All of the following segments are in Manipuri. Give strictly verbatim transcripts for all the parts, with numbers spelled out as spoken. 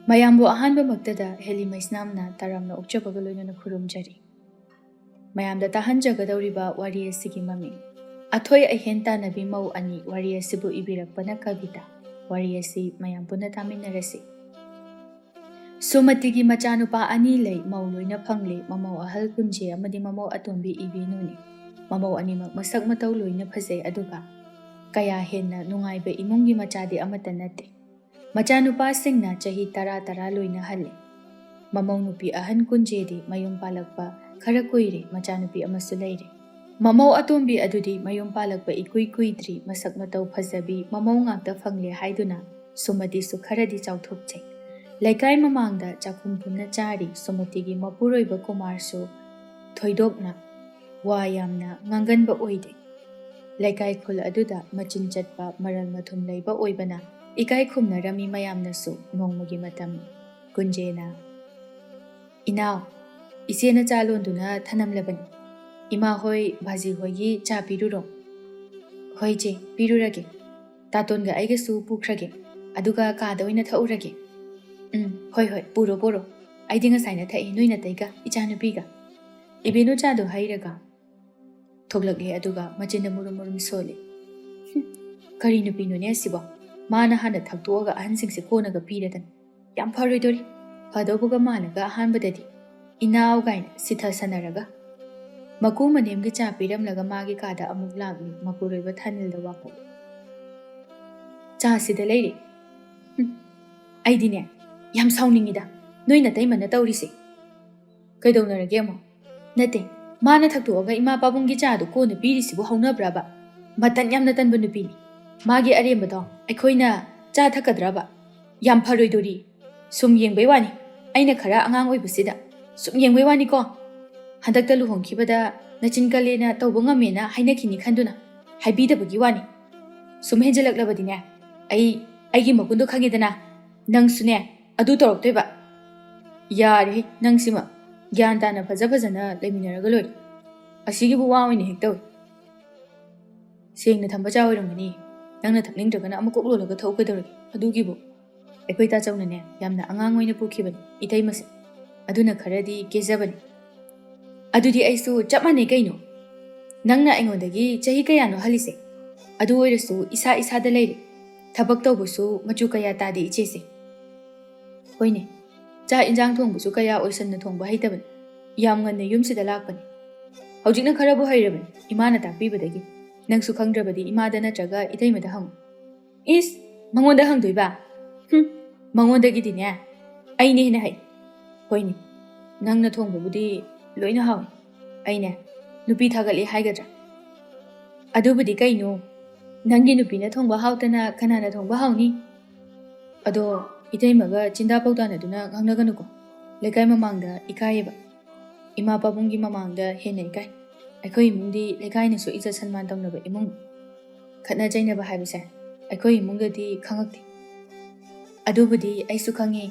ꯃꯌꯥꯝꯕꯨ ꯑꯍꯥꯟꯕꯃꯛꯇꯗ ꯍꯦꯂꯤ ꯃꯩꯁꯅꯥꯝꯅ ꯇꯔꯥꯝꯅ ꯑꯣꯛꯆꯕꯒ ꯂꯣꯏꯅꯅ ꯈꯨꯔꯨꯝꯖꯔꯤ꯫ ꯃꯌꯥꯝꯗ ꯇꯥꯍꯟꯖꯒꯗꯧꯔꯤꯕ ꯋꯥꯔꯤ ꯑꯁꯤꯒꯤ ꯃꯃꯤꯡ ꯑꯊꯣꯏ ꯑꯍꯦꯟ ꯇꯥꯟꯅꯕꯤ ꯃꯧ ꯑꯅꯤ꯫ ꯋꯥꯔꯤ ꯑꯁꯤꯕꯨ ꯏꯕꯤꯔꯛꯄꯅ ꯀꯕꯤꯇꯥ꯫ ꯋꯥꯔꯤ ꯑꯁꯤ ꯃꯌꯥꯝ ꯄꯨꯟꯅ ꯇꯥꯃꯤꯟꯅꯔꯁꯤ꯫ ꯁꯨꯃꯇꯤꯒꯤ ꯃꯆꯥꯅꯨꯄꯥ ꯑꯅꯤ ꯂꯩ꯫ ꯃꯧ ꯂꯣꯏꯅ ꯐꯪꯂꯦ꯫ ꯃꯃꯧ ꯑꯍꯜ ꯀꯨꯟꯖꯦ ꯑꯃꯗꯤ ꯃꯃꯧ ꯑꯇꯣꯝꯕꯤ ꯏꯕꯦꯅꯨꯅꯤ꯫ ꯃꯃꯧ ꯑꯅꯤꯃꯛ ꯃꯁꯛ ꯃꯇꯧ ꯂꯣꯏꯅ ꯐꯖꯩ, ꯑꯗꯨꯒ ꯀꯌꯥ ꯍꯦꯟꯅ ꯅꯨꯡꯉꯥꯏꯕ ꯏꯃꯨꯡꯒꯤ ꯃꯆꯥꯗꯤ ꯑꯃꯠꯇ ꯅꯠꯇꯦ꯫ ꯃꯆꯥꯅꯨꯄꯥꯁꯤꯡꯅ ꯆꯍꯤ ꯇꯔꯥ ꯇꯔꯥ ꯂꯣꯏꯅ ꯍꯜꯂꯦ꯫ ꯃꯃꯧ ꯅꯨꯄꯤ ꯑꯍꯟ ꯀꯨꯟꯖꯦꯗꯤ ꯃꯌꯨꯝ ꯄꯥꯜꯂꯛꯄ ꯈꯔ ꯀꯨꯏꯔꯦ, ꯃꯆꯥꯅꯨꯄꯤ ꯑꯃꯁꯨ ꯂꯩꯔꯦ꯫ ꯃꯃꯧ ꯑꯇꯣꯝꯕꯤ ꯑꯗꯨꯗꯤ ꯃꯌꯨꯝ ꯄꯥꯜꯂꯛꯄ ꯏꯀꯨꯏ ꯀꯨꯏꯗ꯭ꯔꯤ, ꯃꯁꯛ ꯃꯇꯧ ꯐꯖꯕꯤ ꯃꯃꯧ ꯉꯥꯛꯇ ꯐꯪꯂꯦ ꯍꯥꯏꯗꯨꯅ ꯁꯨꯃꯇꯤꯁꯨ ꯈꯔꯗꯤ ꯆꯥꯎꯊꯣꯛꯆꯩ꯫ ꯂꯩꯀꯥꯏ ꯃꯃꯥꯡꯗ ꯆꯥꯛꯈꯨꯝ ꯄꯨꯟꯅ ꯆꯥꯔꯤ꯫ ꯁꯨꯃꯇꯤꯒꯤ ꯃꯄꯨꯔꯣꯏꯕ ꯀꯨꯃꯥꯔꯁꯨ ꯊꯣꯏꯗꯣꯛꯅ ꯋꯥ ꯌꯥꯝꯅ ꯉꯥꯡꯒꯟꯕ ꯑꯣꯏꯗꯦ꯫ ꯂꯩꯀꯥꯏ ꯈꯨꯜ ꯑꯗꯨꯗ ꯃꯆꯤꯟ ꯆꯠꯄ ꯃꯔꯜ ꯃꯊꯨꯝ ꯂꯩꯕ ꯑꯣꯏꯕꯅ ꯏꯀꯥꯏ ꯈꯨꯝꯅꯔꯝꯃꯤ ꯃꯌꯥꯝꯅꯁꯨ꯫ ꯅꯣꯡꯃꯒꯤ ꯃꯇꯝ ꯀꯨꯟꯖꯦꯅ, "ꯏꯅꯥꯎ, ꯏꯆꯦꯅ ꯆꯥ ꯂꯣꯟꯗꯨꯅ ꯊꯅꯝꯂꯕꯅꯤ꯫ ꯏꯃꯥ ꯍꯣꯏ, ꯚꯥꯖꯤ ꯍꯣꯏꯒꯤ ꯆꯥ ꯄꯤꯔꯨꯔꯣ꯫" "ꯍꯣꯏ ꯏꯆꯦ, ꯄꯤꯔꯨꯔꯒꯦ꯫ ꯇꯥꯇꯣꯟꯒ ꯑꯩꯒꯁꯨ ꯄꯨꯈ꯭ꯔꯒꯦ, ꯑꯗꯨꯒ ꯀꯥꯗ ꯑꯣꯏꯅ ꯊꯛꯎꯔꯒꯦ꯫" "ꯎꯝ, ꯍꯣꯏ ꯍꯣꯏ, ꯄꯨꯔꯣ ꯄꯨꯔꯣ꯫ ꯑꯩꯗꯤ ꯉꯁꯥꯏꯅ ꯊꯛꯏ, ꯅꯣꯏ ꯅꯥꯇꯩꯒ, ꯏꯆꯥꯅꯨꯄꯤꯒ꯫" ꯏꯕꯦꯅꯨ ꯆꯥꯗꯨ ꯍꯩꯔꯒ ꯊꯣꯛꯂꯛꯂꯦ, ꯑꯗꯨꯒ ꯃꯆꯤꯟꯗ ꯃꯨꯔꯨꯝ ꯃꯨꯔꯨꯝ ꯁꯣꯜꯂꯦ꯫ "ꯍꯨꯝ, ꯀꯔꯤ ꯅꯨꯄꯤꯅꯣꯅꯦ ꯑꯁꯤꯕꯣ? ꯃꯥꯅ ꯍꯥꯟꯅ ꯊꯛꯇꯣꯛꯑꯒ ꯑꯍꯟꯁꯤꯡꯁꯦ ꯀꯣꯟꯅꯒ ꯄꯤꯔꯗꯅ꯫ ꯌꯥꯝ ꯐꯔꯣꯏꯗꯣꯔꯤ꯫ ꯐꯗꯧꯕꯒ ꯃꯥꯜꯂꯒ ꯑꯍꯥꯟꯕꯗꯗꯤ ꯏꯅꯥꯎ ꯀꯥꯏꯅ ꯁꯤꯊ ꯁꯟꯅꯔꯒ꯫" ꯃꯀꯨ ꯃꯅꯦꯝꯒꯤ ꯆꯥ ꯄꯤꯔꯝꯂꯒ ꯃꯥꯒꯤ ꯀꯥꯗ ꯑꯃꯨꯛ ꯂꯥꯛꯂꯤ꯫ ꯃꯄꯨꯔꯣꯏꯕ ꯊꯥꯅꯤꯜꯗ ꯋꯥꯐꯝ꯫ "ꯆꯥꯁꯤꯗ ꯂꯩꯔꯦ꯫ ꯍꯨꯝ, ꯑꯩꯗꯤꯅꯦ ꯌꯥꯝ ꯁꯥꯎꯅꯤꯡꯉꯤꯗ ꯅꯣꯏ ꯅꯇꯩꯃꯅ ꯇꯧꯔꯤꯁꯦ꯫" "ꯀꯩꯗꯧꯅꯔꯒꯦ ꯑꯃꯨꯛ?" "ꯅꯠꯇꯦ, ꯃꯥꯅ ꯊꯛꯇꯣꯛꯑꯒ ꯏꯃꯥ ꯄꯥꯕꯨꯡꯒꯤ ꯆꯥꯗꯣ ꯀꯣꯟꯅ ꯄꯤꯔꯤꯁꯤꯕꯨ ꯍꯧꯅꯕ꯭ꯔꯕ? ꯃꯇꯟ ꯌꯥꯝꯅ ꯇꯟꯕ ꯅꯨꯄꯤꯅꯤ꯫ ꯃꯥꯒꯤ ꯑꯔꯦꯝꯕꯗꯣ ꯑꯩꯈꯣꯏꯅ ꯆꯥ ꯊꯛꯀꯗ꯭ꯔꯕ? ꯌꯥꯝ ꯐꯔꯣꯏꯗꯣꯔꯤ꯫ ꯁꯨꯝ ꯌꯦꯡꯕꯩ ꯋꯥꯅꯤ, ꯑꯩꯅ ꯈꯔ ꯑꯉꯥꯡ ꯑꯣꯏꯕꯁꯤꯗ꯫ ꯁꯨꯝ ꯌꯦꯡꯕꯩ ꯋꯥꯅꯤꯀꯣ꯫ ꯍꯟꯗꯛꯇ ꯂꯨꯍꯣꯡꯈꯤꯕꯗ ꯅꯆꯤꯟ ꯀꯜꯂꯦꯅ ꯇꯧꯕ ꯉꯝꯃꯦꯅ ꯍꯥꯏꯅꯈꯤꯅꯤ ꯈꯟꯗꯨꯅ ꯍꯥꯏꯕꯤꯗꯕꯒꯤ ꯋꯥꯅꯤ꯫ ꯁꯨꯝ ꯍꯦꯟꯖꯜꯂꯛꯂꯕꯗꯤꯅꯦ, ꯑꯩ ꯑꯩꯒꯤ ꯃꯒꯨꯟꯗꯣ ꯈꯪꯉꯦꯗꯅ, ꯅꯪꯁꯨꯅꯦ ꯑꯗꯨ ꯇꯧꯔꯛꯇꯣꯏꯕ꯫" "ꯌꯥꯔꯦꯍꯦ ꯅꯪꯁꯤꯃ꯫ ꯒ꯭ꯌꯥꯟ ꯇꯥꯅ ꯐꯖ ꯐꯖꯅ ꯂꯩꯃꯤꯟꯅꯔꯒ ꯂꯣꯏꯔꯦ꯫ ꯑꯁꯤꯒꯤꯕꯨ ꯋꯥ ꯑꯣꯏꯅ ꯍꯦꯛ ꯇꯧꯏ꯫ ꯁꯦꯡꯅ ꯊꯝꯕ ꯆꯥ ꯑꯣꯏꯔꯝꯒꯅꯤ꯫ ꯅꯪꯅ ꯊꯛꯅꯤꯡꯗ꯭ꯔꯒꯅ ꯑꯃ ꯀꯣꯛ ꯂꯣꯜꯂꯒ ꯊꯛꯎ ꯀꯩꯗꯧꯔꯒꯦ? ꯑꯗꯨꯒꯤꯕꯨ꯫" ꯑꯩꯈꯣꯏ ꯇꯥꯆꯧꯅꯅꯦ ꯌꯥꯝꯅ ꯑꯉꯥꯡ ꯑꯣꯏꯅ ꯄꯨꯈꯤꯕꯅꯤ ꯏꯇꯩꯃꯁꯦ꯫ ꯑꯗꯨꯅ ꯈꯔꯗꯤ ꯀꯦꯖꯕꯅꯤ꯫ ꯑꯗꯨꯗꯤ ꯑꯩꯁꯨ ꯆꯞ ꯃꯥꯟꯅꯩ ꯀꯩꯅꯣ꯫ ꯅꯪꯅ ꯑꯩꯉꯣꯟꯗꯒꯤ ꯆꯍꯤ ꯀꯌꯥꯅꯣ ꯍꯜꯂꯤꯁꯦ? ꯑꯗꯨ ꯑꯣꯏꯔꯁꯨ ꯏꯁꯥ ꯏꯁꯥꯗ ꯂꯩꯔꯦ꯫ ꯊꯕꯛ ꯇꯧꯕꯁꯨ ꯃꯆꯨ ꯀꯌꯥ ꯇꯥꯗꯦ ꯏꯆꯦꯁꯦ꯫ ꯍꯣꯏꯅꯦ, ꯆꯥꯛ ꯏꯟꯖꯥꯡ ꯊꯣꯡꯕꯁꯨ ꯀꯌꯥ ꯑꯣꯏꯁꯟꯅ ꯊꯣꯡꯕ ꯍꯩꯇꯕꯅꯤ꯫ ꯌꯥꯝ ꯉꯟꯅ ꯌꯨꯝꯁꯤꯗ ꯂꯥꯛꯄꯅꯤ꯫ ꯍꯧꯖꯤꯛꯅ ꯈꯔꯕꯨ ꯍꯩꯔꯕꯅꯤ ꯏꯃꯥꯅ ꯇꯥꯛꯄꯤꯕꯗꯒꯤ꯫ ꯅꯪꯁꯨ ꯈꯪꯗ꯭ꯔꯕꯗꯤ ꯏꯃꯥꯗ ꯅꯠꯇ꯭ꯔꯒ ꯏꯇꯩꯃꯗ ꯍꯪꯉꯨ꯫ ꯏꯁ, ꯃꯉꯣꯟꯗ ꯍꯪꯗꯣꯏꯕ? ꯍꯨꯝ, ꯃꯉꯣꯟꯗꯒꯤꯗꯤꯅꯦ ꯑꯩꯅ ꯍꯦꯟꯅ ꯍꯩ꯫ ꯍꯣꯏꯅꯦ, ꯅꯪꯅ ꯊꯣꯡꯕꯕꯨꯗꯤ ꯂꯣꯏꯅ ꯍꯥꯎꯏ꯫ ꯑꯩꯅꯦ ꯅꯨꯄꯤ ꯊꯥꯒꯠꯂꯤ ꯍꯥꯏꯒꯗ꯭ꯔꯥ? ꯑꯗꯨꯕꯨꯗꯤ ꯀꯩꯅꯣ, ꯅꯪꯒꯤ ꯅꯨꯄꯤꯅ ꯊꯣꯡꯕ ꯍꯥꯎꯇꯅ ꯀꯅꯥꯅ ꯊꯣꯡꯕ ꯍꯥꯎꯅꯤ? ꯑꯗꯣ ꯏꯇꯩꯃꯒ ꯆꯤꯟꯗꯥ ꯄꯧꯗꯥꯅꯗꯨꯅ ꯉꯥꯡꯅꯒꯅꯨꯀꯣ꯫ ꯂꯩꯀꯥꯏ ꯃꯃꯥꯡꯗ ꯏꯀꯥꯏꯌꯦꯕ꯫ ꯏꯃꯥ ꯄꯥꯕꯨꯡꯒꯤ ꯃꯃꯥꯡꯗ ꯍꯦꯟꯅ ꯏꯀꯥꯏ꯫ ꯑꯩꯈꯣꯏ ꯏꯃꯨꯡꯗꯤ ꯂꯩꯀꯥꯏꯅꯁꯨ ꯏꯖꯠ ꯁꯟꯃꯥꯟ ꯇꯧꯅꯕ ꯏꯃꯨꯡ꯫ ꯈꯠꯅ ꯆꯩꯅꯕ ꯍꯥꯏꯕꯁꯦ ꯑꯩꯈꯣꯏ ꯏꯃꯨꯡꯗꯗꯤ ꯈꯪꯉꯛꯇꯦ꯫ ꯑꯗꯨꯕꯨꯗꯤ ꯑꯩꯁꯨ ꯈꯪꯉꯦ꯫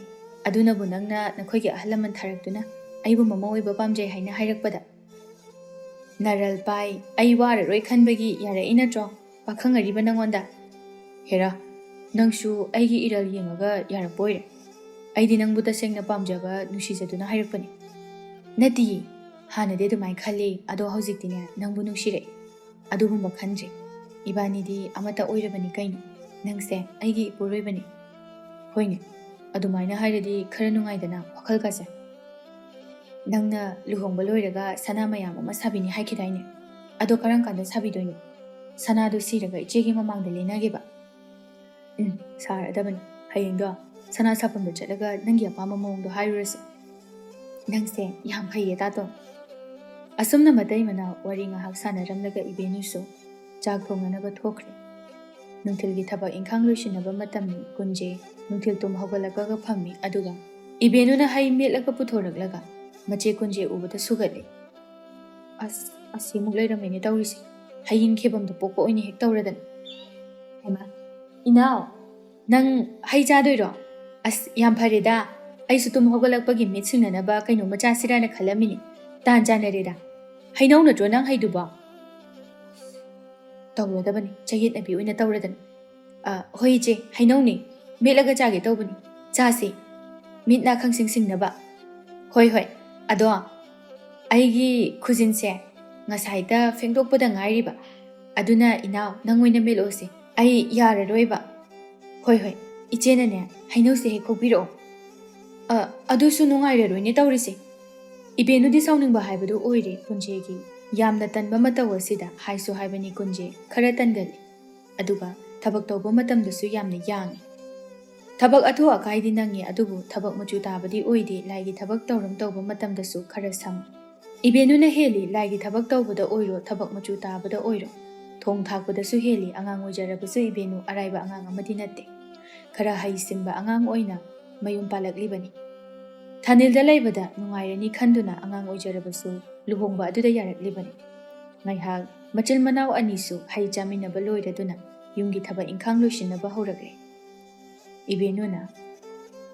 ꯑꯗꯨꯅꯕꯨ ꯅꯪꯅ ꯅꯈꯣꯏꯒꯤ ꯑꯍꯜ ꯂꯃꯟ ꯊꯥꯔꯛꯇꯨꯅ ꯑꯩꯕꯨ ꯃꯃꯧ ꯑꯣꯏꯕ ꯄꯥꯝꯖꯩ ꯍꯥꯏꯅ ꯍꯥꯏꯔꯛꯄꯗ꯫ ꯅꯔꯜ ꯄꯥꯏ, ꯑꯩ ꯋꯥꯔꯔꯣꯏ ꯈꯟꯕꯒꯤ ꯌꯥꯔꯛꯏ ꯅꯠꯇ꯭ꯔꯣ, ꯄꯥꯈꯪ ꯑꯔꯤꯕ ꯅꯪꯉꯣꯟꯗ? ꯍꯦꯔꯥ, ꯅꯪꯁꯨ ꯑꯩꯒꯤ ꯏꯔꯜ ꯌꯦꯡꯉꯒ ꯌꯥꯔꯛꯄ ꯑꯣꯏꯔꯦ꯫ ꯑꯩꯗꯤ ꯅꯪꯕꯨ ꯇꯁꯦꯡꯅ ꯄꯥꯝꯖꯕ, ꯅꯨꯡꯁꯤꯖꯗꯨꯅ ꯍꯥꯏꯔꯛꯄꯅꯤ꯫ ꯅꯠꯇꯤꯌꯦ, ꯍꯥꯟꯅꯗꯤ ꯑꯗꯨꯃꯥꯏꯅ ꯈꯜꯂꯤ, ꯑꯗꯣ ꯍꯧꯖꯤꯛꯇꯤꯅꯦ ꯅꯪꯕꯨ ꯅꯨꯡꯁꯤꯔꯛꯏ꯫ ꯑꯗꯨꯒꯨꯝꯕ ꯈꯟꯗ꯭ꯔꯦ꯫ ꯏꯕꯥꯅꯤꯗꯤ ꯑꯃꯠꯇ ꯑꯣꯏꯔꯕꯅꯤ ꯀꯩꯅꯣ꯫ ꯅꯪꯁꯦ ꯑꯩꯒꯤ ꯏꯄꯨꯔꯣꯏꯕꯅꯤ꯫ ꯍꯣꯏꯅꯦ, ꯑꯗꯨꯃꯥꯏꯅ ꯍꯥꯏꯔꯗꯤ ꯈꯔ ꯅꯨꯡꯉꯥꯏꯗꯅ ꯋꯥꯈꯜꯒꯁꯦ꯫ ꯅꯪꯅ ꯂꯨꯍꯣꯡꯕ ꯂꯣꯏꯔꯒ ꯁꯅꯥ ꯃꯌꯥꯝ ꯑꯃ ꯁꯥꯕꯤꯅꯤ ꯍꯥꯏꯈꯤꯗꯥꯏꯅꯦ? ꯑꯗꯣ ꯀꯔꯝ ꯀꯥꯟꯗ ꯁꯥꯕꯤꯗꯣꯏꯅꯣ? ꯁꯅꯥꯗꯣ ꯁꯤꯔꯒ ꯏꯆꯦꯒꯤ ꯃꯃꯥꯡꯗ ꯂꯦꯟꯅꯒꯦꯕ꯫ ꯎꯝ, ꯁꯥꯔꯗꯕꯅꯤ꯫ ꯍꯌꯦꯡꯗꯣ ꯁꯅꯥ ꯁꯥꯐꯝꯗ ꯆꯠꯂꯒ ꯅꯪꯒꯤ ꯑꯄꯥꯝꯕ ꯃꯑꯣꯡꯗꯣ ꯍꯥꯏꯔꯨꯔꯁꯤ꯫ ꯅꯪꯁꯦ ꯌꯥꯝ ꯐꯩꯌꯦ ꯇꯥꯇꯣ꯫ ꯑꯁꯨꯝꯅ ꯃꯇꯩ ꯃꯅꯥꯎ ꯋꯥꯔꯤ ꯉꯥꯏꯍꯥꯛ ꯁꯥꯟꯅꯔꯝꯂꯒ ꯏꯕꯦꯟꯅꯨꯁꯨ ꯆꯥꯛ ꯊꯣꯡꯅꯅꯕ ꯊꯣꯛꯈ꯭ꯔꯦ꯫ ꯅꯨꯡꯊꯤꯜꯒꯤ ꯊꯕꯛ ꯏꯪꯈꯥꯡ ꯂꯣꯏꯁꯤꯟꯅꯕ ꯃꯇꯝꯅꯤ ꯀꯨꯟꯖꯦ꯫ ꯅꯨꯡꯊꯤꯜ ꯇꯨꯝ ꯍꯧꯒꯠꯂꯛꯂꯒ ꯐꯝꯃꯤ, ꯑꯗꯨꯒ ꯏꯕꯦꯟꯅꯨꯅ ꯍꯩ ꯃꯦꯠꯂꯒ ꯄꯨꯊꯣꯔꯛꯂꯒ ꯃꯆꯦ ꯀꯨꯟꯖꯦ ꯎꯕꯗ ꯁꯨꯒꯠꯂꯦ꯫ ꯑꯁ, ꯑꯁꯤꯃꯨꯛ ꯂꯩꯔꯝꯃꯦꯅꯦ ꯇꯧꯔꯤꯁꯦ꯫ ꯍꯌꯤꯡ ꯈꯦꯕꯝꯗ ꯄꯣꯛꯄ ꯑꯣꯏꯅ ꯍꯦꯛ ꯇꯧꯔꯗꯅ꯫ ꯍꯩꯃꯥ, ꯏꯅꯥꯎ, ꯅꯪ ꯍꯩ ꯆꯥꯗꯣꯏꯔꯣ? ꯑꯁ, ꯌꯥꯝ ꯐꯔꯦꯗ꯫ ꯑꯩꯁꯨ ꯇꯨꯝ ꯍꯧꯒꯠꯂꯛꯄꯒꯤ ꯃꯤꯠ ꯁꯤꯡꯅꯅꯕ ꯀꯩꯅꯣꯝꯃ ꯆꯥꯁꯤꯔꯥꯅ ꯈꯜꯂꯝꯃꯤꯅꯤ꯫ ꯇꯥꯟ ꯆꯥꯟꯅꯔꯦꯗ꯫ ꯍꯩꯅꯧ ꯅꯠꯇ꯭ꯔꯣ ꯅꯪ ꯍꯩꯗꯨꯕꯣ? ꯇꯧꯔꯗꯕꯅꯤ, ꯆꯌꯦꯠꯅꯕꯤ ꯑꯣꯏꯅ ꯇꯧꯔꯗꯅ꯫ ꯑ, ꯍꯣꯏ ꯏꯆꯦ, ꯍꯩꯅꯧꯅꯦ꯫ ꯃꯦꯠꯂꯒ ꯆꯥꯒꯦ ꯇꯧꯕꯅꯤ꯫ ꯆꯥꯁꯤ꯫ ꯃꯤꯠ ꯅꯥ ꯈꯪꯁꯤꯡ ꯁꯤꯡꯅꯕ꯫ ꯍꯣꯏ, ꯍꯣꯏ꯫ ꯑꯗꯣ ꯑꯩꯒꯤ ꯈꯨꯖꯤꯟꯁꯦ ꯉꯁꯥꯏꯗ ꯐꯦꯡꯗꯣꯛꯄꯗ ꯉꯥꯏꯔꯤꯕ꯫ ꯑꯗꯨꯅ ꯏꯅꯥꯎ, ꯅꯪ ꯑꯣꯏꯅ ꯃꯦꯠꯂꯛꯑꯣꯁꯦ꯫ ꯑꯩ ꯌꯥꯔꯔꯣꯏꯕ꯫ ꯍꯣꯏ, ꯍꯣꯏ꯫ ꯏꯆꯦꯅꯅꯦ, ꯍꯩꯅꯧꯁꯦ ꯍꯦꯛ ꯈꯣꯛꯄꯤꯔꯛꯑꯣ꯫ ꯑ, ꯑꯗꯨꯁꯨ ꯅꯨꯡꯉꯥꯏꯔꯔꯣꯏꯅꯦ ꯇꯧꯔꯤꯁꯦ꯫ ꯏꯕꯦꯟꯅꯨꯗꯤ ꯁꯥꯎꯅꯤꯡꯕ ꯍꯥꯏꯕꯗꯨ ꯑꯣꯏꯔꯦ ꯀꯨꯟꯖꯦꯒꯤ꯫ ꯌꯥꯝꯅ ꯇꯟꯕ ꯃꯇꯧ ꯑꯁꯤꯗ ꯍꯥꯏꯁꯨ ꯍꯥꯏꯕꯅꯤ ꯀꯨꯟꯖꯦ꯫ ꯈꯔ ꯇꯟꯒꯜꯂꯤ꯫ ꯑꯗꯨꯒ ꯊꯕꯛ ꯇꯧꯕ ꯃꯇꯝꯗꯁꯨ ꯌꯥꯝꯅ ꯌꯥꯡꯏ꯫ ꯊꯕꯛ ꯑꯊꯨ ꯑꯀꯥꯏꯗꯤ ꯅꯪꯉꯤ, ꯑꯗꯨꯕꯨ ꯊꯕꯛ ꯃꯆꯨ ꯇꯥꯕꯗꯤ ꯑꯣꯏꯗꯦ꯫ ꯂꯥꯏꯒꯤ ꯊꯕꯛ ꯊꯧꯔꯝ ꯇꯧꯕ ꯃꯇꯝꯗꯁꯨ ꯈꯔ ꯁꯪꯉꯤ꯫ ꯏꯕꯦꯟꯅꯨꯅ ꯍꯦꯜꯂꯤ, ꯂꯥꯏꯒꯤ ꯊꯕꯛ ꯇꯧꯕꯗ ꯑꯣꯏꯔꯣ, ꯊꯕꯛ ꯃꯆꯨ ꯇꯥꯕꯗ ꯑꯣꯏꯔꯣ꯫ ꯊꯣꯡ ꯊꯥꯛꯄꯗꯁꯨ ꯍꯦꯜꯂꯤ꯫ ꯑꯉꯥꯡ ꯑꯣꯏꯖꯔꯕꯁꯨ ꯏꯕꯦꯟꯅꯨ ꯑꯔꯥꯏꯕ ꯑꯉꯥꯡ ꯑꯃꯗꯤ ꯅꯠꯇꯦ꯫ ꯈꯔ ꯍꯩꯁꯤꯡꯕ ꯑꯉꯥꯡ ꯑꯣꯏꯅ ꯃꯌꯨꯝ ꯄꯥꯜꯂꯛꯂꯤꯕꯅꯤ꯫ ꯊꯥꯅꯤꯜꯗ ꯂꯩꯕꯗ ꯅꯨꯡꯉꯥꯏꯔꯅꯤ ꯈꯟꯗꯨꯅ ꯑꯉꯥꯡ ꯑꯣꯏꯖꯔꯕꯁꯨ ꯂꯨꯍꯣꯡꯕ ꯑꯗꯨꯗ ꯌꯥꯔꯛꯂꯤꯕꯅꯤ꯫ ꯉꯥꯏꯍꯥꯛ ꯃꯆꯤꯟ ꯃꯅꯥꯎ ꯑꯅꯤꯁꯨ ꯍꯩ ꯆꯥꯃꯤꯟꯅꯕ ꯂꯣꯏꯔꯗꯨꯅ ꯌꯨꯝꯒꯤ ꯊꯕꯛ ꯏꯪꯈꯥꯡ ꯂꯣꯏꯁꯤꯟꯅꯕ ꯍꯧꯔꯛꯂꯦ꯫ ꯏꯕꯦꯟꯅꯨꯅ,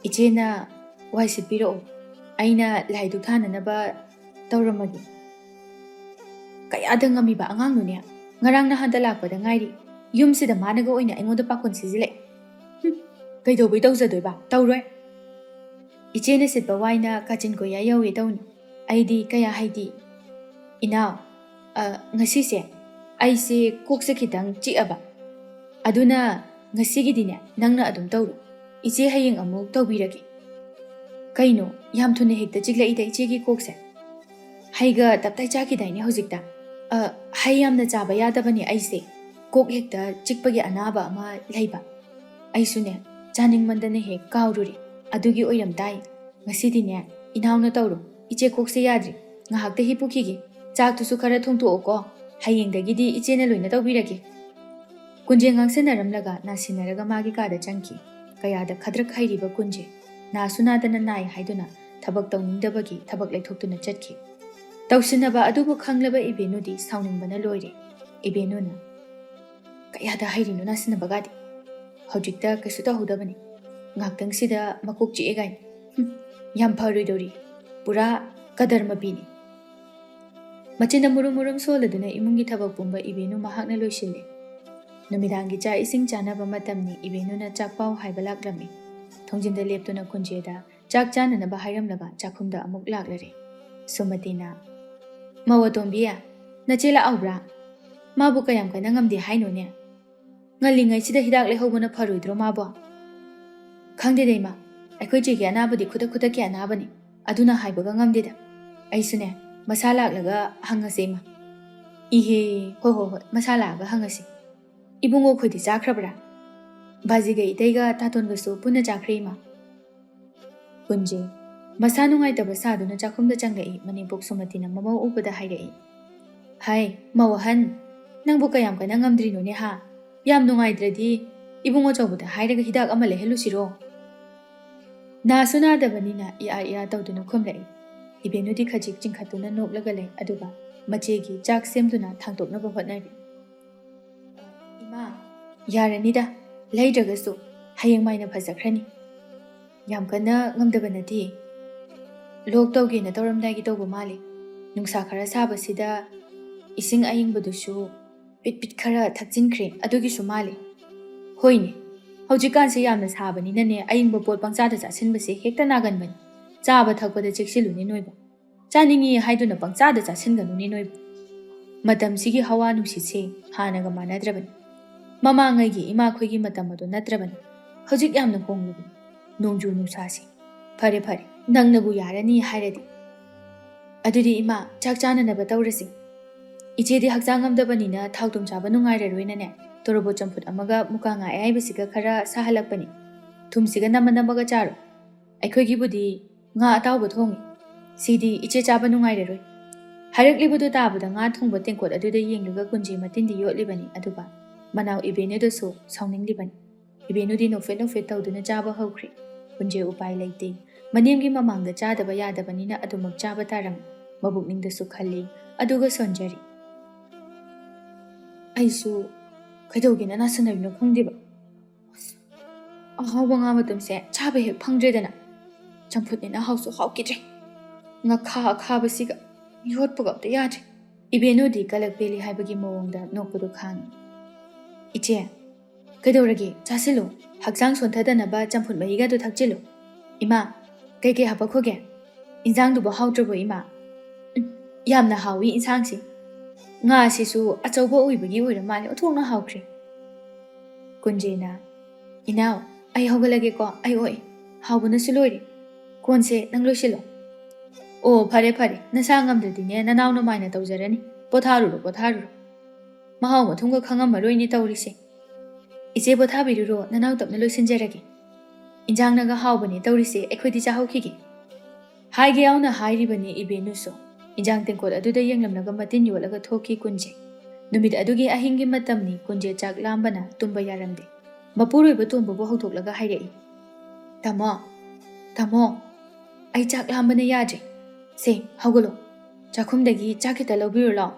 "ꯏꯆꯦꯅ ꯋꯥꯏ ꯁꯤꯠꯄꯤꯔꯛꯑꯣ, ꯑꯩꯅ ꯂꯥꯏꯗꯨꯛ ꯊꯥꯅꯅꯕ ꯇꯧꯔꯝꯃꯒꯦ꯫" ꯀꯌꯥꯗ ꯉꯝꯃꯤꯕ ꯑꯉꯥꯡꯅꯣꯅꯦ? ꯉꯔꯥꯡ ꯅꯍꯥꯟꯗ ꯂꯥꯛꯄꯗ ꯉꯥꯏꯔꯤ꯫ ꯌꯨꯝꯁꯤꯗ ꯃꯥꯅꯒ ꯑꯣꯏꯅ ꯑꯩꯉꯣꯟꯗ ꯄꯥꯈꯣꯟ ꯁꯤꯖꯤꯜꯂꯛꯑꯦ꯫ ꯍꯨꯝ, ꯀꯩꯗꯧꯕꯩ ꯇꯧꯖꯗꯣꯏꯕ? ꯇꯧꯔꯣꯏ꯫ ꯏꯆꯦꯅ ꯁꯤꯠꯄ ꯋꯥꯏꯅ ꯀꯥꯆꯤꯟ ꯀꯣꯏꯌꯥ ꯌꯧꯋꯦ ꯇꯧꯅꯤ꯫ ꯑꯩꯗꯤ ꯀꯌꯥ ꯍꯩꯇꯦ꯫ ꯏꯅꯥꯎ, ꯑ, ꯉꯁꯤꯁꯦ ꯑꯩꯁꯦ ꯀꯣꯛꯁꯦ ꯈꯤꯇꯪ ꯆꯤꯛꯑꯕ꯫ ꯑꯗꯨꯅ ꯉꯁꯤꯒꯤꯗꯤꯅꯦ, ꯅꯪꯅ ꯑꯗꯨꯝ ꯇꯧꯔꯣ꯫ ꯏꯆꯦ ꯍꯌꯦꯡ ꯑꯃꯨꯛ ꯇꯧꯕꯤꯔꯒꯦ꯫ ꯀꯩꯅꯣ, ꯌꯥꯝ ꯊꯨꯅ ꯍꯦꯛꯇ ꯆꯤꯛꯂꯛꯏꯗ ꯏꯆꯦꯒꯤ ꯀꯣꯛꯁꯦ꯫ ꯍꯩꯒ ꯇꯞꯇꯥꯏ ꯆꯥꯈꯤꯗꯥꯏꯅꯦ ꯍꯧꯖꯤꯛꯇ? ꯑ, ꯍꯩ ꯌꯥꯝꯅ ꯆꯥꯕ ꯌꯥꯗꯕꯅꯦ ꯑꯩꯁꯦ꯫ ꯀꯣꯛ ꯍꯦꯛꯇ ꯆꯤꯛꯄꯒꯤ ꯑꯅꯥꯕ ꯑꯃ ꯂꯩꯕ꯫ ꯑꯩꯁꯨꯅꯦ, ꯆꯥꯅꯤꯡꯃꯟꯗꯅ ꯍꯦꯛ ꯀꯥꯎꯔꯨꯔꯦ꯫ ꯑꯗꯨꯒꯤ ꯑꯣꯏꯔꯝ ꯇꯥꯏ꯫ ꯉꯁꯤꯗꯤꯅꯦ, ꯏꯅꯥꯎꯅ ꯇꯧꯔꯣ꯫ ꯏꯆꯦ ꯀꯣꯛꯁꯦ ꯌꯥꯗ꯭ꯔꯤ꯫ ꯉꯥꯏꯍꯥꯛꯇ ꯍꯤꯞꯄꯨꯈꯤꯒꯦ꯫ ꯆꯥꯛꯇꯨꯁꯨ ꯈꯔ ꯊꯣꯡꯊꯣꯛꯑꯣꯀꯣ꯫ ꯍꯌꯦꯡꯗꯒꯤꯗꯤ ꯏꯆꯦꯅ ꯂꯣꯏꯅ ꯇꯧꯕꯤꯔꯒꯦ꯫ ꯀꯨꯟꯖꯦ ꯉꯥꯡꯁꯟꯅꯔꯝꯂꯒ ꯅꯥꯁꯤꯟꯅꯔꯒ ꯃꯥꯒꯤ ꯀꯥꯗ ꯆꯪꯈꯤ꯫ ꯀꯌꯥꯗ ꯈꯗ꯭ꯔꯛ ꯍꯩꯔꯤꯕ ꯀꯨꯟꯖꯦ꯫ ꯅꯥꯁꯨ ꯅꯥꯗꯅ ꯅꯥꯏ ꯍꯥꯏꯗꯨꯅ ꯊꯕꯛ ꯇꯧꯅꯤꯡꯗꯕꯒꯤ ꯊꯕꯛ ꯂꯩꯊꯣꯛꯇꯨꯅ ꯆꯠꯈꯤ꯫ ꯇꯧꯁꯤꯟꯅꯕ ꯑꯗꯨꯕꯨ ꯈꯪꯂꯕ ꯏꯕꯦꯟꯅꯨꯗꯤ ꯁꯥꯎꯅꯤꯡꯕꯅ ꯂꯣꯏꯔꯦ꯫ ꯏꯕꯦꯟꯅꯨꯅ, "ꯀꯌꯥꯗ ꯍꯩꯔꯤꯅꯣ ꯅꯥꯁꯤꯟꯅꯕꯒꯗꯤ? ꯍꯧꯖꯤꯛꯇ ꯀꯩꯁꯨ ꯇꯧꯍꯧꯗꯕꯅꯤ꯫ ꯉꯥꯛꯇꯪꯁꯤꯗ ꯃꯀꯣꯛ ꯆꯤꯛꯑꯦ ꯀꯥꯏꯅ꯫ ꯍꯨꯝ, ꯌꯥꯝ ꯐꯔꯣꯏꯗꯧꯔꯤ꯫ ꯄꯨꯔꯥ ꯀꯗꯔ ꯃꯄꯤꯅꯤ꯫" ꯃꯆꯤꯟꯗ ꯃꯨꯔꯨꯝ ꯃꯨꯔꯨꯝ ꯁꯣꯜꯂꯗꯨꯅ ꯏꯃꯨꯡꯒꯤ ꯊꯕꯛ ꯄꯨꯝꯕ ꯏꯕꯦꯟꯅꯨ ꯃꯍꯥꯛꯅ ꯂꯣꯏꯁꯤꯜꯂꯦ꯫ ꯅꯨꯃꯤꯗꯥꯡꯒꯤ ꯆꯥꯛ ꯏꯁꯤꯡ ꯆꯥꯅꯕ ꯃꯇꯝꯅꯤ꯫ ꯏꯕꯦꯅꯨꯅ ꯆꯥꯛ ꯄꯥꯎ ꯍꯥꯏꯕ ꯂꯥꯛꯂꯝꯃꯤ꯫ ꯊꯣꯡꯖꯤꯟꯗ ꯂꯦꯞꯇꯨꯅ ꯀꯨꯟꯖꯦꯗ ꯆꯥꯛ ꯆꯥꯅꯅꯕ ꯍꯥꯏꯔꯝꯂꯒ ꯆꯥꯛꯈꯨꯝꯗ ꯑꯃꯨꯛ ꯂꯥꯛꯂꯔꯦ꯫ ꯁꯨꯃꯇꯤꯅ, "ꯃꯧ ꯑꯇꯣꯝꯕꯤ, ꯅꯆꯦ ꯂꯥꯛꯍꯧꯕ꯭ꯔꯥ? ꯃꯥꯕꯨ ꯀꯌꯥꯝ ꯀꯟꯅ ꯉꯝꯗꯦ ꯍꯥꯏꯅꯣꯅꯦ? ꯉꯜꯂꯤꯉꯩꯁꯤꯗ ꯍꯤꯗꯥꯛ ꯂꯩꯍꯧꯕꯅ ꯐꯔꯣꯏꯗ꯭ꯔꯣ ꯃꯥꯕꯣ?" "ꯈꯪꯗꯦꯗ ꯏꯃꯥ, ꯑꯩꯈꯣꯏ ꯆꯦꯒꯤ ꯑꯅꯥꯕꯗꯤ ꯈꯨꯗꯛ ꯈꯨꯗꯛꯀꯤ ꯑꯅꯥꯕꯅꯤ, ꯑꯗꯨꯅ ꯍꯥꯏꯕꯒ ꯉꯝꯗꯦꯗ꯫ ꯑꯩꯁꯨꯅꯦ, ꯃꯁꯥ ꯂꯥꯛꯂꯒ ꯍꯪꯉꯁꯦ ꯏꯃꯥ꯫" "ꯏꯍꯦ, ꯍꯣꯏ ꯍꯣꯏ ꯍꯣꯏ, ꯃꯁꯥ ꯂꯥꯛꯑꯒ ꯍꯪꯉꯁꯤ꯫ ꯏꯕꯨꯡꯉꯣ ꯈꯣꯏꯗꯤ ꯆꯥꯈ꯭ꯔꯕ꯭ꯔꯥ?" "ꯕꯥꯖꯤꯒ ꯏꯇꯩꯒ ꯇꯥꯇꯣꯟꯒꯁꯨ ꯄꯨꯟꯅ ꯆꯥꯈ꯭ꯔꯦ ꯏꯃꯥ꯫" ꯀꯨꯟꯖꯦ ꯃꯁꯥ ꯅꯨꯡꯉꯥꯏꯇꯕ ꯁꯥꯗꯨꯅ ꯆꯥꯛꯈꯨꯝꯗ ꯆꯪꯂꯛꯏ꯫ ꯃꯅꯦꯝꯄꯣꯛ ꯁꯨꯃꯇꯤꯅ ꯃꯃꯧ ꯎꯕꯗ ꯍꯥꯏꯔꯛꯏ, "ꯍꯥꯏ, ꯃꯧ ꯑꯍꯟ, ꯅꯪꯕꯨ ꯀꯌꯥꯝ ꯀꯟꯅ ꯉꯝꯗ꯭ꯔꯤꯅꯣꯅꯦ ꯍꯥ? ꯌꯥꯝ ꯅꯨꯡꯉꯥꯏꯇ꯭ꯔꯗꯤ ꯏꯕꯨꯡ ꯑꯆꯧꯕꯗ ꯍꯥꯏꯔꯒ ꯍꯤꯗꯥꯛ ꯑꯃ ꯂꯩꯍꯜꯂꯨꯁꯤꯔꯣ?" ꯅꯥꯁꯨ ꯅꯥꯗꯕꯅꯤꯅ ꯏꯌꯥ ꯏꯌꯥ ꯇꯧꯗꯨꯅ ꯈꯨꯝꯂꯛꯏ꯫ ꯏꯕꯦꯅꯨꯗꯤ ꯈꯖꯤꯛ ꯆꯤꯡꯈꯠꯇꯨꯅ ꯅꯣꯛꯂꯒ ꯂꯩ, ꯑꯗꯨꯒ ꯃꯆꯦꯒꯤ ꯆꯥꯛ ꯁꯦꯝꯗꯨꯅ ꯊꯥꯡꯗꯣꯛꯅꯕ ꯍꯣꯠꯅꯔꯤ꯫ "ꯏꯃꯥ, ꯌꯥꯔꯅꯤꯗ, ꯂꯩꯗ꯭ꯔꯒꯁꯨ ꯍꯌꯦꯡ ꯃꯥꯏꯅ ꯐꯖꯈ꯭ꯔꯅꯤ꯫ ꯌꯥꯝ ꯀꯟꯅ ꯉꯝꯗꯕ ꯅꯠꯇꯦ꯫ ꯂꯣꯛ ꯇꯧꯒꯦꯅ ꯇꯧꯔꯝꯗꯥꯏꯒꯤ ꯇꯧꯕ ꯃꯥꯜꯂꯤ꯫ ꯅꯨꯡꯁꯥ ꯈꯔ ꯁꯥꯕꯁꯤꯗ ꯏꯁꯤꯡ ꯑꯏꯪꯕꯗꯨꯁꯨ ꯄꯤꯠ ꯄꯤꯠ ꯈꯔ ꯊꯛꯆꯤꯟꯈ꯭ꯔꯦ, ꯑꯗꯨꯒꯤꯁꯨ ꯃꯥꯜꯂꯤ꯫ ꯍꯣꯏꯅꯦ, ꯍꯧꯖꯤꯛꯀꯥꯟꯁꯦ ꯌꯥꯝꯅ ꯁꯥꯕꯅꯤꯅꯅꯦ, ꯑꯌꯤꯡꯕ ꯄꯣꯠ ꯄꯪꯆꯥꯗ ꯆꯥꯁꯤꯟꯕꯁꯦ ꯍꯦꯛꯇ ꯅꯥꯒꯟꯕꯅꯤ꯫ ꯆꯥꯕ ꯊꯛꯄꯗ ꯆꯦꯛꯁꯤꯜꯂꯨꯅꯦ ꯅꯣꯏꯕ꯫ ꯆꯥꯅꯤꯡꯉꯤ ꯍꯥꯏꯗꯨꯅ ꯄꯪꯆꯥꯗ ꯆꯥꯁꯤꯟꯒꯅꯨꯅꯦ ꯅꯣꯏꯕꯨ꯫ ꯃꯇꯝꯁꯤꯒꯤ ꯍꯋꯥ ꯅꯨꯡꯁꯤꯠꯁꯦ ꯍꯥꯟꯅꯒ ꯃꯥꯟꯅꯗ꯭ꯔꯕꯅꯤ꯫ ꯃꯃꯥꯡꯉꯩꯒꯤ ꯏꯃꯥꯈꯣꯏꯒꯤ ꯃꯇꯝ ꯑꯗꯨ ꯅꯠꯇ꯭ꯔꯕꯅꯤ꯫ ꯍꯧꯖꯤꯛ ꯌꯥꯝꯅ ꯍꯣꯡꯂꯕꯅꯤ꯫ ꯅꯣꯡꯖꯨ ꯅꯨꯡꯁꯥꯁꯦ꯫ ꯐꯔꯦ ꯐꯔꯦ, ꯅꯪꯅꯕꯨ ꯌꯥꯔꯅꯤ ꯍꯥꯏꯔꯗꯤ꯫ ꯑꯗꯨꯗꯤ ꯏꯃꯥ, ꯆꯥꯛ ꯆꯥꯅꯅꯕ ꯇꯧꯔꯁꯤ꯫ ꯏꯆꯦꯗꯤ ꯍꯛꯆꯥꯡ ꯉꯝꯗꯕꯅꯤꯅ ꯊꯥꯎ ꯊꯨꯝ ꯆꯥꯕ ꯅꯨꯡꯉꯥꯏꯔꯔꯣꯏꯅꯅꯦ, ꯇꯣꯔꯣꯕꯣꯠ ꯆꯝꯐꯨꯠ ꯑꯃꯒ ꯃꯨꯀꯥ ꯉꯥ ꯑꯌꯥꯏꯕꯁꯤꯒ ꯈꯔ ꯁꯥꯍꯜꯂꯛꯄꯅꯤ꯫ ꯊꯨꯝꯁꯤꯒ ꯅꯝꯃ ꯅꯝꯃꯒ ꯆꯥꯔꯣ꯫ ꯑꯩꯈꯣꯏꯒꯤꯕꯨꯗꯤ ꯉꯥ ꯑꯇꯥꯎꯕ ꯊꯣꯡꯉꯤ꯫ ꯁꯤꯗꯤ ꯏꯆꯦ ꯆꯥꯕ ꯅꯨꯡꯉꯥꯏꯔꯔꯣꯏ꯫" ꯍꯥꯏꯔꯛꯂꯤꯕꯗꯨ ꯇꯥꯕꯗ ꯉꯥ ꯊꯣꯡꯕ ꯇꯦꯡꯀꯣꯠ ꯑꯗꯨꯗ ꯌꯦꯡꯂꯒ ꯀꯨꯟꯖꯦ ꯃꯇꯤꯟꯗꯤ ꯌꯣꯠꯂꯤꯕꯅꯤ, ꯑꯗꯨꯒ ꯃꯅꯥꯎ ꯏꯕꯦꯅꯨꯗꯁꯨ ꯁꯥꯎꯅꯤꯡꯂꯤꯕꯅꯤ꯫ ꯏꯕꯦꯅꯨꯗꯤ ꯅꯣꯛꯐꯦꯠ ꯅꯣꯛꯐꯦꯠ ꯇꯧꯗꯨꯅ ꯆꯥꯕ ꯍꯧꯈ꯭ꯔꯦ꯫ ꯀꯨꯟꯖꯦ ꯎꯄꯥꯏ ꯂꯩꯇꯦ꯫ ꯃꯅꯦꯝꯒꯤ ꯃꯃꯥꯡꯗ ꯆꯥꯗꯕ ꯌꯥꯗꯕꯅꯤꯅ ꯑꯗꯨꯃꯛ ꯆꯥꯕ ꯇꯥꯔꯝꯃꯤ꯫ ꯃꯕꯨꯛꯅꯤꯡꯗꯁꯨ ꯈꯜꯂꯤ, ꯑꯗꯨꯒ ꯁꯣꯟꯖꯔꯤ꯫ ꯑꯩꯁꯨ ꯀꯩꯗꯧꯒꯦꯅ ꯅꯥꯁꯟꯅꯔꯤꯅꯣ ꯈꯪꯗꯦꯕ꯫ ꯑꯁ, ꯑꯍꯥꯎꯕ ꯉꯥ ꯃꯇꯨꯝꯁꯦ ꯆꯥꯕ ꯍꯦꯛ ꯐꯪꯗ꯭ꯔꯦꯗꯅ꯫ ꯆꯝꯐꯨꯠꯅꯤꯅ ꯍꯥꯎꯁꯨ ꯍꯥꯎꯈꯤꯗ꯭ꯔꯦ꯫ ꯉꯥꯈꯥ ꯑꯈꯥꯕꯁꯤꯒ ꯌꯣꯠꯄꯒ ꯑꯝꯇ ꯌꯥꯗ꯭ꯔꯦ꯫ ꯏꯕꯦꯅꯨꯗꯤ ꯀꯂꯛ ꯄꯦꯜꯂꯤ ꯍꯥꯏꯕꯒꯤ ꯃꯑꯣꯡꯗ ꯅꯣꯛꯄꯗꯨ ꯈꯥꯡꯏ꯫ "ꯏꯆꯦ, ꯀꯩꯗꯧꯔꯒꯦ? ꯆꯥꯁꯤꯜꯂꯨ꯫ ꯍꯛꯆꯥꯡ ꯁꯣꯟꯊꯗꯅꯕ ꯆꯝꯐꯨꯠ ꯃꯍꯤꯒꯗꯨ ꯊꯛꯆꯤꯜꯂꯨ꯫ ꯏꯃꯥ, ꯀꯩꯀꯩ ꯍꯥꯞꯄꯛꯈꯣꯒꯦ? ꯏꯟꯖꯥꯡꯗꯨꯕꯨ ꯍꯥꯎꯇ꯭ꯔꯕꯣ, ꯏꯃꯥ?" "ꯎꯝ, ꯌꯥꯝꯅ ꯍꯥꯎꯏ ꯏꯟꯁꯥꯡꯁꯤ꯫ ꯉꯥꯁꯤꯁꯨ ꯑꯆꯧꯕ ꯑꯣꯏꯕꯒꯤ ꯑꯣꯏꯔ ꯃꯥꯜꯂꯦ, ꯑꯣꯟꯊꯣꯛꯅ ꯍꯥꯎꯈ꯭ꯔꯦ꯫" ꯀꯨꯟꯖꯦꯅ, "ꯏꯅꯥꯎ, ꯑꯩ ꯍꯧꯒꯠꯂꯒꯦꯀꯣ, ꯑꯩ ꯑꯣꯛꯑꯦ꯫ ꯍꯥꯎꯕꯅꯁꯨ ꯂꯣꯏꯔꯦ꯫ ꯀꯣꯟꯁꯦ ꯅꯪ ꯂꯣꯏꯁꯤꯜꯂꯣ꯫" "ꯑꯣ, ꯐꯔꯦ, ꯐꯔꯦ꯫ ꯅꯁꯥ ꯉꯝꯗ꯭ꯔꯗꯤꯅꯦ, ꯅꯅꯥꯎ ꯅꯃꯥꯏꯅ ꯇꯧꯖꯔꯅꯤ꯫ ꯄꯣꯊꯥꯔꯨꯔꯣ, ꯄꯣꯊꯥꯔꯨꯔꯣ꯫ ꯃꯍꯥꯎ ꯃꯊꯨꯝꯒ ꯈꯪꯉꯝꯃꯔꯣꯏꯅꯦ ꯇꯧꯔꯤꯁꯦ꯫ ꯏꯆꯦ ꯄꯣꯊꯥꯕꯤꯔꯨꯔꯣ, ꯅꯅꯥꯎ ꯇꯞꯅ ꯂꯣꯏꯁꯤꯟꯖꯔꯒꯦ꯫ ꯏꯟꯖꯥꯡꯅꯒ ꯍꯥꯎꯕꯅꯦ ꯇꯧꯔꯤꯁꯦ, ꯑꯩꯈꯣꯏꯗꯤ ꯆꯥꯍꯧꯈꯤꯒꯦ꯫" ꯍꯥꯏꯒꯦ ꯌꯥꯎꯅ ꯍꯥꯏꯔꯤꯕꯅꯤ ꯏꯕꯦꯟꯅꯨꯁꯨ꯫ ꯏꯟꯖꯥꯡ ꯇꯦꯡꯀꯣꯠ ꯑꯗꯨꯗ ꯌꯦꯡꯂꯝꯂꯒ ꯃꯇꯤꯟ ꯌꯣꯠꯂꯒ ꯊꯣꯛꯈꯤ ꯀꯨꯟꯖꯦ꯫ ꯅꯨꯃꯤꯠ ꯑꯗꯨꯒꯤ ꯑꯍꯤꯡꯒꯤ ꯃꯇꯝꯅꯤ, ꯀꯨꯟꯖꯦ ꯆꯥꯛ ꯂꯥꯝꯕꯅ ꯇꯨꯝꯕ ꯌꯥꯔꯝꯗꯦ꯫ ꯃꯄꯨꯔꯣꯏꯕ ꯇꯣꯝꯕꯕꯨ ꯍꯧꯗꯣꯛꯂꯒ ꯍꯥꯏꯔꯛꯏ, "ꯇꯥꯃꯣ, ꯇꯥꯃꯣ, ꯑꯩ ꯆꯥꯛ ꯂꯥꯝꯕꯅ ꯌꯥꯗ꯭ꯔꯦ꯫ ꯁꯦ, ꯍꯧꯒꯠꯂꯣ꯫ ꯆꯥꯛꯈꯨꯝꯗꯒꯤ ꯆꯥꯛ ꯈꯤꯇ ꯂꯧꯕꯤꯔꯨ ꯂꯥꯎ꯫"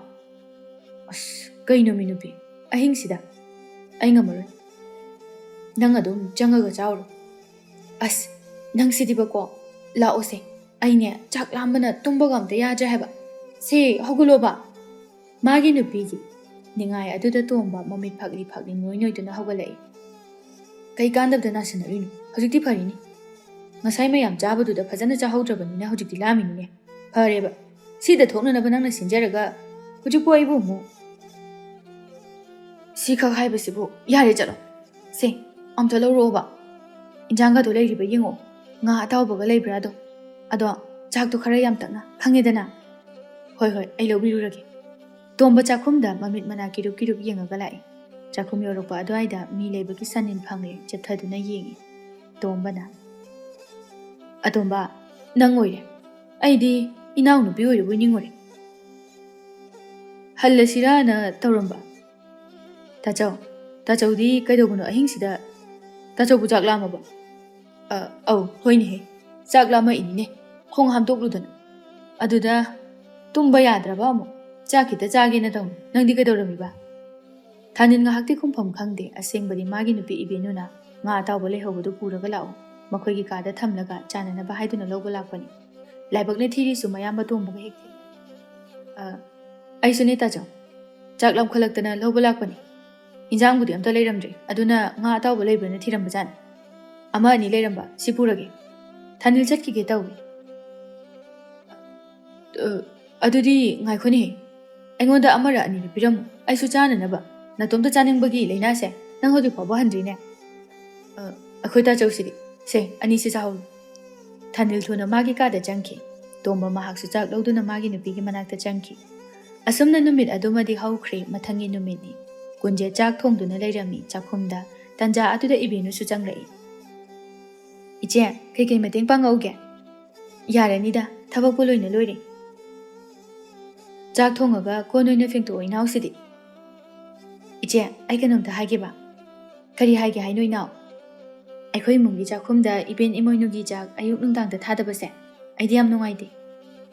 "ꯑꯁ, ꯀꯩꯅꯣꯃꯤ ꯅꯨꯄꯤ, ꯑꯍꯤꯡꯁꯤꯗ?" "ꯑꯩ ꯉꯝꯃꯔꯣꯏ꯫ ꯅꯪ ꯑꯗꯨꯝ ꯆꯪꯉꯒ ꯆꯥꯎꯔꯣ꯫" "ꯑꯁ, ꯅꯪꯁꯤꯗꯤꯕꯀꯣ꯫ ꯂꯥꯛꯑꯣꯁꯦ, ꯑꯩꯅꯦ ꯆꯥꯛ ꯂꯥꯝꯕꯅ ꯇꯨꯝꯕꯒ ꯑꯝꯇ ꯌꯥꯗ꯭ꯔꯦ ꯍꯥꯏꯕ꯫ ꯁꯦ, ꯍꯧꯒꯠꯂꯣꯕ꯫" ꯃꯥꯒꯤ ꯅꯨꯄꯤꯒꯤ ꯅꯤꯡꯉꯥꯏ ꯑꯗꯨꯗ ꯇꯣꯝꯕ ꯃꯃꯤꯠ ꯐꯥꯛꯂꯤ ꯐꯥꯛꯂꯤ ꯅꯣꯏ ꯅꯣꯏꯗꯨꯅ ꯍꯧꯒꯠꯂꯛꯏ꯫ "ꯀꯩ ꯀꯥꯟꯗꯕꯗ ꯅꯥꯁꯤꯟꯅꯔꯨꯏꯅꯣ? ꯍꯧꯖꯤꯛꯇꯤ ꯐꯔꯤꯅꯤ꯫ ꯉꯁꯥꯏ ꯃꯌꯥꯝ ꯆꯥꯕꯗꯨꯗ ꯐꯖꯅ ꯆꯥꯍꯧꯗ꯭ꯔꯕꯅꯤꯅ ꯍꯧꯖꯤꯛꯇꯤ ꯂꯥꯝꯃꯤꯅꯤꯅꯦ꯫ ꯐꯔꯦꯕ, ꯁꯤꯗ ꯊꯣꯛꯅꯅꯕ ꯅꯪꯅ ꯁꯤꯟꯖꯔꯒ ꯍꯧꯖꯤꯛꯄꯨ ꯑꯩꯕꯨ ꯑꯃꯨꯛ꯫ ꯁꯤꯈꯛ ꯍꯥꯏꯕꯁꯤꯕꯨ, ꯌꯥꯔꯦ, ꯆꯠꯂꯣ꯫ ꯁꯦ, ꯑꯝꯇ ꯂꯧꯔꯛꯑꯣꯕ꯫ ꯏꯟꯖꯥꯡꯒꯗꯣ ꯂꯩꯔꯤꯕ ꯌꯦꯡꯉꯣ꯫ ꯉꯥ ꯑꯇꯥꯎꯕꯒ ꯂꯩꯕ꯭ꯔꯥꯗꯣ꯫ ꯑꯗꯣ ꯆꯥꯛꯇꯣ ꯈꯔ ꯌꯥꯝ ꯇꯛꯅ, ꯈꯪꯉꯦꯗꯅ?" "ꯍꯣꯏ, ꯍꯣꯏ, ꯑꯩ ꯂꯧꯕꯤꯔꯨꯔꯒꯦ꯫" ꯇꯣꯝꯕ ꯆꯥꯛꯈꯨꯝꯗ ꯃꯃꯤꯠ ꯃꯅꯥ ꯀꯤꯔꯨꯞ ꯀꯤꯔꯨꯞ ꯌꯦꯡꯉꯒ ꯂꯥꯛꯏ꯫ ꯆꯥꯛꯈꯨꯝ ꯌꯧꯔꯛꯄ ꯑꯗꯨꯋꯥꯏꯗ ꯃꯤ ꯂꯩꯕꯒꯤ ꯁꯟꯅꯤꯟ ꯐꯪꯂꯦ, ꯆꯦꯞꯊꯗꯨꯅ ꯌꯦꯡꯉꯤ꯫ ꯇꯣꯝꯕꯅ, "ꯑꯇꯣꯝꯕ, ꯅꯪ ꯑꯣꯏꯔꯦ꯫ ꯑꯩꯗꯤ ꯏꯅꯥꯎꯅꯨꯄꯤ ꯑꯣꯏꯔꯕꯣꯏ ꯅꯤꯡꯉꯨꯔꯦ꯫ ꯍꯜꯂꯁꯤꯔꯥꯅ ꯇꯧꯔꯝꯕ꯫" "ꯇꯥꯆꯧ, ꯇꯥꯆꯧꯗꯤ ꯀꯩꯗꯧꯕꯅꯣ ꯑꯍꯤꯡꯁꯤꯗ? ꯇꯥꯆꯧꯕꯨ ꯆꯥꯛ ꯂꯥꯝꯃꯕꯣ?" "ꯑ, ꯑꯧ, ꯍꯣꯏꯅꯦꯍꯦ, ꯆꯥꯛ ꯂꯥꯝꯃꯛꯏꯅꯤꯅꯦ, ꯈꯣꯡ ꯍꯥꯝꯗꯣꯛꯂꯨꯗꯅ꯫ ꯑꯗꯨꯗ ꯇꯨꯝꯕ ꯌꯥꯗ꯭ꯔꯕ ꯑꯃꯨꯛ, ꯆꯥꯛ ꯈꯤꯇ ꯆꯥꯒꯦꯅ ꯇꯧꯅꯤ꯫ ꯅꯪꯗꯤ ꯀꯩꯗꯧꯔꯝꯃꯤꯕ?" ꯊꯥꯅꯤꯟ ꯉꯥꯏꯍꯥꯛꯇꯤ ꯈꯨꯝꯐꯝ ꯈꯪꯗꯦ꯫ ꯑꯁꯦꯡꯕꯗꯤ ꯃꯥꯒꯤ ꯅꯨꯄꯤ ꯏꯕꯦꯟꯅꯨꯅ, "ꯉꯥ ꯑꯇꯥꯎꯕ ꯂꯩꯍꯧꯕꯗꯨ ꯄꯨꯔꯒ ꯂꯥꯛꯑꯣ, ꯃꯈꯣꯏꯒꯤ ꯀꯥꯗ ꯊꯝꯂꯒ ꯆꯥꯅꯅꯕ ꯍꯥꯏꯗꯨꯅ ꯂꯧꯕ ꯂꯥꯛꯄꯅꯤ꯫ ꯂꯥꯏꯕꯛꯅ ꯊꯤꯔꯤꯁꯨ ꯃꯌꯥꯝꯕ ꯇꯣꯝꯕꯒ ꯍꯦꯛ ꯊꯦꯡꯅꯩ꯫" "ꯑ, ꯑꯩꯁꯨꯅꯦ ꯇꯥꯆꯧ, ꯆꯥꯛ ꯂꯥꯝꯈꯠꯂꯛꯇꯅ ꯂꯧꯕ ꯂꯥꯛꯄꯅꯤ꯫ ꯏꯟꯖꯥꯡꯕꯨꯗꯤ ꯑꯝꯇ ꯂꯩꯔꯝꯗ꯭ꯔꯦ, ꯑꯗꯨꯅ ꯉꯥ ꯑꯇꯥꯎꯕ ꯂꯩꯕ꯭ꯔꯅ ꯊꯤꯔꯝꯕꯖꯥꯠꯅꯤ꯫ "ꯑꯃ ꯑꯅꯤ ꯂꯩꯔꯝꯕ, ꯁꯤ ꯄꯨꯔꯒꯦ꯫ ꯊꯥꯅꯤꯜ ꯆꯠꯈꯤꯒꯦ ꯇꯧꯏ꯫" "ꯑ, ꯑꯗꯨꯗꯤ ꯉꯥꯏꯈꯣꯅꯦꯍꯦ, ꯑꯩꯉꯣꯟꯗ ꯑꯃꯔ ꯑꯅꯤꯔ ꯄꯤꯔꯝꯃꯨ, ꯑꯩꯁꯨ ꯆꯥꯅꯅꯕ꯫ ꯅꯇꯣꯝꯇ ꯆꯥꯅꯤꯡꯕꯒꯤ ꯂꯥꯏꯅꯥꯁꯦ ꯅꯪ ꯍꯧꯖꯤꯛ ꯐꯥꯎꯕ ꯍꯟꯗ꯭ꯔꯤꯅꯦ꯫" "ꯑ, ꯑꯩꯈꯣꯏ ꯇꯥꯆꯧꯁꯤꯗꯤ꯫ ꯁꯦ, ꯑꯅꯤꯁꯤ ꯆꯥꯍꯧꯔꯣ꯫" ꯊꯥꯅꯤꯜ ꯊꯨꯅ ꯃꯥꯒꯤ ꯀꯥꯗ ꯆꯪꯈꯤ꯫ ꯇꯣꯝꯕ ꯃꯍꯥꯛꯁꯨ ꯆꯥꯛ ꯂꯧꯗꯨꯅ ꯃꯥꯒꯤ ꯅꯨꯄꯤꯒꯤ ꯃꯅꯥꯛꯇ ꯆꯪꯈꯤ꯫ ꯑꯁꯨꯝꯅ ꯅꯨꯃꯤꯠ ꯑꯗꯨꯃꯗꯤ ꯍꯧꯈ꯭ꯔꯦ꯫ ꯃꯊꯪꯒꯤ ꯅꯨꯃꯤꯠꯅꯤ꯫ ꯀꯨꯟꯖꯦ ꯆꯥꯛ ꯊꯣꯡꯗꯨꯅ ꯂꯩꯔꯝꯃꯤ ꯆꯥꯛꯈꯨꯝꯗ꯫ ꯇꯟꯖꯥ ꯑꯗꯨꯗ ꯏꯕꯦꯟꯅꯨꯁꯨ ꯆꯪꯂꯛꯏ꯫ "ꯏꯆꯦ, ꯀꯩꯀꯩ ꯃꯇꯦꯡ ꯄꯥꯡꯉꯛꯎꯒꯦ?" "ꯌꯥꯔꯅꯤꯗ, ꯊꯕꯛꯄꯨ ꯂꯣꯏꯅ ꯂꯣꯏꯔꯦ꯫" "ꯆꯥꯛ ꯊꯣꯡꯉꯒ ꯀꯣꯟ ꯑꯣꯏꯅ ꯐꯦꯡꯇꯣꯛꯑꯣ ꯏꯅꯥꯎꯁꯤꯗꯤ꯫" "ꯏꯆꯦ, ꯑꯩ ꯀꯩꯅꯣꯝꯇ ꯍꯥꯏꯒꯦꯕ꯫" "ꯀꯔꯤ ꯍꯥꯏꯒꯦ ꯍꯥꯏꯅꯣ ꯏꯅꯥꯎ?" "ꯑꯩꯈꯣꯏ ꯏꯃꯨꯡꯒꯤ ꯆꯥꯛꯈꯨꯝꯗ ꯏꯕꯦꯟ ꯏꯃꯣꯏꯅꯨꯒꯤ ꯆꯥꯛ ꯑꯌꯨꯛ ꯅꯨꯡꯗꯥꯡꯗ ꯊꯥꯗꯕꯁꯦ ꯑꯩꯗꯤ ꯌꯥꯝ ꯅꯨꯡꯉꯥꯏꯇꯦ꯫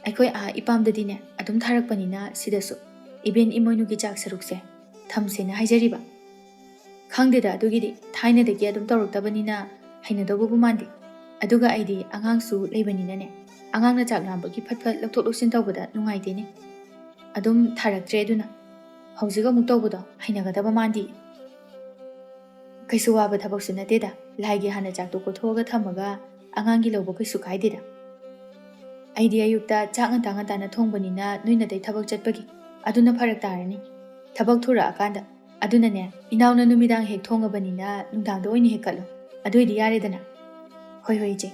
ꯑꯩꯈꯣꯏ ꯑꯥ ꯏꯄꯥꯝꯗꯗꯤꯅꯦ ꯑꯗꯨꯝ ꯊꯥꯔꯛꯄꯅꯤꯅ ꯁꯤꯗꯁꯨ ꯏꯕꯦꯟ ꯏꯃꯣꯏꯅꯨꯒꯤ ꯆꯥꯛ ꯁꯔꯨꯛꯁꯦ ꯊꯝꯁꯦꯅ ꯍꯥꯏꯖꯔꯤꯕ꯫ ꯈꯪꯗꯦꯗ, ꯑꯗꯨꯒꯤꯗꯤ ꯊꯥꯏꯅꯗꯒꯤ ꯑꯗꯨꯝ ꯇꯧꯔꯛꯇꯕꯅꯤꯅ ꯍꯩꯅꯗꯧꯕꯕꯨ ꯃꯥꯟꯗꯦ꯫ ꯑꯗꯨꯒ ꯑꯩꯗꯤ ꯑꯉꯥꯡꯁꯨ ꯂꯩꯕꯅꯤꯅꯅꯦ, ꯑꯉꯥꯡꯅ ꯆꯥꯛ ꯂꯥꯝꯕꯒꯤ ꯐꯠ ꯐꯠ ꯂꯧꯊꯣꯛ ꯂꯧꯁꯤꯟ ꯇꯧꯕꯗ ꯅꯨꯡꯉꯥꯏꯇꯦꯅꯦ꯫ ꯑꯗꯨꯝ ꯊꯥꯔꯛꯇ꯭ꯔꯦ꯫ ꯑꯗꯨꯅ ꯍꯧꯖꯤꯛ ꯑꯃꯨꯛ ꯇꯧꯕꯗꯣ ꯍꯩꯅꯒꯗꯕ ꯃꯥꯟꯗꯦ꯫" "ꯀꯩꯁꯨ ꯋꯥꯕ ꯊꯕꯛꯁꯨ ꯅꯠꯇꯦꯗ, ꯂꯥꯏꯒꯤ ꯍꯥꯟꯅ ꯆꯥꯛꯇꯣ ꯀꯣꯊꯣꯛꯑꯒ ꯊꯝꯃꯒ ꯑꯉꯥꯡꯒꯤ ꯂꯧꯕ ꯀꯩꯁꯨ ꯀꯥꯏꯗꯦꯗ꯫ ꯑꯩꯗꯤ ꯑꯌꯨꯛꯇ ꯆꯥꯛ ꯉꯟꯇꯥ ꯉꯟꯇꯥꯅ ꯊꯣꯡꯕꯅꯤꯅ ꯅꯣꯏ ꯅꯇꯩ ꯊꯕꯛ ꯆꯠꯄꯒꯤ ꯑꯗꯨꯅ ꯐꯔꯛ ꯇꯥꯔꯅꯤ꯫ ꯊꯕꯛ ꯊꯨꯔꯛꯑꯀꯥꯟꯗ꯫ ꯑꯗꯨꯅꯅꯦ, ꯏꯅꯥꯎꯅ ꯅꯨꯃꯤꯗꯥꯡ ꯍꯦꯛ ꯊꯣꯡꯉꯕꯅꯤꯅ ꯅꯨꯡꯗꯥꯡꯗ ꯑꯣꯏꯅ ꯍꯦꯛ ꯀꯠꯂꯣ, ꯑꯗꯨ ꯑꯣꯏꯗꯤ ꯌꯥꯔꯦꯗꯅ꯫" "ꯍꯣꯏ, ꯍꯣꯏ, ꯏꯆꯦ꯫"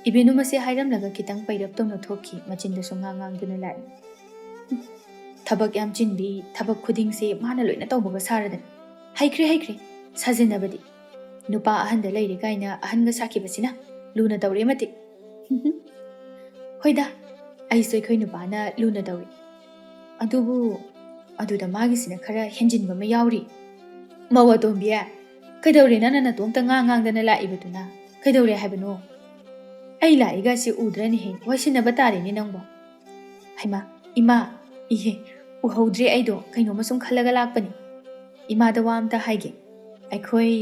ꯏꯕꯦꯟꯅꯨ ꯃꯁꯤ ꯍꯥꯏꯔꯝꯂꯒ ꯈꯤꯇꯪ ꯄꯩꯔꯞ ꯇꯧꯅ ꯊꯣꯛꯈꯤ꯫ ꯃꯆꯤꯟꯗꯁꯨ ꯉꯥꯡ ꯉꯥꯡꯗꯨꯅ ꯂꯥꯛꯏ꯫ "ꯊꯕꯛ ꯌꯥꯝ ꯆꯤꯟꯕꯤ, ꯊꯕꯛ ꯈꯨꯗꯤꯡꯁꯦ ꯃꯥꯅ ꯂꯣꯏꯅ ꯇꯧꯕꯒ ꯁꯥꯔꯗꯅ꯫ ꯍꯩꯈ꯭ꯔꯦ, ꯍꯩꯈ꯭ꯔꯦ, ꯁꯥꯖꯤꯟꯅꯕꯗꯤ꯫ ꯅꯨꯄꯥ ꯑꯍꯟꯗ ꯂꯩꯔꯦ ꯀꯥꯏꯅ ꯑꯍꯟꯒ ꯁꯥꯈꯤꯕꯁꯤꯅ ꯂꯨꯅ ꯇꯧꯔꯦ ꯃꯇꯤꯛ꯫" "ꯍꯣꯏꯗ, ꯑꯩꯁꯨ ꯑꯩꯈꯣꯏ ꯅꯨꯄꯥꯅ ꯂꯨꯅ ꯇꯧꯏ꯫ ꯑꯗꯨꯕꯨ ꯑꯗꯨꯗ ꯃꯥꯒꯤꯁꯤꯅ ꯈꯔ ꯍꯦꯟꯖꯤꯟꯕ ꯑꯃ ꯌꯥꯎꯔꯤ꯫" "ꯃꯧ ꯑꯇꯣꯝꯕꯤ, ꯀꯩꯗꯧꯔꯦ ꯅꯪꯅ ꯅꯇꯣꯝꯇ ꯉꯥꯡ ꯉꯥꯡꯗꯅ ꯂꯥꯛꯏꯕꯗꯨꯅ? ꯀꯩꯗꯧꯔꯦ ꯍꯥꯏꯕꯅꯣ?" "ꯑꯩ ꯂꯥꯛꯏꯒꯁꯤ ꯎꯗ꯭ꯔꯅꯦꯍꯦ, ꯋꯥꯏꯁꯤꯟꯅꯕ ꯇꯥꯔꯦꯅꯦ ꯅꯪꯕꯣ꯫" "ꯍꯩꯃꯥ, ꯏꯃꯥ, ꯏꯍꯦ, ꯎꯍꯧꯗ꯭ꯔꯦ ꯑꯩꯗꯣ, ꯀꯩꯅꯣꯝꯃ ꯁꯨꯝ ꯈꯜꯂꯒ ꯂꯥꯛꯄꯅꯤ꯫ ꯏꯃꯥꯗ ꯋꯥ ꯑꯝꯇ ꯍꯥꯏꯒꯦ꯫ ꯑꯩꯈꯣꯏ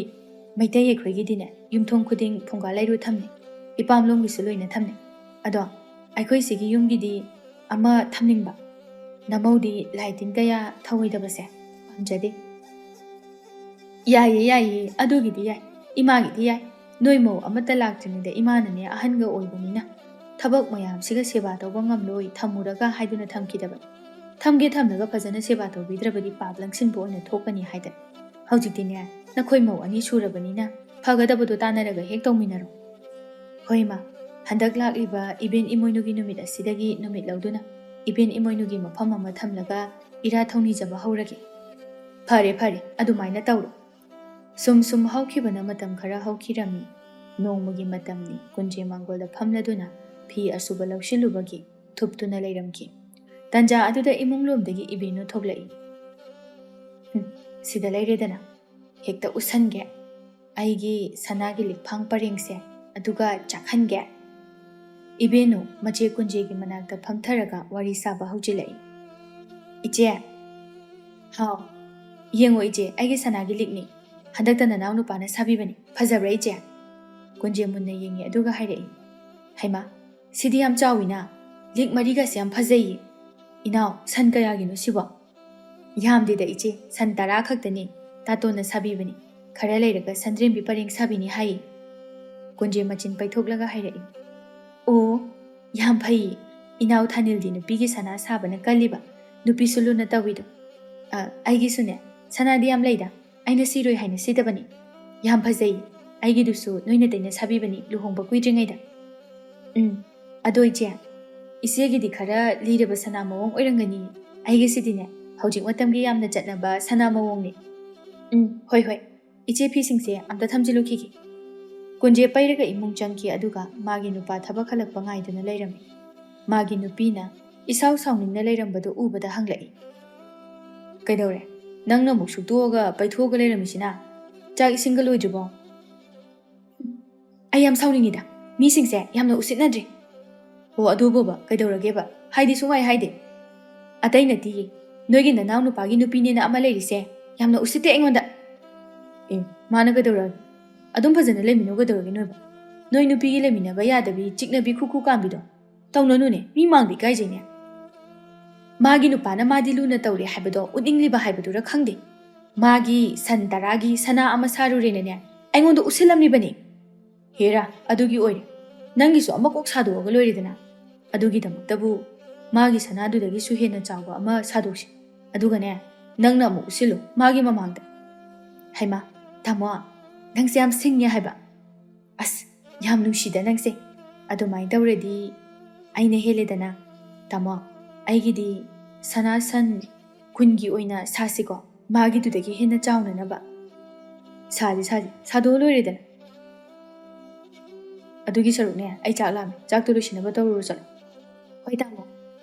ꯃꯩꯇꯩ ꯑꯩꯈꯣꯏꯒꯤꯗꯤꯅꯦ, ꯌꯨꯝꯊꯣꯡ ꯈꯨꯗꯤꯡ ꯐꯨꯡꯒꯥ ꯂꯩꯔꯨ ꯊꯝꯅꯩ, ꯏꯄꯥꯝꯂꯣꯝꯒꯤꯁꯨ ꯂꯣꯏꯅ ꯊꯝꯅꯩ꯫ ꯑꯗꯣ ꯑꯩꯈꯣꯏ ꯁꯤꯒꯤ ꯌꯨꯝꯒꯤꯗꯤ ꯑꯃ ꯊꯝꯅꯤꯡꯕ꯫ ꯅꯃꯧꯗꯤ ꯂꯥꯏ ꯇꯤꯟ ꯀꯌꯥ ꯊꯧꯑꯣꯏꯗꯕꯁꯦ ꯄꯥꯝꯖꯗꯦ꯫" ꯌꯥꯏꯌꯦ, ꯌꯥꯏꯌꯦ, ꯑꯗꯨꯒꯤꯗꯤ ꯌꯥꯏ꯫ ꯏꯃꯥꯒꯤꯗꯤ ꯌꯥꯏ꯫ ꯅꯣꯏ ꯃꯧ ꯑꯃꯠꯇ ꯂꯥꯛꯇ꯭ꯔꯤꯉꯩꯗ ꯏꯃꯥꯅꯅꯦ ꯑꯍꯟꯒ ꯑꯣꯏꯕꯅꯤꯅ ꯊꯕꯛ ꯃꯌꯥꯝꯁꯤꯒ ꯁꯦꯕꯥ ꯇꯧꯕ ꯉꯝꯂꯣꯏ, ꯊꯝꯃꯨꯔꯒ ꯍꯥꯏꯗꯨꯅ ꯊꯝꯈꯤꯗꯕ꯫ ꯊꯝꯒꯦ ꯊꯝꯂꯒ ꯐꯖꯅ ꯁꯦꯕꯥ ꯇꯧꯕꯤꯗ꯭ꯔꯕꯗꯤ ꯄꯥꯞ ꯂꯪꯁꯤꯟꯕ ꯑꯣꯏꯅ ꯊꯣꯛꯀꯅꯤ ꯍꯥꯏꯗꯅ꯫ ꯍꯧꯖꯤꯛꯇꯤꯅꯦ, ꯅꯈꯣꯏ ꯃꯧ ꯑꯅꯤ ꯁꯨꯔꯕꯅꯤꯅ ꯐꯒꯗꯕꯗꯣ ꯇꯥꯟꯅꯔꯒ ꯍꯦꯛ ꯇꯧꯃꯤꯟꯅꯔꯣ꯫ ꯍꯣꯏ ꯏꯃꯥ, ꯍꯟꯗꯛ ꯂꯥꯛꯂꯤꯕ ꯏꯕꯦꯟ ꯏꯃꯣꯏꯅꯨꯒꯤ ꯅꯨꯃꯤꯠ ꯑꯁꯤꯗꯒꯤ ꯅꯨꯃꯤꯠ ꯂꯧꯗꯨꯅ ꯏꯕꯦꯟ ꯏꯃꯣꯏꯅꯨꯒꯤ ꯃꯐꯝ ꯑꯃ ꯊꯝꯂꯒ ꯏꯔꯥꯠ ꯊꯧꯅꯤꯖꯕ ꯍꯧꯔꯒꯦ꯫ ꯐꯔꯦ, ꯐꯔꯦ, ꯑꯗꯨꯃꯥꯏꯅ ꯇꯧꯔꯣ꯫ ꯁꯨꯝ ꯁꯨꯝ ꯍꯧꯈꯤꯕꯅ ꯃꯇꯝ ꯈꯔ ꯍꯧꯈꯤꯔꯝꯃꯤ꯫ ꯅꯣꯡꯃꯒꯤ ꯃꯇꯝꯅꯤ꯫ ꯀꯨꯟꯖꯦ ꯃꯥꯡꯒꯣꯜꯗ ꯐꯝꯂꯗꯨꯅ ꯐꯤ ꯑꯁꯨꯕ ꯂꯧꯁꯤꯜꯂꯨꯕꯒꯤ ꯊꯨꯞꯇꯨꯅ ꯂꯩꯔꯝꯈꯤ꯫ ꯇꯟꯖꯥ ꯑꯗꯨꯗ ꯏꯃꯨꯡ ꯂꯣꯝꯗꯒꯤ ꯏꯕꯦꯟꯅꯨ ꯊꯣꯛꯂꯛꯏ꯫ "ꯍꯨꯝ, ꯁꯤꯗ ꯂꯩꯔꯦꯗꯅ꯫ ꯍꯦꯛꯇ ꯎꯠꯁꯟꯒꯦ꯫ ꯑꯩꯒꯤ ꯁꯅꯥꯒꯤ ꯂꯤꯛꯐꯥꯡ ꯄꯔꯦꯡꯁꯦ, ꯑꯗꯨꯒ ꯆꯥꯛꯍꯟꯒꯦ꯫" ꯏꯕꯦꯟꯅꯨ ꯃꯆꯦ ꯀꯨꯟꯖꯦꯒꯤ ꯃꯅꯥꯛꯇ ꯐꯝꯊꯔꯒ ꯋꯥꯔꯤ ꯁꯥꯕ ꯍꯧꯖꯤꯜꯂꯛꯏ꯫ "ꯏꯆꯦ꯫" "ꯍꯥꯎ꯫" "ꯌꯦꯡꯉꯣ ꯏꯆꯦ, ꯑꯩꯒꯤ ꯁꯅꯥꯒꯤ ꯂꯤꯛꯅꯤ꯫ ꯍꯟꯗꯛꯇ ꯅꯅꯥꯎ ꯅꯨꯄꯥꯅ ꯁꯥꯕꯤꯕꯅꯤ꯫ ꯐꯖꯕ꯭ꯔꯥ ꯏꯆꯦ?" ꯀꯨꯟꯖꯦ ꯃꯨꯟꯅ ꯌꯦꯡꯉꯤ, ꯑꯗꯨꯒ ꯍꯥꯏꯔꯛꯏ, "ꯍꯩꯃꯥ, ꯁꯤꯗꯤ ꯌꯥꯝ ꯆꯥꯎꯋꯤꯅ꯫ ꯂꯤꯛ ꯃꯔꯤꯒꯁꯦ ꯌꯥꯝ ꯐꯖꯩꯌꯦ꯫ ꯏꯅꯥꯎ, ꯁꯟ ꯀꯌꯥꯒꯤꯅꯣ ꯁꯤꯕꯣ?" "ꯌꯥꯝꯗꯦꯗ ꯏꯆꯦ, ꯁꯟ ꯇꯔꯥ ꯈꯛꯇꯅꯤ꯫ ꯇꯥꯇꯣꯟꯅ ꯁꯥꯕꯤꯕꯅꯤ꯫ ꯈꯔ ꯂꯩꯔꯒ ꯁꯟꯗ꯭ꯔꯦꯝꯕꯤ ꯄꯔꯦꯡ ꯁꯥꯕꯤꯅꯤ ꯍꯥꯏꯌꯦ꯫" ꯀꯨꯟꯖꯦ ꯃꯆꯤꯟ ꯄꯩꯊꯣꯛꯂꯒ ꯍꯥꯏꯔꯛꯏ, "ꯑꯣ, ꯌꯥꯝ ꯐꯩꯌꯦ꯫ ꯏꯅꯥꯎ ꯊꯥꯅꯤꯜꯗꯤ ꯅꯨꯄꯤꯒꯤ ꯁꯅꯥ ꯁꯥꯕꯅ ꯀꯜꯂꯤꯕ꯫ ꯅꯨꯄꯤꯁꯨ ꯂꯨꯅ ꯇꯧꯏꯗꯣ꯫ ꯑ, ꯑꯩꯒꯤꯁꯨꯅꯦ, ꯁꯅꯥꯗꯤ ꯌꯥꯝ ꯂꯩꯗ꯫ ꯑꯩꯅ ꯁꯤꯔꯣꯏ ꯍꯥꯏꯅ ꯁꯤꯗꯕꯅꯤ꯫ ꯌꯥꯝ ꯐꯖꯩ꯫ ꯑꯩꯒꯤꯗꯨꯁꯨ ꯅꯣꯏ ꯅꯇꯩꯅ ꯁꯥꯕꯤꯕꯅꯤ ꯂꯨꯍꯣꯡꯕ ꯀꯨꯏꯗ꯭ꯔꯤꯉꯩꯗ꯫" "ꯎꯝ, ꯑꯗꯣ ꯏꯆꯦ, ꯏꯆꯦꯒꯤꯗꯤ ꯈꯔ ꯂꯤꯔꯕ ꯁꯅꯥ ꯃꯑꯣꯡ ꯑꯣꯏꯔꯝꯒꯅꯤ꯫ ꯑꯩꯒꯤꯁꯤꯗꯤꯅꯦ, ꯍꯧꯖꯤꯛ ꯃꯇꯝꯒꯤ ꯌꯥꯝꯅ ꯆꯠꯅꯕ ꯁꯅꯥ ꯃꯑꯣꯡꯅꯤ꯫" "ꯎꯝ, ꯍꯣꯏ, ꯍꯣꯏ꯫ ꯏꯆꯦ, ꯐꯤꯁꯤꯡꯁꯦ ꯑꯝꯇ ꯊꯝꯖꯤꯜꯂꯨꯈꯤꯒꯦ꯫" ꯀꯨꯟꯖꯦ ꯄꯩꯔꯒ ꯏꯃꯨꯡ ꯆꯪꯈꯤ, ꯑꯗꯨꯒ ꯃꯥꯒꯤ ꯅꯨꯄꯥ ꯊꯕꯛ ꯍꯜꯂꯛꯄ ꯉꯥꯏꯗꯨꯅ ꯂꯩꯔꯝꯃꯤ꯫ ꯃꯥꯒꯤ ꯅꯨꯄꯤꯅ ꯏꯁꯥꯎ ꯁꯥꯎꯅꯤꯡꯅ ꯂꯩꯔꯝꯕꯗꯨ ꯎꯕꯗ ꯍꯪꯂꯛꯏ, "ꯀꯩꯗꯧꯔꯦ? ꯅꯪꯅ ꯑꯃꯨꯛ ꯁꯨꯛꯇꯣꯛꯑꯒ ꯄꯩꯊꯣꯛꯑꯒ ꯂꯩꯔꯝꯃꯤꯁꯤꯅ? ꯆꯥꯛ ꯏꯁꯤꯡꯒ ꯂꯣꯏꯗ꯭ꯔꯤꯕꯣ?" "ꯑꯩ ꯌꯥꯝ ꯁꯥꯎꯅꯤꯡꯉꯤꯗ꯫ ꯃꯤꯁꯤꯡꯁꯦ ꯌꯥꯝꯅ ꯎꯁꯤꯠꯅꯗ꯭ꯔꯦ꯫" "ꯑꯣ, ꯑꯗꯨꯕꯨꯕ ꯀꯩꯗꯧꯔꯒꯦꯕ? ꯍꯥꯏꯗꯤ ꯁꯨꯡꯍꯥꯏ ꯍꯥꯏꯗꯦ꯫" "ꯑꯇꯩ ꯅꯠꯇꯤꯌꯦ, ꯅꯣꯏꯒꯤ ꯅꯅꯥꯎ ꯅꯨꯄꯥꯒꯤ ꯅꯨꯄꯤꯅꯦꯅ ꯑꯃ ꯂꯩꯔꯤꯁꯦ ꯌꯥꯝꯅ ꯎꯁꯤꯠꯇꯦ ꯑꯩꯉꯣꯟꯗ꯫" "ꯑꯦ, ꯃꯥꯅ ꯀꯩꯗꯧꯔꯒꯦ? ꯑꯗꯨꯝ ꯐꯖꯅ ꯂꯩꯃꯤꯟꯅꯧ ꯀꯩꯗꯧꯔꯒꯦ ꯅꯣꯏꯕꯣ? ꯅꯣꯏ ꯅꯨꯄꯤꯒꯤ ꯂꯩꯃꯤꯟꯅꯕ ꯌꯥꯗꯕꯤ, ꯆꯤꯛꯅꯕꯤ, ꯈꯨ ꯈꯨ ꯀꯥꯝꯕꯤꯗꯣ ꯇꯧꯅꯅꯨꯅꯦ, ꯃꯤ ꯃꯥꯡꯗ ꯏꯀꯥꯏꯖꯩꯅꯦ꯫" "ꯃꯥꯒꯤ ꯅꯨꯄꯥꯅ ꯃꯥꯗꯤ ꯂꯨꯅ ꯇꯧꯔꯦ ꯍꯥꯏꯕꯗꯣ ꯎꯠꯅꯤꯡꯂꯤꯕ ꯍꯥꯏꯕꯗꯨꯔ ꯈꯪꯗꯦ꯫ ꯃꯥꯒꯤ ꯁꯟ ꯇꯔꯥꯒꯤ ꯁꯅꯥ ꯑꯃ ꯁꯥꯔꯨꯔꯦꯅꯅꯦ, ꯑꯩꯉꯣꯟꯗ ꯎꯁꯤꯜꯂꯝꯂꯤꯕꯅꯤ꯫ ꯍꯦꯔꯥ, ꯑꯗꯨꯒꯤ ꯑꯣꯏꯔꯦ꯫ ꯅꯪꯒꯤꯁꯨ ꯑꯃ ꯀꯣꯛ ꯁꯥꯗꯣꯛꯑꯒ ꯂꯣꯏꯔꯦꯗꯅ꯫ ꯑꯗꯨꯒꯤꯗꯃꯛꯇꯕꯨ ꯃꯥꯒꯤ ꯁꯅꯥꯗꯨꯗꯒꯤꯁꯨ ꯍꯦꯟꯅ ꯆꯥꯎꯕ ꯑꯃ ꯁꯥꯗꯣꯛꯁꯤ꯫ ꯑꯗꯨꯒꯅꯦ, ꯅꯪꯅ ꯑꯃꯨꯛ ꯎꯁꯤꯜꯂꯨ ꯃꯥꯒꯤ ꯃꯃꯥꯡꯗ꯫ ꯍꯩꯃꯥ, ꯇꯥꯃꯣ, ꯅꯪꯁꯦ ꯌꯥꯝ ꯁꯤꯡꯉꯦ ꯍꯥꯏꯕ꯫ ꯑꯁ, ꯌꯥꯝ ꯅꯨꯡꯁꯤꯗ ꯅꯪꯁꯦ꯫ ꯑꯗꯨꯃꯥꯏꯅ ꯇꯧꯔꯗꯤ ꯑꯩꯅ ꯍꯦꯜꯂꯦꯗꯅ꯫ ꯇꯥꯃꯣ, ꯑꯩꯒꯤꯗꯤ ꯁꯅꯥ ꯁꯟ ꯀꯨꯟꯒꯤ ꯑꯣꯏꯅ ꯁꯥꯁꯤꯀꯣ, ꯃꯥꯒꯤꯗꯨꯗꯒꯤ ꯍꯦꯟꯅ ꯆꯥꯎꯅꯅꯕ꯫ ꯁꯥꯁꯤ, ꯁꯥꯁꯤ, ꯁꯥꯗꯣꯛꯑ ꯂꯣꯏꯔꯦꯗꯅ꯫ ꯑꯗꯨꯒꯤ ꯁꯔꯨꯛꯅꯦ, ꯑꯩ ꯆꯥꯛ ꯂꯥꯝꯃꯦ, ꯆꯥꯛꯇꯣ ꯂꯣꯏꯁꯤꯟꯅꯕ ꯇꯧꯔꯨꯔꯣ ꯆꯠꯂꯣ꯫ ꯍꯣꯏ ꯇꯥꯃꯣ꯫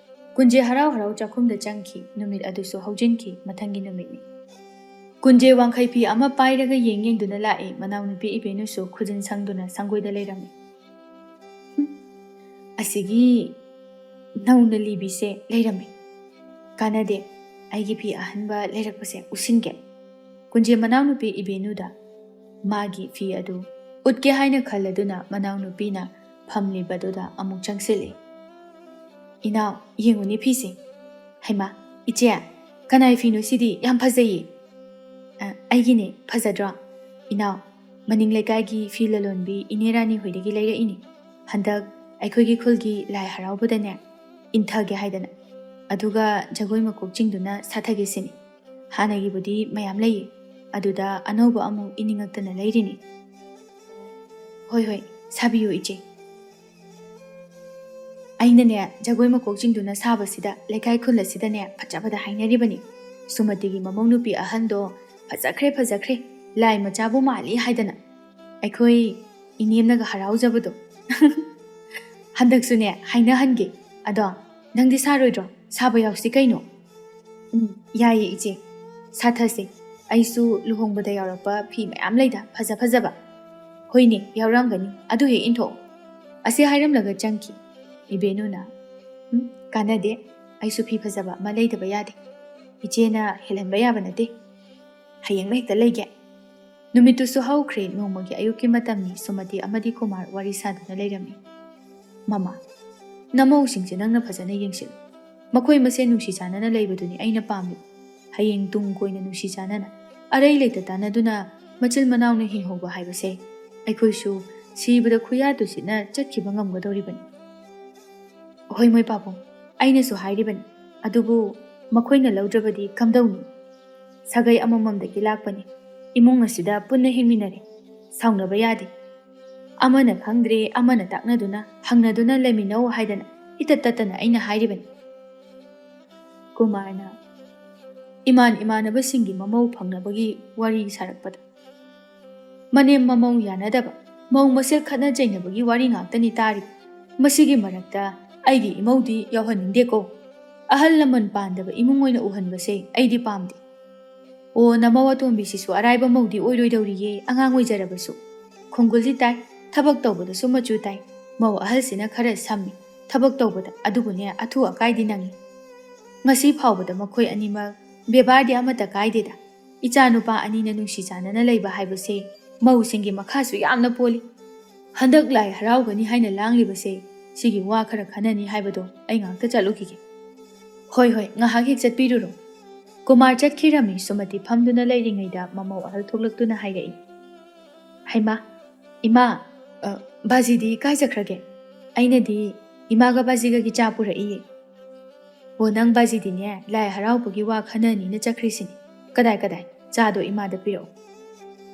ꯀꯨꯟꯖꯦ ꯍꯔꯥꯎ ꯍꯔꯥꯎ ꯆꯥꯛꯈꯨꯝꯗ ꯆꯪꯈꯤ꯫ ꯅꯨꯃꯤꯠ ꯑꯗꯨꯁꯨ ꯍꯧꯖꯤꯟꯈꯤ꯫ ꯃꯊꯪꯒꯤ ꯅꯨꯃꯤꯠꯅꯤ꯫ ꯀꯨꯟꯖꯦ ꯋꯥꯡꯈꯩ ꯐꯤ ꯑꯃ ꯄꯥꯏꯔꯒ ꯌꯦꯡ ꯌꯦꯡꯗꯨꯅ ꯂꯥꯛꯏ꯫ ꯃꯅꯥꯎꯅꯨꯄꯤ ꯏꯕꯦꯟꯅꯨꯁꯨ ꯈꯨꯖꯤꯟ ꯁꯪꯗꯨꯅ ꯁꯪꯒꯣꯏꯗ ꯂꯩꯔꯝꯃꯤ꯫ "ꯍꯨꯝ, ꯑꯁꯤꯒꯤ ꯅꯧꯅ ꯂꯤꯕꯤꯁꯦ ꯂꯩꯔꯝꯃꯤ꯫ ꯀꯥꯟꯅꯗꯦ, ꯑꯩꯒꯤ ꯐꯤ ꯑꯍꯟꯕ ꯂꯩꯔꯛꯄꯁꯦ ꯎꯁꯤꯟꯒꯦ꯫" ꯀꯨꯟꯖꯦ ꯃꯅꯥꯎꯅꯨꯄꯤ ꯏꯕꯦꯟꯅꯨꯗ ꯃꯥꯒꯤ ꯐꯤ ꯑꯗꯨ ꯎꯠꯀꯦ ꯍꯥꯏꯅ ꯈꯜꯂꯗꯨꯅ ꯃꯅꯥꯎꯅꯨꯄꯤꯅ ꯐꯝꯂꯤꯕꯗꯨꯗ ꯑꯃꯨꯛ ꯆꯪꯁꯤꯜꯂꯤ꯫ "ꯏꯅꯥꯎ, ꯌꯦꯡꯉꯨꯅꯦ ꯐꯤꯁꯦ꯫ ꯍꯩꯃꯥ, ꯏꯆꯦ, ꯀꯅꯥꯏ ꯐꯤꯅꯣ ꯁꯤꯗꯤ? ꯌꯥꯝ ꯐꯖꯩꯌꯦ꯫" "ꯑ, ꯑꯩꯒꯤꯅꯦ, ꯐꯖꯗ꯭ꯔꯣ? ꯏꯅꯥꯎ, ꯃꯅꯤꯡ ꯂꯩꯀꯥꯏꯒꯤ ꯐꯤ ꯂꯂꯣꯟꯕꯤ ꯏꯅꯦ ꯔꯥꯅꯤ ꯍꯣꯏꯗꯒꯤ ꯂꯩꯔꯛꯏꯅꯤ꯫ ꯍꯟꯗꯛ ꯑꯩꯈꯣꯏꯒꯤ ꯈꯨꯜꯒꯤ ꯂꯥꯏ ꯍꯔꯥꯎꯕꯗꯅꯦ, ꯏꯟꯊꯒꯦ ꯍꯥꯏꯗꯅ꯫ ꯑꯗꯨꯒ ꯖꯒꯣꯏ ꯃꯀꯣꯛ ꯆꯤꯡꯗꯨꯅ ꯁꯥꯊꯒꯦ ꯁꯤꯅꯤ꯫ ꯍꯥꯟꯅꯒꯤꯕꯨꯗꯤ ꯃꯌꯥꯝ ꯂꯩꯌꯦ꯫ ꯑꯗꯨꯗ ꯑꯅꯧꯕ ꯑꯃꯨꯛ ꯏꯅꯤꯡꯉꯛꯇꯅ ꯂꯩꯔꯤꯅꯤ꯫" "ꯍꯣꯏ, ꯍꯣꯏ, ꯁꯥꯕꯤꯌꯨ ꯏꯆꯦ꯫" "ꯑꯩꯅꯅꯦ, ꯖꯒꯣꯏ ꯃꯀꯣꯛ ꯆꯤꯡꯗꯨꯅ ꯁꯥꯕꯁꯤꯗ ꯂꯩꯀꯥꯏ ꯈꯨꯜ ꯑꯁꯤꯗꯅꯦ ꯐꯖꯕꯗ ꯍꯥꯏꯅꯔꯤꯕꯅꯤ꯫ ꯁꯨꯃꯇꯤꯒꯤ ꯃꯃꯧ ꯅꯨꯄꯤ ꯑꯍꯟꯗꯣ ꯐꯖꯈ꯭ꯔꯦ, ꯐꯖꯈ꯭ꯔꯦ, ꯂꯥꯏ ꯃꯆꯥꯕꯨ ꯃꯥꯜꯂꯤ ꯍꯥꯏꯗꯅ꯫ ꯑꯩꯈꯣꯏ ꯏꯅꯦꯝꯅꯒ ꯍꯔꯥꯎꯖꯕꯗꯣ꯫" "ꯍꯟꯗꯛꯁꯨꯅꯦ ꯍꯥꯏꯅꯍꯟꯒꯦ꯫ ꯑꯗꯣ ꯅꯪꯗꯤ ꯁꯥꯔꯣꯏꯗ꯭ꯔꯣ? ꯁꯥꯕ ꯌꯥꯎꯁꯤ ꯀꯩꯅꯣ꯫" "ꯎꯝ, ꯌꯥꯏꯌꯦ ꯏꯆꯦ, ꯁꯥꯊꯁꯦ꯫ ꯑꯩꯁꯨ ꯂꯨꯍꯣꯡꯕꯗ ꯌꯥꯎꯔꯛꯄ ꯐꯤ ꯃꯌꯥꯝ ꯂꯩꯗ, ꯐꯖ ꯐꯖꯕ꯫" "ꯍꯣꯏꯅꯦ, ꯌꯥꯎꯔꯝꯒꯅꯤ꯫ ꯑꯗꯨ ꯍꯦꯛ ꯏꯟꯊꯣꯛꯑꯣ꯫" ꯑꯁꯤ ꯍꯥꯏꯔꯝꯂꯒ ꯆꯪꯈꯤ꯫ ꯏꯕꯦꯟꯅꯨꯅ, "ꯎꯝ, ꯀꯥꯟꯅꯗꯦ꯫ ꯑꯩꯁꯨ ꯐꯤ ꯐꯖꯕ ꯑꯃ ꯂꯩꯗꯕ ꯌꯥꯗꯦ꯫ ꯏꯆꯦꯅ ꯍꯦꯜꯍꯟꯕ ꯌꯥꯕ ꯅꯠꯇꯦ꯫ ꯍꯌꯦꯡꯃꯛ ꯍꯦꯛꯇ ꯂꯩꯒꯦ꯫" ꯅꯨꯃꯤꯠꯇꯨꯁꯨ ꯍꯧꯈ꯭ꯔꯦ꯫ ꯅꯣꯡꯃꯒꯤ ꯑꯌꯨꯛꯀꯤ ꯃꯇꯝꯅꯤ꯫ ꯁꯨꯃꯇꯤ ꯑꯃꯗꯤ ꯀꯨꯃꯥꯔ ꯋꯥꯔꯤ ꯁꯥꯗꯨꯅ ꯂꯩꯔꯝꯃꯤ꯫ "ꯃꯃꯥ, ꯅꯃꯧꯁꯤꯡꯁꯦ ꯅꯪꯅ ꯐꯖꯅ ꯌꯦꯡꯁꯤꯜꯂꯨ꯫ ꯃꯈꯣꯏ ꯃꯁꯦꯟ ꯅꯨꯡꯁꯤ ꯆꯥꯟꯅꯅ ꯂꯩꯕꯗꯨꯅꯤ ꯑꯩꯅ ꯄꯥꯝꯂꯤꯕ꯫ ꯍꯌꯦꯡ ꯇꯨꯡ ꯀꯣꯏꯅ ꯅꯨꯡꯁꯤ ꯆꯥꯟꯅꯅ ꯑꯔꯩ ꯂꯩꯇ ꯇꯥꯟꯅꯗꯨꯅ ꯃꯆꯤꯟ ꯃꯅꯥꯎꯅ ꯍꯤꯡꯍꯧꯕ ꯍꯥꯏꯕꯁꯦ ꯑꯩꯈꯣꯏꯁꯨ ꯁꯤꯕꯗ ꯈꯨꯌꯥ ꯇꯨꯁꯤꯠꯅ ꯆꯠꯈꯤꯕ ꯉꯝꯒꯗꯧꯔꯤꯕꯅꯤ꯫ ꯍꯣꯏ ꯃꯣꯏ ꯄꯥꯕꯨꯡ, ꯑꯩꯅꯁꯨ ꯍꯥꯏꯔꯤꯕꯅꯤ, ꯑꯗꯨꯕꯨ ꯃꯈꯣꯏꯅ ꯂꯧꯗ꯭ꯔꯕꯗꯤ ꯀꯝꯗꯧꯅꯤ? ꯁꯥꯒꯩ ꯑꯃꯃꯝꯗꯒꯤ ꯂꯥꯛꯄꯅꯤ꯫ ꯏꯃꯨꯡ ꯑꯁꯤꯗ ꯄꯨꯟꯅ ꯍꯤꯡꯃꯤꯟꯅꯔꯦ꯫ ꯁꯥꯎꯅꯕ ꯌꯥꯗꯦ꯫ ꯑꯃꯅ ꯈꯪꯗ꯭ꯔꯦ, ꯑꯃꯅ ꯇꯥꯛꯅꯗꯨꯅ, ꯍꯪꯅꯗꯨꯅ ꯂꯩꯃꯤꯟꯅꯧ ꯍꯥꯏꯗꯅ ꯏꯇꯠ ꯇꯠꯇꯅ ꯑꯩꯅ ꯍꯥꯏꯔꯤꯕꯅꯤ꯫ ꯀꯨꯃꯥꯔꯅ ꯏꯃꯥꯟ ꯏꯃꯥꯟꯅꯕꯁꯤꯡꯒꯤ ꯃꯃꯧ ꯐꯪꯅꯕꯒꯤ ꯋꯥꯔꯤ ꯁꯥꯔꯛꯄꯗ, ꯃꯅꯦꯝ ꯃꯃꯧ ꯌꯥꯅꯗꯕ, ꯃꯧ ꯃꯁꯦꯜ ꯈꯠꯅ ꯆꯩꯅꯕꯒꯤ ꯋꯥꯔꯤ ꯉꯥꯛꯇꯅꯤ ꯇꯥꯔꯤ꯫ ꯃꯁꯤꯒꯤ ꯃꯔꯛꯇ ꯑꯩꯒꯤ ꯏꯃꯧꯗꯤ ꯌꯥꯎꯍꯟꯅꯤꯡꯗꯦꯀꯣ꯫ ꯑꯍꯜ ꯂꯃꯟ ꯄꯥꯟꯗꯕ ꯏꯃꯨꯡ ꯑꯣꯏꯅ ꯎꯍꯟꯕꯁꯦ ꯑꯩꯗꯤ ꯄꯥꯝꯗꯦ꯫ ꯑꯣ, ꯅꯃꯧ ꯑꯇꯣꯝꯕꯤꯁꯤꯁꯨ ꯑꯔꯥꯏꯕ ꯃꯧꯗꯤ ꯑꯣꯏꯔꯣꯏꯗꯧꯔꯤꯌꯦ, ꯑꯉꯥꯡ ꯑꯣꯏꯖꯔꯕꯁꯨ꯫ ꯈꯣꯡꯒꯨꯜꯗꯤ ꯇꯥꯏ, ꯊꯕꯛ ꯇꯧꯕꯗꯁꯨ ꯃꯆꯨ ꯇꯥꯏ꯫ ꯃꯧ ꯑꯍꯜꯁꯤꯅ ꯈꯔ ꯁꯝꯃꯤ ꯊꯕꯛ ꯇꯧꯕꯗ, ꯑꯗꯨꯕꯨꯅꯦ, ꯑꯊꯨ ꯑꯀꯥꯏꯗꯤ ꯅꯪꯉꯤ꯫ ꯉꯁꯤ ꯐꯥꯎꯕꯗ ꯃꯈꯣꯏ ꯑꯅꯤꯃꯛ ꯕꯦꯕꯥꯔꯗꯤ ꯑꯃꯠꯇ ꯀꯥꯏꯗꯦꯗ꯫ ꯏꯆꯥ ꯅꯨꯄꯥ ꯑꯅꯤꯅ ꯅꯨꯡꯁꯤ ꯆꯥꯟꯅꯅ ꯂꯩꯕ ꯍꯥꯏꯕꯁꯦ ꯃꯧꯁꯤꯡꯒꯤ ꯃꯈꯥꯁꯨ ꯌꯥꯝꯅ ꯄꯣꯜꯂꯤ꯫ ꯍꯟꯗꯛ ꯂꯥꯏ ꯍꯔꯥꯎꯒꯅꯤ ꯍꯥꯏꯅ ꯂꯥꯡꯂꯤꯕꯁꯦ, ꯁꯤꯒꯤ ꯋꯥ ꯈꯔ ꯈꯟꯅꯅꯤ ꯍꯥꯏꯕꯗꯣ ꯑꯩ ꯉꯥꯛꯇ ꯆꯠꯂꯨꯈꯤꯒꯦ꯫ ꯍꯣꯏ, ꯍꯣꯏ, ꯉꯥꯏꯍꯥꯛ ꯍꯦꯛ ꯆꯠꯄꯤꯔꯨꯔꯣ꯫ ꯀꯨꯃꯥꯔ ꯆꯠꯈꯤꯔꯝꯃꯤ꯫ ꯁꯨꯃꯇꯤ ꯐꯝꯗꯨꯅ ꯂꯩꯔꯤꯉꯩꯗ ꯃꯃꯧ ꯑꯍꯜ ꯊꯣꯛꯂꯛꯇꯨꯅ ꯍꯥꯏꯔꯛꯏ, "ꯍꯩꯃꯥ, ꯏꯃꯥ, ꯑ, ꯕꯥꯖꯤꯗꯤ ꯀꯥꯏ ꯆꯠꯈ꯭ꯔꯒꯦ? ꯑꯩꯅꯗꯤ ꯏꯃꯥꯒ ꯕꯥꯖꯤꯒꯒꯤ ꯆꯥ ꯄꯨꯔꯛꯏꯌꯦ꯫" "ꯑꯣ, ꯅꯪ ꯕꯥꯖꯤꯗꯤꯅꯦ ꯂꯥꯏ ꯍꯔꯥꯎꯕꯒꯤ ꯋꯥ ꯈꯟꯅꯅꯤꯅ ꯆꯠꯈ꯭ꯔꯤꯁꯤꯅꯤ꯫ ꯀꯗꯥꯏ, ꯀꯗꯥꯏ? ꯆꯥꯗꯣ ꯏꯃꯥꯗ ꯄꯤꯔꯛꯑꯣ꯫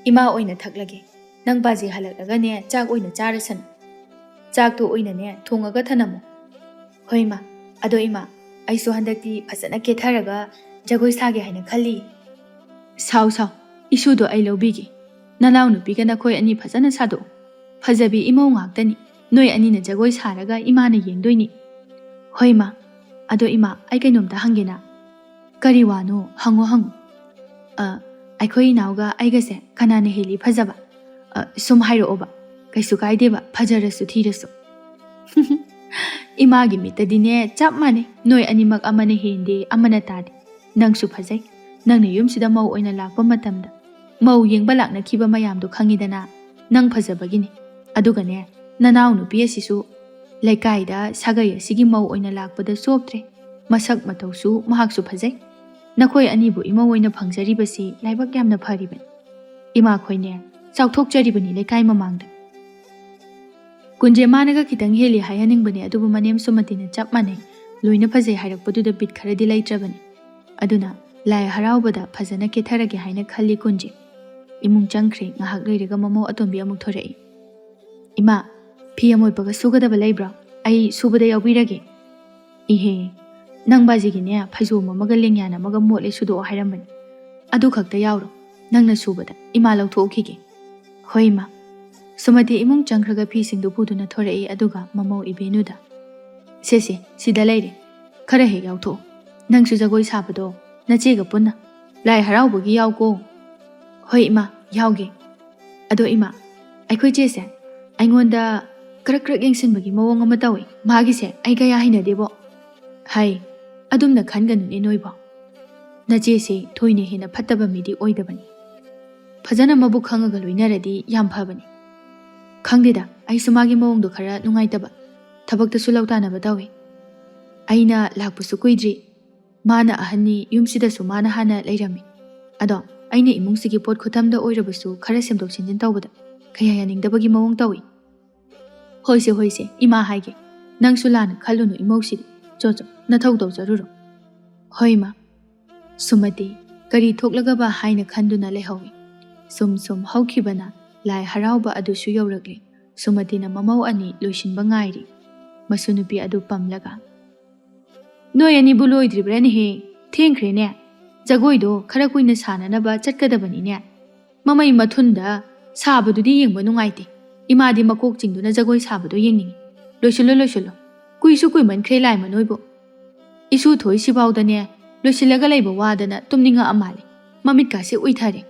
ꯏꯃꯥ ꯑꯣꯏꯅ ꯊꯛꯂꯒꯦ꯫ ꯅꯪ ꯕꯥꯖꯤ ꯍꯜꯂꯛꯂꯒꯅꯦ ꯆꯥꯛ ꯑꯣꯏꯅ ꯆꯥꯔꯁꯅꯨ꯫ ꯆꯥꯛꯇꯣ ꯑꯣꯏꯅꯅꯦ ꯊꯣꯡꯉꯒ ꯊꯅꯝꯃꯣ꯫" "ꯍꯣꯏ ꯏꯃꯥ꯫ ꯑꯗꯣ ꯏꯃꯥ, ꯑꯩꯁꯨ ꯍꯟꯗꯛꯇꯤ ꯐꯖꯅ ꯀꯦꯊꯔꯒ ꯖꯒꯣꯏ ꯁꯥꯒꯦ ꯍꯥꯏꯅ ꯈꯜꯂꯤ꯫" "ꯁꯥꯎ, ꯁꯥꯎ꯫ ꯏꯁꯨꯗꯣ ꯑꯩ ꯂꯧꯕꯤꯒꯦ꯫ ꯅꯅꯥꯎ ꯅꯨꯄꯤꯒ ꯅꯈꯣꯏ ꯑꯅꯤ ꯐꯖꯅ ꯁꯥꯗꯣꯛꯎ꯫ ꯐꯖꯕꯤ ꯏꯃꯧ ꯉꯥꯛꯇꯅꯤ꯫ ꯅꯣꯏ ꯑꯅꯤꯅ ꯖꯒꯣꯏ ꯁꯥꯔꯒ ꯏꯃꯥꯅ ꯌꯦꯡꯗꯣꯏꯅꯤ꯫" "ꯍꯣꯏ ꯏꯃꯥ꯫ ꯑꯗꯣ ꯏꯃꯥ, ꯑꯩ ꯀꯩꯅꯣꯝꯇ ꯍꯪꯒꯦꯅ?" "ꯀꯔꯤ ꯋꯥꯅꯣ? ꯍꯪꯉꯣ, ꯍꯪꯉꯣ꯫" "ꯑ, ꯑꯩꯈꯣꯏ ꯏꯅꯥꯎꯒ ꯑꯩꯒꯁꯦ ꯀꯅꯥꯅ ꯍꯦꯜꯂꯤ ꯐꯖꯕ? ꯑ, ꯁꯨꯝ ꯍꯥꯏꯔꯛꯑꯣꯕ꯫ ꯀꯩꯁꯨ ꯀꯥꯏꯗꯦꯕ, ꯐꯖꯔꯁꯨ ꯊꯤꯔꯁꯨ꯫" "ꯏꯃꯥꯒꯤ ꯃꯤꯠꯇꯗꯤꯅꯦ ꯆꯞ ꯃꯥꯟꯅꯩ꯫ ꯅꯣꯏ ꯑꯅꯤꯃꯛ ꯑꯃꯅ ꯍꯦꯟꯗꯦ, ꯑꯃꯅ ꯇꯥꯗꯦ꯫ ꯅꯪꯁꯨ ꯐꯖꯩ꯫ ꯅꯪꯅ ꯌꯨꯝꯁꯤꯗ ꯃꯧ ꯑꯣꯏꯅ ꯂꯥꯛꯄ ꯃꯇꯝꯗ ꯃꯧ ꯌꯦꯡꯕ ꯂꯥꯛꯅꯈꯤꯕ ꯃꯌꯥꯝꯗꯣ ꯈꯪꯉꯤꯗꯅ꯫ ꯅꯪ ꯐꯖꯕꯒꯤꯅꯤ꯫ ꯑꯗꯨꯒꯅꯦ, ꯅꯅꯥꯎ ꯅꯨꯄꯤ ꯑꯁꯤꯁꯨ ꯂꯩꯀꯥꯏꯗ ꯁꯥꯒꯩ ꯑꯁꯤꯒꯤ ꯃꯧ ꯑꯣꯏꯅ ꯂꯥꯛꯄꯗ ꯆꯣꯞꯇ꯭ꯔꯦ꯫ ꯃꯁꯛ ꯃꯇꯧꯁꯨ ꯃꯍꯥꯛꯁꯨ ꯐꯖꯩ꯫" ꯅꯈꯣꯏ ꯑꯅꯤꯕꯨ ꯏꯃꯧ ꯑꯣꯏꯅ ꯐꯪꯖꯔꯤꯕꯁꯤ ꯂꯥꯏꯕꯛ ꯌꯥꯝꯅ ꯐꯔꯤꯕꯅꯤ꯫ ꯏꯃꯥꯈꯣꯏꯅꯦ, ꯆꯥꯎꯊꯣꯛꯆꯔꯤꯕꯅꯤ ꯂꯩꯀꯥꯏ ꯃꯃꯥꯡꯗ꯫ ꯀꯨꯟꯖꯦ ꯃꯥꯅꯒ ꯈꯤꯇꯪ ꯍꯦꯜꯂꯤ ꯍꯥꯏꯍꯟꯅꯤꯡꯕꯅꯦ, ꯑꯗꯨꯕꯨ ꯃꯅꯦꯝ ꯁꯨꯃꯇꯤꯅ ꯆꯞ ꯃꯥꯟꯅꯩ꯫ ꯂꯣꯏꯅ ꯐꯖꯩ ꯍꯥꯏꯔꯛꯄꯗꯨꯗ ꯕꯤꯠ ꯈꯔꯗꯤ ꯂꯩꯇ꯭ꯔꯕꯅꯤ꯫ ꯑꯗꯨꯅ ꯂꯥꯏ ꯍꯔꯥꯎꯕꯗ ꯐꯖꯅ ꯀꯦꯊꯔꯒꯦ ꯍꯥꯏꯅ ꯈꯜꯂꯤ ꯀꯨꯟꯖꯦ꯫ ꯏꯃꯨꯡ ꯆꯪꯈ꯭ꯔꯦ꯫ ꯉꯥꯏꯍꯥꯛ ꯂꯩꯔꯒ ꯃꯃꯧ ꯑꯇꯣꯝꯕꯤ ꯑꯃꯨꯛ ꯊꯣꯔꯛꯏ꯫ "ꯏꯃꯥ, ꯐꯤ ꯑꯃꯣꯠꯄꯒ ꯁꯨꯒꯗꯕ ꯂꯩꯕ꯭ꯔꯣ? ꯑꯩ ꯁꯨꯕꯗ ꯌꯥꯎꯕꯤꯔꯒꯦ꯫" "ꯏꯍꯦ, ꯅꯪ ꯕꯥꯖꯤꯒꯤꯅꯦ ꯐꯩꯖꯣꯝ ꯑꯃꯒ ꯂꯦꯡꯌꯥꯟ ꯑꯃꯒ ꯃꯣꯠꯂꯦ, ꯁꯨꯗꯣꯛꯑꯣ ꯍꯥꯏꯔꯝꯕꯅꯤ꯫ ꯑꯗꯨ ꯈꯛꯇ ꯌꯥꯎꯔꯣ, ꯅꯪꯅ ꯁꯨꯕꯗ ꯏꯃꯥ ꯂꯧꯊꯣꯛꯎꯈꯤꯒꯦ꯫" "ꯍꯣꯏ ꯏꯃꯥ꯫" ꯁꯨꯃꯇꯤ ꯏꯃꯨꯡ ꯆꯪꯈ꯭ꯔꯒ ꯐꯤꯁꯤꯡꯗꯨ ꯄꯨꯗꯨꯅ ꯊꯣꯔꯛꯏ, ꯑꯗꯨꯒ ꯃꯃꯧ ꯏꯕꯦꯅꯨꯗ, "ꯁꯦ ꯁꯦ, ꯁꯤꯗ ꯂꯩꯔꯦ, ꯈꯔ ꯍꯦꯛ ꯌꯥꯎꯊꯣꯛꯑꯣ꯫ ꯅꯪꯁꯨ ꯖꯒꯣꯏ ꯁꯥꯕꯗꯣ ꯅꯆꯦꯒ ꯄꯨꯟꯅ ꯂꯥꯏ ꯍꯔꯥꯎꯕꯒꯤ ꯌꯥꯎꯀꯣ꯫" "ꯍꯣꯏ ꯏꯃꯥ, ꯌꯥꯎꯒꯦ꯫ ꯑꯗꯣ ꯏꯃꯥ, ꯑꯩꯈꯣꯏ ꯆꯦꯁꯦ ꯑꯩꯉꯣꯟꯗ ꯀ꯭ꯔꯛ ꯀ꯭ꯔꯛ ꯌꯦꯡꯁꯤꯟꯕꯒꯤ ꯃꯑꯣꯡ ꯑꯃ ꯇꯧꯏ꯫ ꯃꯥꯒꯤꯁꯦ ꯑꯩ ꯀꯌꯥ ꯍꯩꯅꯗꯦꯕꯣ꯫" "ꯍꯩ, ꯑꯗꯨꯝꯅ ꯈꯟꯒꯅꯨꯅꯦ ꯅꯣꯏꯕꯣ꯫ ꯅꯆꯦꯁꯦ ꯊꯣꯏꯅ ꯍꯦꯟꯅ ꯐꯠꯇꯕ ꯃꯤꯗꯤ ꯑꯣꯏꯗꯕꯅꯤ꯫ ꯐꯖꯅ ꯃꯕꯨꯛ ꯈꯪꯉꯒ ꯂꯣꯏꯅꯔꯗꯤ ꯌꯥꯝ ꯐꯕꯅꯤ꯫ ꯈꯪꯗꯦꯗ, ꯑꯩꯁꯨ ꯃꯥꯒꯤ ꯃꯑꯣꯡꯗꯣ ꯈꯔ ꯅꯨꯡꯉꯥꯏꯇꯕ, ꯊꯕꯛꯇꯁꯨ ꯂꯧ ꯇꯥꯅꯕ ꯇꯧꯏ꯫ ꯑꯩꯅ ꯂꯥꯛꯄꯁꯨ ꯀꯨꯏꯗ꯭ꯔꯤ, ꯃꯥꯅ ꯑꯍꯟꯅꯤ, ꯌꯨꯝꯁꯤꯗꯁꯨ ꯃꯥꯅ ꯍꯥꯟꯅ ꯂꯩꯔꯝꯃꯤ꯫ ꯑꯗꯣ ꯑꯩꯅ ꯏꯃꯨꯡꯁꯤꯒꯤ ꯄꯣꯠ ꯈꯨꯊꯝꯗ ꯑꯣꯏꯔꯕꯁꯨ ꯈꯔ ꯁꯦꯝꯗꯣꯛ ꯁꯦꯝꯖꯤꯟ ꯇꯧꯕꯗ ꯀꯌꯥ ꯌꯥꯅꯤꯡꯗꯕꯒꯤ ꯃꯑꯣꯡ ꯇꯧꯏ꯫" "ꯍꯣꯏꯁꯦ, ꯍꯣꯏꯁꯦ, ꯏꯃꯥ ꯍꯥꯏꯒꯦ꯫ ꯅꯪꯁꯨ ꯂꯥꯟꯅ ꯈꯜꯂꯨꯅꯨ ꯏꯃꯧꯁꯤꯗꯤ꯫ ꯆꯣ, ꯆꯣ, ꯅꯊꯧ ꯇꯧꯖꯔꯨꯔꯣ꯫" "ꯍꯣꯏ, ꯏꯃꯥ꯫" ꯁꯨꯃꯇꯤ ꯀꯔꯤ ꯊꯣꯛꯂꯒꯕ ꯍꯥꯏꯅ ꯈꯟꯗꯨꯅ ꯂꯩꯍꯧꯏ꯫ ꯁꯨꯝ ꯁꯨꯝ ꯍꯧꯈꯤꯕꯅ ꯂꯥꯏ ꯍꯔꯥꯎꯕ ꯑꯗꯨꯁꯨ ꯌꯧꯔꯛꯂꯦ꯫ ꯁꯨꯃꯇꯤꯅ ꯃꯃꯧ ꯑꯅꯤ ꯂꯣꯏꯁꯤꯟꯕ ꯉꯥꯏꯔꯤ꯫ ꯃꯁꯨ ꯅꯨꯄꯤ ꯑꯗꯨ ꯄꯝꯂꯒ, "ꯅꯣꯏ ꯑꯅꯤꯕꯨ ꯂꯣꯏꯗ꯭ꯔꯤꯕ꯭ꯔꯥꯅꯦꯍꯦ? ꯊꯦꯡꯈ꯭ꯔꯦꯅꯦ꯫ ꯖꯒꯣꯏꯗꯣ ꯈꯔ ꯀꯨꯏꯅ ꯁꯥꯟꯅꯅꯕ ꯆꯠꯀꯗꯕꯅꯤꯅꯦ꯫ ꯃꯃꯩ ꯃꯊꯨꯟꯗ ꯁꯥꯕꯗꯨꯗꯤ ꯌꯦꯡꯕ ꯅꯨꯡꯉꯥꯏꯇꯦ꯫ ꯏꯃꯥꯗꯤ ꯃꯀꯣꯛ ꯆꯤꯡꯗꯨꯅ ꯖꯒꯣꯏ ꯁꯥꯕꯗꯣ ꯌꯦꯡꯅꯤꯡꯉꯤ꯫ ꯂꯣꯏꯁꯤꯜꯂꯣ, ꯂꯣꯏꯁꯤꯜꯂꯣ꯫ ꯀꯨꯏꯁꯨ ꯀꯨꯏꯃꯟꯈ꯭ꯔꯦ ꯂꯥꯏꯃ ꯅꯣꯏꯕꯨ꯫ ꯏꯁꯨ ꯊꯣꯏꯁꯤꯐꯥꯎꯗꯅꯦ ꯂꯣꯏꯁꯤꯜꯂꯒ ꯂꯩꯕ ꯋꯥꯗꯅ ꯇꯨꯝꯅꯤꯡꯉꯛꯑ ꯃꯥꯜꯂꯦ꯫ ꯃꯃꯤꯠꯀꯥꯁꯦ ꯎꯏꯊꯔꯦ꯫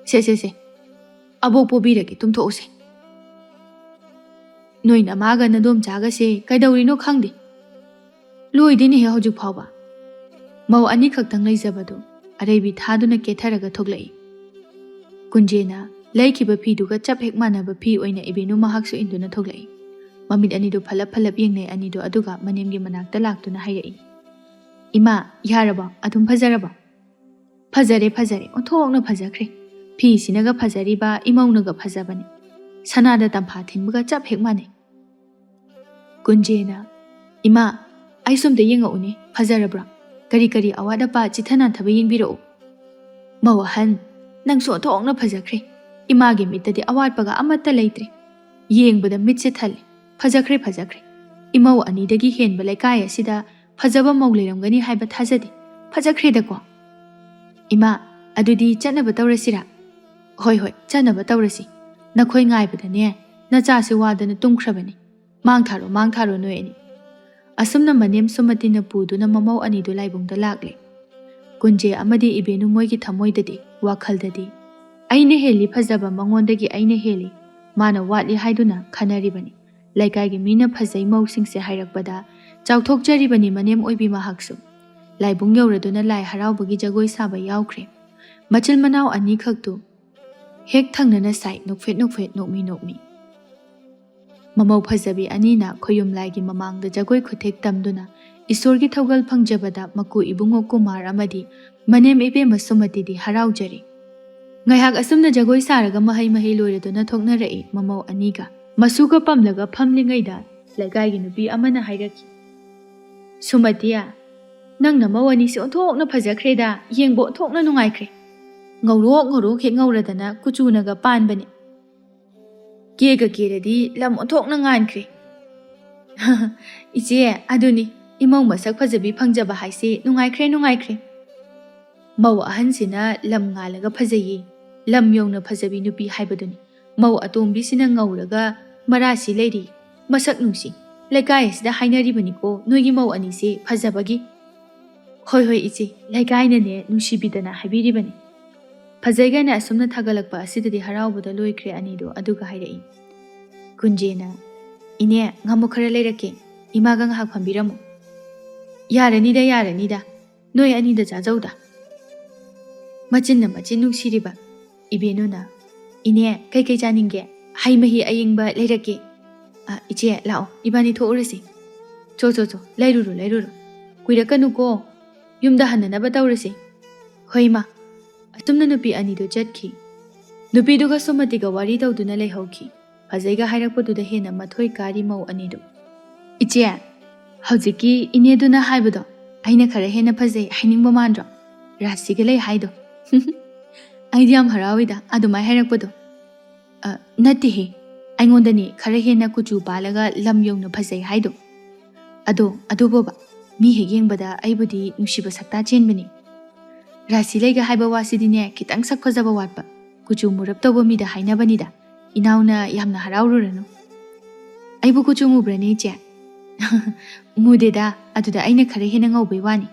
ꯁꯦ, ꯁꯦ, ꯁꯦ꯫ ꯑꯕꯣꯛ ꯄꯣꯕꯤꯔꯒꯦ, ꯇꯨꯝꯊꯣꯛꯎꯁꯦ꯫ ꯅꯣꯏ ꯅꯃꯥꯒ ꯅꯗꯣꯝꯆꯥꯒꯁꯦ ꯀꯩꯗꯧꯔꯤꯅꯣ ꯈꯪꯗꯦ꯫ ꯂꯣꯏꯗꯦꯅꯦꯍꯦ ꯍꯧꯖꯤꯛ ꯐꯥꯎꯕ꯫" ꯃꯧ ꯑꯅꯤꯈꯛꯇꯪ ꯂꯩꯖꯕꯗꯨ ꯑꯔꯩꯕꯤ ꯊꯥꯗꯨꯅ ꯀꯦꯊꯔꯒ ꯊꯣꯛꯂꯛꯏ꯫ ꯀꯨꯟꯖꯦꯅ ꯂꯩꯈꯤꯕ ꯐꯤꯗꯨꯒ ꯆꯞ ꯍꯦꯛ ꯃꯥꯟꯅꯕ ꯐꯤ ꯑꯣꯏꯅ ꯏꯕꯦꯅꯨ ꯃꯍꯥꯛꯁꯨ ꯏꯟꯗꯨꯅ ꯊꯣꯛꯂꯛꯏ꯫ ꯃꯃꯤꯠ ꯑꯅꯤꯗꯨ ꯐꯠꯂꯞ ꯐꯠꯂꯞ ꯌꯦꯡꯅꯩ ꯑꯅꯤꯗꯨ, ꯑꯗꯨꯒ ꯃꯅꯦꯝꯒꯤ ꯃꯅꯥꯛꯇ ꯂꯥꯛꯇꯨꯅ ꯍꯥꯏꯔꯛꯏ, "ꯏꯃꯥ, ꯌꯥꯔꯕꯣ? ꯑꯗꯨꯝ ꯐꯖꯔꯕꯣ?" "ꯐꯖꯔꯦ, ꯐꯖꯔꯦ, ꯑꯣꯟꯊꯣꯛꯅ ꯐꯖꯈ꯭ꯔꯦ꯫ ꯐꯤꯁꯤꯅꯒ ꯐꯖꯔꯤꯕ, ꯏꯃꯧꯅꯒ ꯐꯖꯕꯅꯦ꯫ ꯁꯅꯥꯗ ꯇꯝꯐꯥ ꯊꯤꯟꯕꯒ ꯆꯞ ꯍꯦꯛ ꯃꯥꯟꯅꯩ꯫" ꯀꯨꯟꯖꯦꯅ, "ꯏꯃꯥ, ꯑꯩ ꯁꯣꯝꯗ ꯌꯦꯡꯉꯛꯎꯅꯦ, ꯐꯖꯔꯕ꯭ꯔꯥ? ꯀꯔꯤ ꯀꯔꯤ ꯑꯋꯥꯠ ꯑꯄꯥ ꯆꯤꯊ ꯅꯥꯟꯊꯕ ꯌꯦꯡꯕꯤꯔꯛꯎ꯫" ꯃꯧ ꯑꯍꯟ, "ꯅꯪꯁꯨ ꯑꯣꯟꯊꯣꯛꯅ ꯐꯖꯈ꯭ꯔꯦ꯫ ꯏꯃꯥꯒꯤ ꯃꯤꯠꯇꯗꯤ ꯑꯋꯥꯠꯄꯒ ꯑꯃꯠꯇ ꯂꯩꯇ꯭ꯔꯦ꯫ ꯌꯦꯡꯕꯗ ꯃꯤꯠꯁꯦ ꯊꯜꯂꯦ꯫ ꯐꯖꯈ꯭ꯔꯦ, ꯐꯖꯈ꯭ꯔꯦ꯫ ꯏꯃꯧ ꯑꯅꯤꯗꯒꯤ ꯍꯦꯟꯕ ꯂꯩꯀꯥꯏ ꯑꯁꯤꯗ ꯐꯖꯕ ꯃꯧ ꯂꯩꯔꯝꯒꯅꯤ ꯍꯥꯏꯕ ꯊꯥꯖꯗꯦ꯫ ꯐꯖꯈ꯭ꯔꯦꯗꯀꯣ꯫ ꯏꯃꯥ, ꯑꯗꯨꯗꯤ ꯆꯠꯅꯕ ꯇꯧꯔꯁꯤꯔꯥ?" "ꯍꯣꯏ, ꯍꯣꯏ, ꯆꯠꯅꯕ ꯇꯧꯔꯁꯤ꯫ ꯅꯈꯣꯏ ꯉꯥꯏꯕꯗꯅꯦ, ꯅꯆꯥꯁꯦ ꯋꯥꯗꯅ ꯇꯨꯝꯈ꯭ꯔꯕꯅꯤ꯫ ꯃꯥꯡ ꯊꯥꯔꯣ, ꯃꯥꯡ ꯊꯥꯔꯣ ꯅꯣꯏ ꯑꯅꯤ꯫" ꯑꯁꯨꯝꯅ ꯃꯅꯦꯝ ꯁꯨꯃꯇꯤꯅ ꯄꯨꯗꯨꯅ ꯃꯃꯧ ꯑꯅꯤꯗꯨ ꯂꯥꯏꯕꯨꯡꯗ ꯂꯥꯛꯂꯦ꯫ ꯀꯨꯟꯖꯦ ꯑꯃꯗꯤ ꯏꯕꯦꯅꯨ ꯃꯣꯏꯒꯤ ꯊꯃꯣꯏꯗꯗꯤ, ꯋꯥꯈꯜꯗꯗꯤ, "ꯑꯩꯅ ꯍꯦꯜꯂꯤ ꯐꯖꯕ, ꯃꯉꯣꯟꯗꯒꯤ ꯑꯩꯅ ꯍꯦꯜꯂꯤ, ꯃꯥꯅ ꯋꯥꯠꯂꯤ" ꯍꯥꯏꯗꯨꯅ ꯈꯟꯅꯔꯤꯕꯅꯤ꯫ ꯂꯩꯀꯥꯏꯒꯤ ꯃꯤꯅ ꯐꯖꯩ ꯃꯧꯁꯤꯡꯁꯦ ꯍꯥꯏꯔꯛꯄꯗ ꯆꯥꯎꯊꯣꯛꯆꯔꯤꯕꯅꯤ ꯃꯅꯦꯝ ꯑꯣꯏꯕꯤ ꯃꯍꯥꯛꯁꯨ꯫ ꯂꯥꯏꯕꯨꯡ ꯌꯧꯔꯗꯨꯅ ꯂꯥꯏ ꯍꯔꯥꯎꯕꯒꯤ ꯖꯒꯣꯏ ꯁꯥꯕ ꯌꯥꯎꯈ꯭ꯔꯦ꯫ ꯃꯆꯤꯜ ꯃꯅꯥꯎ ꯑꯅꯤꯈꯛꯇꯨ ꯍꯦꯛ ꯊꯪꯅꯅ ꯁꯥꯏ, ꯅꯣꯛꯐꯦꯠ ꯅꯣꯛꯐꯦꯠ, ꯅꯣꯛꯃꯤ ꯅꯣꯛꯃꯤ꯫ ꯃꯃꯧ ꯐꯖꯕꯤ ꯑꯅꯤꯅ ꯈꯣꯌꯨꯝ ꯂꯥꯏꯒꯤ ꯃꯃꯥꯡꯗ ꯖꯒꯣꯏ ꯈꯨꯊꯦꯛ ꯇꯝꯗꯨꯅ ꯏꯁꯣꯔꯒꯤ ꯊꯧꯒꯜ ꯐꯪꯖꯕꯗ ꯃꯀꯨ ꯏꯕꯨꯡꯉꯣ ꯀꯨꯃꯥꯔ ꯑꯃꯗꯤ ꯃꯅꯦꯝ ꯏꯕꯦꯝꯃ ꯁꯨꯃꯇꯤꯗꯤ ꯍꯔꯥꯎꯖꯔꯤ꯫ ꯉꯥꯏꯍꯥꯛ ꯑꯁꯨꯝꯅ ꯖꯒꯣꯏ ꯁꯥꯔꯒ ꯃꯍꯩ ꯃꯍꯩ ꯂꯣꯏꯔꯗꯨꯅ ꯊꯣꯛꯅꯔꯛꯏ ꯃꯃꯧ ꯑꯅꯤꯒ꯫ ꯃꯁꯨꯒ ꯄꯝꯂꯒ ꯐꯝꯂꯤꯉꯩꯗ ꯂꯩꯀꯥꯏꯒꯤ ꯅꯨꯄꯤ ꯑꯃꯅ ꯍꯥꯏꯔꯛꯈꯤ, "ꯁꯨꯃꯇꯤ, ꯅꯪ ꯅꯃꯧ ꯑꯅꯤꯁꯦ ꯑꯣꯟꯊꯣꯛꯅ ꯐꯖꯈ꯭ꯔꯦꯗ, ꯌꯦꯡꯕ ꯑꯣꯟꯊꯣꯛꯅ ꯅꯨꯡꯉꯥꯏꯈ꯭ꯔꯦ꯫ ꯉꯧꯔꯣꯛ ꯉꯧꯔꯣꯛ ꯍꯦꯛ ꯉꯧꯔꯗꯅ ꯀꯨꯆꯨꯅꯒ ꯄꯥꯟꯕꯅꯦ꯫ ꯀꯦꯒ ꯀꯦꯔꯗꯤ ꯂꯝ ꯑꯣꯟꯊꯣꯛꯅ ꯉꯥꯟꯈ꯭ꯔꯦ꯫" "ꯏꯆꯦ, ꯑꯗꯨꯅꯤ, ꯏꯃꯧ ꯃꯁꯛ ꯐꯖꯕꯤ ꯐꯪꯖꯕ ꯍꯥꯏꯁꯦ ꯅꯨꯡꯉꯥꯏꯈ꯭ꯔꯦ, ꯅꯨꯡꯉꯥꯏꯈ꯭ꯔꯦ꯫ ꯃꯧ ꯑꯍꯟꯁꯤꯅ ꯂꯝ ꯉꯥꯜꯂꯒ ꯐꯖꯩꯌꯦ, ꯂꯝ ꯌꯧꯅ ꯐꯖꯕꯤ ꯅꯨꯄꯤ ꯍꯥꯏꯕꯗꯨꯅꯤ꯫ ꯃꯧ ꯑꯇꯣꯝꯕꯤꯁꯤꯅ ꯉꯧꯔꯒ ꯃꯔꯥꯁꯤ ꯂꯩꯔꯤ, ꯃꯁꯛ ꯅꯨꯡꯁꯤ꯫ ꯂꯩꯀꯥꯏ ꯑꯁꯤꯗ ꯍꯥꯏꯅꯔꯤꯕꯅꯤꯀꯣ ꯅꯣꯏꯒꯤ ꯃꯧ ꯑꯅꯤꯁꯦ ꯐꯖꯕꯒꯤ꯫" "ꯍꯣꯏ, ꯍꯣꯏ ꯏꯆꯦ, ꯂꯩꯀꯥꯏꯅꯅꯦ ꯅꯨꯡꯁꯤꯕꯤꯗꯅ ꯍꯥꯏꯕꯤꯔꯤꯕꯅꯤ꯫" ꯐꯖꯩꯒꯅ ꯑꯁꯨꯝꯅ ꯊꯥꯒꯠꯂꯛꯄ ꯑꯁꯤꯗꯗꯤ ꯍꯔꯥꯎꯕꯗ ꯂꯣꯏꯈ꯭ꯔꯦ ꯑꯅꯤꯗꯨ꯫ ꯑꯗꯨꯒ ꯍꯥꯏꯔꯛꯏ ꯀꯨꯟꯖꯦꯅ, "ꯏꯅꯦ, ꯉꯥꯃꯨꯛ ꯈꯔ ꯂꯩꯔꯛꯀꯦ, ꯏꯃꯥꯒ ꯉꯥꯏꯍꯥꯛ ꯐꯝꯕꯤꯔꯝꯃꯨ꯫" "ꯌꯥꯔꯅꯤꯗ, ꯌꯥꯔꯅꯤꯗ, ꯅꯣꯏ ꯑꯅꯤꯗ ꯆꯥꯖꯧꯗ꯫" ꯃꯆꯤꯟꯅ ꯃꯆꯤꯟ ꯅꯨꯡꯁꯤꯔꯤꯕ ꯏꯕꯦꯅꯨꯅ, "ꯏꯅꯦ, ꯀꯩꯀꯩ ꯆꯥꯅꯤꯡꯒꯦ? ꯍꯩ ꯃꯍꯤ ꯑꯌꯤꯡꯕ ꯂꯩꯔꯛꯀꯦ꯫" "ꯑ, ꯏꯆꯦ, ꯂꯥꯛꯑꯣ, ꯏꯕꯥꯅꯤ ꯊꯣꯛꯎꯔꯁꯤ꯫ ꯆꯣ, ꯆꯣ, ꯆꯣ, ꯂꯩꯔꯨꯔꯣ, ꯂꯩꯔꯨꯔꯣ꯫" ꯀꯨꯏꯔꯛꯀꯅꯨꯀꯣ, ꯌꯨꯝꯗ ꯍꯟꯅꯅꯕ ꯇꯧꯔꯁꯤ꯫ ꯍꯣꯏ ꯏꯃꯥ꯫ ꯑꯁꯨꯝꯅ ꯅꯨꯄꯤ ꯑꯅꯤꯗꯨ ꯆꯠꯈꯤ꯫ ꯅꯨꯄꯤꯗꯨꯒ ꯁꯨꯃꯇꯤꯒ ꯋꯥꯔꯤ ꯇꯧꯗꯨꯅ ꯂꯩꯍꯧꯈꯤ꯫ ꯐꯖꯩꯒ ꯍꯥꯏꯔꯛꯄꯗꯨꯗ ꯍꯦꯟꯅ ꯃꯊꯣꯏ ꯀꯥꯔꯤ ꯃꯧ ꯑꯅꯤꯗꯨ꯫ "ꯏꯆꯦ, ꯍꯧꯖꯤꯛꯀꯤ ꯏꯅꯦꯗꯨꯅ ꯍꯥꯏꯕꯗꯣ ꯑꯩꯅ ꯈꯔ ꯍꯦꯟꯅ ꯐꯖꯩ ꯍꯥꯏꯅꯤꯡꯕ ꯃꯥꯟꯗ꯭ꯔꯣ? ꯔꯥꯁꯤꯒ ꯂꯩ ꯍꯥꯏꯗꯣ?" "ꯑꯩꯗꯤ ꯌꯥꯝ ꯍꯔꯥꯎꯏꯗ ꯑꯗꯨꯃꯥꯏ ꯍꯥꯏꯔꯛꯄꯗꯣ꯫ ꯑ, ꯅꯠꯇꯦꯍꯦ, ꯑꯩꯉꯣꯟꯗꯅꯦ ꯈꯔ ꯍꯦꯟꯅ ꯀꯨꯆꯨ ꯄꯥꯜꯂꯒ ꯂꯝ ꯌꯧꯅ ꯐꯖꯩ ꯍꯥꯏꯗꯣ꯫ ꯑꯗꯣ ꯑꯗꯨꯕꯣꯕ, ꯃꯤ ꯍꯦꯛ ꯌꯦꯡꯕꯗ ꯑꯩꯕꯨꯗꯤ ꯅꯨꯡꯁꯤꯕ ꯁꯛꯇꯥ ꯆꯦꯟꯕꯅꯤ꯫ ꯔꯥꯁꯤ ꯂꯩꯒ ꯍꯥꯏꯕ ꯋꯥꯁꯤꯗꯤꯅꯦ ꯈꯤꯇꯪ ꯁꯛ ꯐꯖꯕ ꯋꯥꯠꯄ, ꯀꯨꯆꯨ ꯃꯨꯔꯞ ꯇꯧꯕ ꯃꯤꯗ ꯍꯥꯏꯅꯕꯅꯤꯗ꯫ ꯏꯅꯥꯎꯅ ꯌꯥꯝꯅ ꯍꯔꯥꯎꯔꯨꯔꯅꯨ꯫" "ꯑꯩꯕꯨ ꯀꯨꯆꯨ ꯃꯨꯕ꯭ꯔꯅꯦ ꯏꯆꯦ?" "ꯃꯨꯗꯦꯗ, ꯑꯗꯨꯗ ꯑꯩꯅ ꯈꯔ ꯍꯦꯟꯅ ꯉꯧꯕꯩ ꯋꯥꯅꯤ꯫"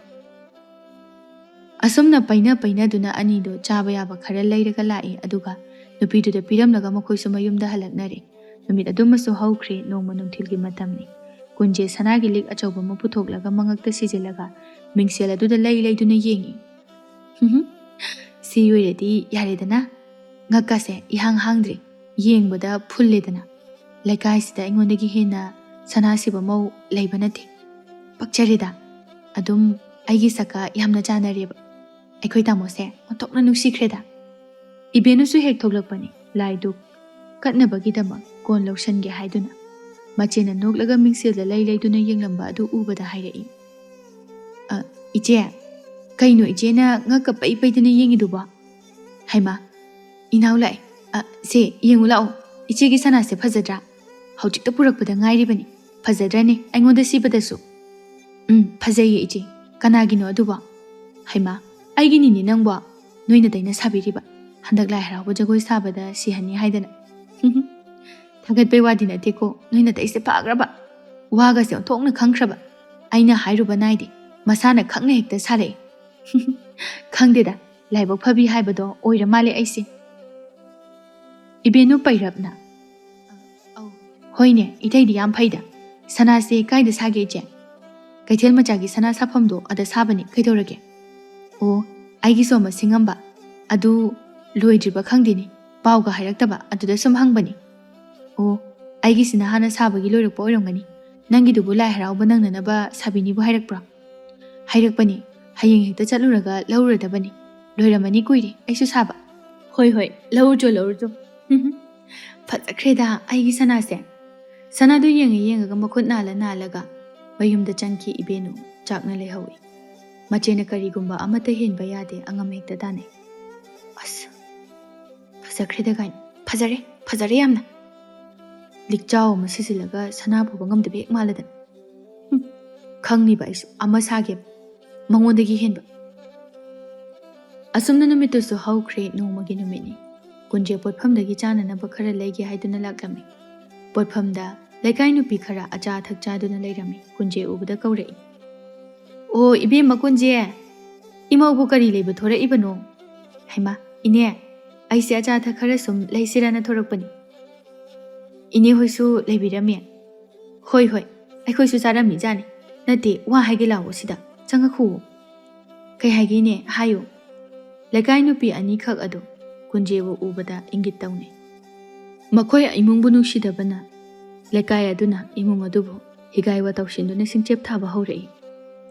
ꯑꯁꯨꯝꯅ ꯄꯩꯅ ꯄꯩꯅꯗꯨꯅ ꯑꯅꯤꯗꯣ ꯆꯥꯕ ꯌꯥꯕ ꯈꯔ ꯂꯩꯔꯒ ꯂꯥꯛꯏ, ꯑꯗꯨꯒ ꯅꯨꯄꯤꯗꯨꯗ ꯄꯤꯔꯝꯂꯒ ꯃꯈꯣꯏꯁꯨ ꯃꯌꯨꯝꯗ ꯍꯜꯂꯛꯅꯔꯦ꯫ ꯅꯨꯃꯤꯠ ꯑꯗꯨꯃꯁꯨ ꯍꯧꯈ꯭ꯔꯦ꯫ ꯅꯣꯡꯃ ꯅꯨꯡꯊꯤꯜꯒꯤ ꯃꯇꯝꯅꯤ꯫ ꯀꯨꯟꯖꯦ ꯁꯅꯥꯒꯤ ꯂꯤꯛ ꯑꯆꯧꯕ ꯑꯃ ꯄꯨꯊꯣꯛꯂꯒ ꯃꯉꯛꯇ ꯁꯤꯖꯤꯜꯂꯒ ꯃꯤꯡꯁꯦꯜ ꯑꯗꯨꯗ ꯂꯩ ꯂꯩꯗꯨꯅ ꯌꯦꯡꯉꯤ꯫ "ꯍꯨꯝ ꯍꯨꯝ, ꯁꯤ ꯑꯣꯏꯔꯗꯤ ꯌꯥꯔꯦꯗꯅ꯫ ꯉꯛꯀꯁꯦ ꯏꯍꯥꯡ ꯍꯥꯡꯗ꯭ꯔꯦ, ꯌꯦꯡꯕꯗ ꯐꯨꯜꯂꯦꯗꯅ꯫ ꯂꯩꯀꯥꯏꯁꯤꯗ ꯑꯩꯉꯣꯟꯗꯒꯤ ꯍꯦꯟꯅ ꯁꯅꯥ ꯁꯤꯕ ꯃꯧ ꯂꯩꯕ ꯅꯠꯇꯦ꯫ ꯄꯛꯆꯔꯦꯗ꯫ ꯑꯗꯨꯝ ꯑꯩꯒꯤ ꯁꯛꯀ ꯌꯥꯝꯅ ꯆꯥꯟꯅꯔꯦꯕ꯫ ꯑꯩꯈꯣꯏ ꯇꯥꯃꯣꯁꯦ ꯑꯣꯟꯊꯣꯛꯅ ꯅꯨꯡꯁꯤꯈ꯭ꯔꯦꯗ꯫" ꯏꯕꯦꯟꯅꯨꯁꯨ ꯍꯦꯛ ꯊꯣꯛꯂꯛꯄꯅꯤ, ꯂꯥꯏꯗꯨꯛ ꯀꯠꯅꯕꯒꯤꯗꯃꯛ ꯀꯣꯟ ꯂꯧꯁꯟꯒꯦ ꯍꯥꯏꯗꯨꯅ꯫ ꯃꯆꯦꯅ ꯅꯣꯛꯂꯒ ꯃꯤꯡꯁꯦꯜꯗ ꯂꯩ ꯂꯩꯗꯨꯅ ꯌꯦꯡꯂꯝꯕ ꯑꯗꯨ ꯎꯕꯗ ꯍꯥꯏꯔꯛꯏ, "ꯑ, ꯏꯆꯦ, ꯀꯩꯅꯣ ꯏꯆꯦꯅ ꯉꯛꯀ ꯄꯩ ꯄꯩꯗꯅ ꯌꯦꯡꯉꯤꯗꯨꯕꯣ? ꯍꯩꯃꯥ, ꯏꯅꯥꯎ ꯂꯥꯛꯑꯦ꯫ ꯑ, ꯁꯦ, ꯌꯦꯡꯉꯨ ꯂꯥꯛꯑꯣ꯫ ꯏꯆꯦꯒꯤ ꯁꯅꯥꯁꯦ ꯐꯖꯗ꯭ꯔꯥ? ꯍꯧꯖꯤꯛꯇ ꯄꯨꯔꯛꯄꯗ ꯉꯥꯏꯔꯤꯕꯅꯤ꯫ ꯐꯖꯗ꯭ꯔꯅꯦ, ꯑꯩꯉꯣꯟꯗ ꯁꯤꯕꯗꯁꯨ?" "ꯎꯝ, ꯐꯖꯩꯌꯦ ꯏꯆꯦ꯫ ꯀꯅꯥꯒꯤꯅꯣ ꯑꯗꯨꯕꯣ?" "ꯍꯩꯃꯥ, ꯑꯩꯒꯤꯅꯤꯅꯦ ꯅꯪꯕꯣ꯫ ꯅꯣꯏ ꯅꯇꯩꯅ ꯁꯥꯕꯤꯔꯤꯕ꯫ ꯍꯟꯗꯛ ꯂꯥꯏ ꯍꯔꯥꯎꯕ ꯖꯒꯣꯏ ꯁꯥꯕꯗ ꯁꯤꯍꯟꯅꯤ ꯍꯥꯏꯗꯅ꯫" "ꯊꯥꯒꯠꯄꯩ ꯋꯥꯗꯤ ꯅꯠꯇꯦꯀꯣ, ꯅꯣꯏ ꯅꯇꯩꯁꯦ ꯐꯈ꯭ꯔꯕ꯫ ꯋꯥꯒꯁꯦ ꯑꯣꯟꯊꯣꯛꯅ ꯈꯪꯈ꯭ꯔꯕ꯫ ꯑꯩꯅ ꯍꯥꯏꯔꯨꯕ ꯅꯥꯏꯗꯦ, ꯃꯁꯥꯅ ꯈꯪꯅ ꯍꯦꯛꯇ ꯁꯥꯔꯛꯑꯦ꯫" "ꯈꯪꯗꯦꯗ, ꯂꯥꯏꯕꯛ ꯐꯕꯤ ꯍꯥꯏꯕꯗꯣ ꯑꯣꯏꯔ ꯃꯥꯜꯂꯦ ꯑꯩꯁꯦ꯫" ꯏꯕꯦꯟꯅꯨ ꯄꯩꯔꯞꯅ, "ꯑꯧ, ꯍꯣꯏꯅꯦ, ꯏꯊꯩꯗꯤ ꯌꯥꯝ ꯐꯩꯗ꯫ ꯁꯅꯥꯁꯦ ꯀꯥꯏꯗ ꯁꯥꯒꯦ ꯏꯆꯦ?" "ꯀꯩꯊꯦꯜ ꯃꯆꯥꯒꯤ ꯁꯅꯥ ꯁꯥꯐꯝꯗꯣ ꯑꯗ ꯁꯥꯕꯅꯤ, ꯀꯩꯗꯧꯔꯒꯦ?" "ꯑꯣ, ꯑꯩꯒꯤꯁꯨ ꯑꯃ ꯁꯤꯡꯉꯝꯕ, ꯑꯗꯨ ꯂꯣꯏꯗ꯭ꯔꯤꯕ ꯈꯪꯗꯦꯅꯦ, ꯄꯥꯎꯒ ꯍꯥꯏꯔꯛꯇꯕ, ꯑꯗꯨꯗ ꯁꯨꯝ ꯍꯪꯕꯅꯤ꯫" "ꯑꯣ, ꯑꯩꯒꯤꯁꯤꯅ ꯍꯥꯟꯅ ꯁꯥꯕꯒꯤ ꯂꯣꯏꯔꯛꯄ ꯑꯣꯏꯔꯝꯒꯅꯤ꯫ ꯅꯪꯒꯤꯗꯨꯕꯨ ꯂꯥꯏ ꯍꯔꯥꯎꯕ ꯅꯪꯅꯅꯕ ꯁꯥꯕꯤꯅꯤꯕꯨ ꯍꯥꯏꯔꯛꯄ꯭ꯔꯣ?" ꯍꯥꯏꯔꯛꯄꯅꯤ, "ꯍꯌꯦꯡ ꯍꯦꯛꯇ ꯆꯠꯂꯨꯔꯒ ꯂꯧꯔꯨꯔꯗꯕꯅꯤ꯫ ꯂꯣꯏꯔꯝꯃꯅꯤ, ꯀꯨꯏꯔꯦ ꯑꯩꯁꯨ ꯁꯥꯕ"꯫ "ꯍꯣꯏ ꯍꯣꯏ, ꯂꯧꯔꯨꯆꯣ ꯂꯧꯔꯨꯆꯣ"꯫ ꯐꯖꯈ꯭ꯔꯦꯗ ꯑꯩꯒꯤ ꯁꯅꯥꯁꯦ꯫ ꯁꯅꯥꯗꯨ ꯌꯦꯡꯉ ꯌꯦꯡꯉꯒ ꯃꯈꯨꯠ ꯅꯥꯜꯂ ꯅꯥꯜꯂꯒ ꯃꯌꯨꯝꯗ ꯆꯪꯈꯤ ꯏꯕꯦꯟꯅꯨ꯫ ꯆꯥꯛꯅ ꯂꯩꯍꯧꯏ꯫ ꯃꯆꯦꯅ ꯀꯔꯤꯒꯨꯝꯕ ꯑꯃꯠꯇ ꯍꯦꯟꯕ ꯌꯥꯗꯦ, ꯑꯉꯝ ꯍꯦꯛꯇ ꯇꯥꯟꯅꯩ꯫ "ꯑꯁ, ꯐꯖꯈ꯭ꯔꯦꯗ ꯀꯥꯏꯅ꯫ ꯐꯖꯔꯦ, ꯐꯖꯔꯦ ꯌꯥꯝꯅ"꯫ ꯂꯤꯛꯆꯥꯎ ꯑꯃ ꯁꯤꯖꯤꯜꯂꯒ ꯁꯅꯥ ꯄꯨꯕ ꯉꯝꯗꯕ ꯍꯦꯛ ꯃꯥꯜꯂꯗꯅ꯫ ꯍꯨꯝ, ꯈꯪꯅꯤꯕ ꯑꯩꯁꯨ ꯑꯃ ꯁꯥꯒꯦꯕ, ꯃꯉꯣꯟꯗꯒꯤ ꯍꯦꯟꯕ꯫ ꯑꯁꯨꯝꯅ ꯅꯨꯃꯤꯠꯇꯨꯁꯨ ꯍꯧꯈ꯭ꯔꯦ, ꯅꯣꯡꯃꯒꯤ ꯅꯨꯃꯤꯠꯅꯤ꯫ ꯀꯨꯟꯖꯦ ꯄꯣꯠꯐꯝꯗꯒꯤ ꯆꯥꯅꯅꯕ ꯈꯔ ꯂꯩꯒꯦ ꯍꯥꯏꯗꯨꯅ ꯂꯥꯛꯂꯝꯃꯤ꯫ ꯄꯣꯠꯐꯝꯗ ꯂꯩꯀꯥꯏ ꯅꯨꯄꯤ ꯈꯔ ꯑꯆꯥ ꯑꯊꯛ ꯆꯥꯗꯨꯅ ꯂꯩꯔꯝꯃꯤ꯫ ꯀꯨꯟꯖꯦ ꯎꯕꯗ ꯀꯧꯔꯛꯏ꯫ "ꯑꯣ, ꯏꯕꯦꯝꯃ ꯀꯨꯟꯖꯦ, ꯏꯃꯧꯕꯨ ꯀꯔꯤ ꯂꯩꯕ ꯊꯣꯔꯛꯏꯕꯅꯣ?" "ꯍꯩꯃꯥ, ꯏꯅꯦ, ꯑꯩꯁꯦ ꯑꯆꯥ ꯑꯊꯛ ꯈꯔ ꯁꯨꯝ ꯂꯩꯁꯤꯔꯅ ꯊꯣꯔꯛꯄꯅꯤ"꯫ "ꯏꯅꯦ ꯍꯣꯏꯁꯨ ꯂꯩꯕꯤꯔꯝꯃꯤ?" "ꯍꯣꯏ, ꯍꯣꯏ, ꯑꯩꯈꯣꯏꯁꯨ ꯆꯥꯔꯝꯃꯤ ꯖꯥꯠꯅꯤ꯫ ꯅꯠꯇꯦ, ꯋꯥ ꯍꯥꯏꯒꯦ ꯂꯥꯛꯑꯣ ꯁꯤꯗ, ꯆꯪꯉꯛꯈꯨꯑꯣ"꯫ "ꯀꯩ ꯍꯥꯏꯒꯦ ꯏꯅꯦ? ꯍꯥꯏꯌꯨ"꯫ ꯂꯩꯀꯥꯏ ꯅꯨꯄꯤ ꯑꯅꯤꯈꯛ ꯑꯗꯨ ꯀꯨꯟꯖꯦꯕꯨ ꯎꯕꯗ ꯏꯪꯒꯤꯠ ꯇꯧꯅꯩ꯫ ꯃꯈꯣꯏ ꯏꯃꯨꯡꯕꯨ ꯅꯨꯡꯁꯤꯗꯕꯅ ꯂꯩꯀꯥꯏ ꯑꯗꯨꯅ ꯏꯃꯨꯡ ꯑꯗꯨꯕꯨ ꯍꯤꯒꯥꯏ ꯋꯥ ꯇꯧꯁꯤꯟꯗꯨꯅ ꯁꯤꯡꯆꯦꯞ ꯊꯥꯕ ꯍꯧꯔꯛꯏ꯫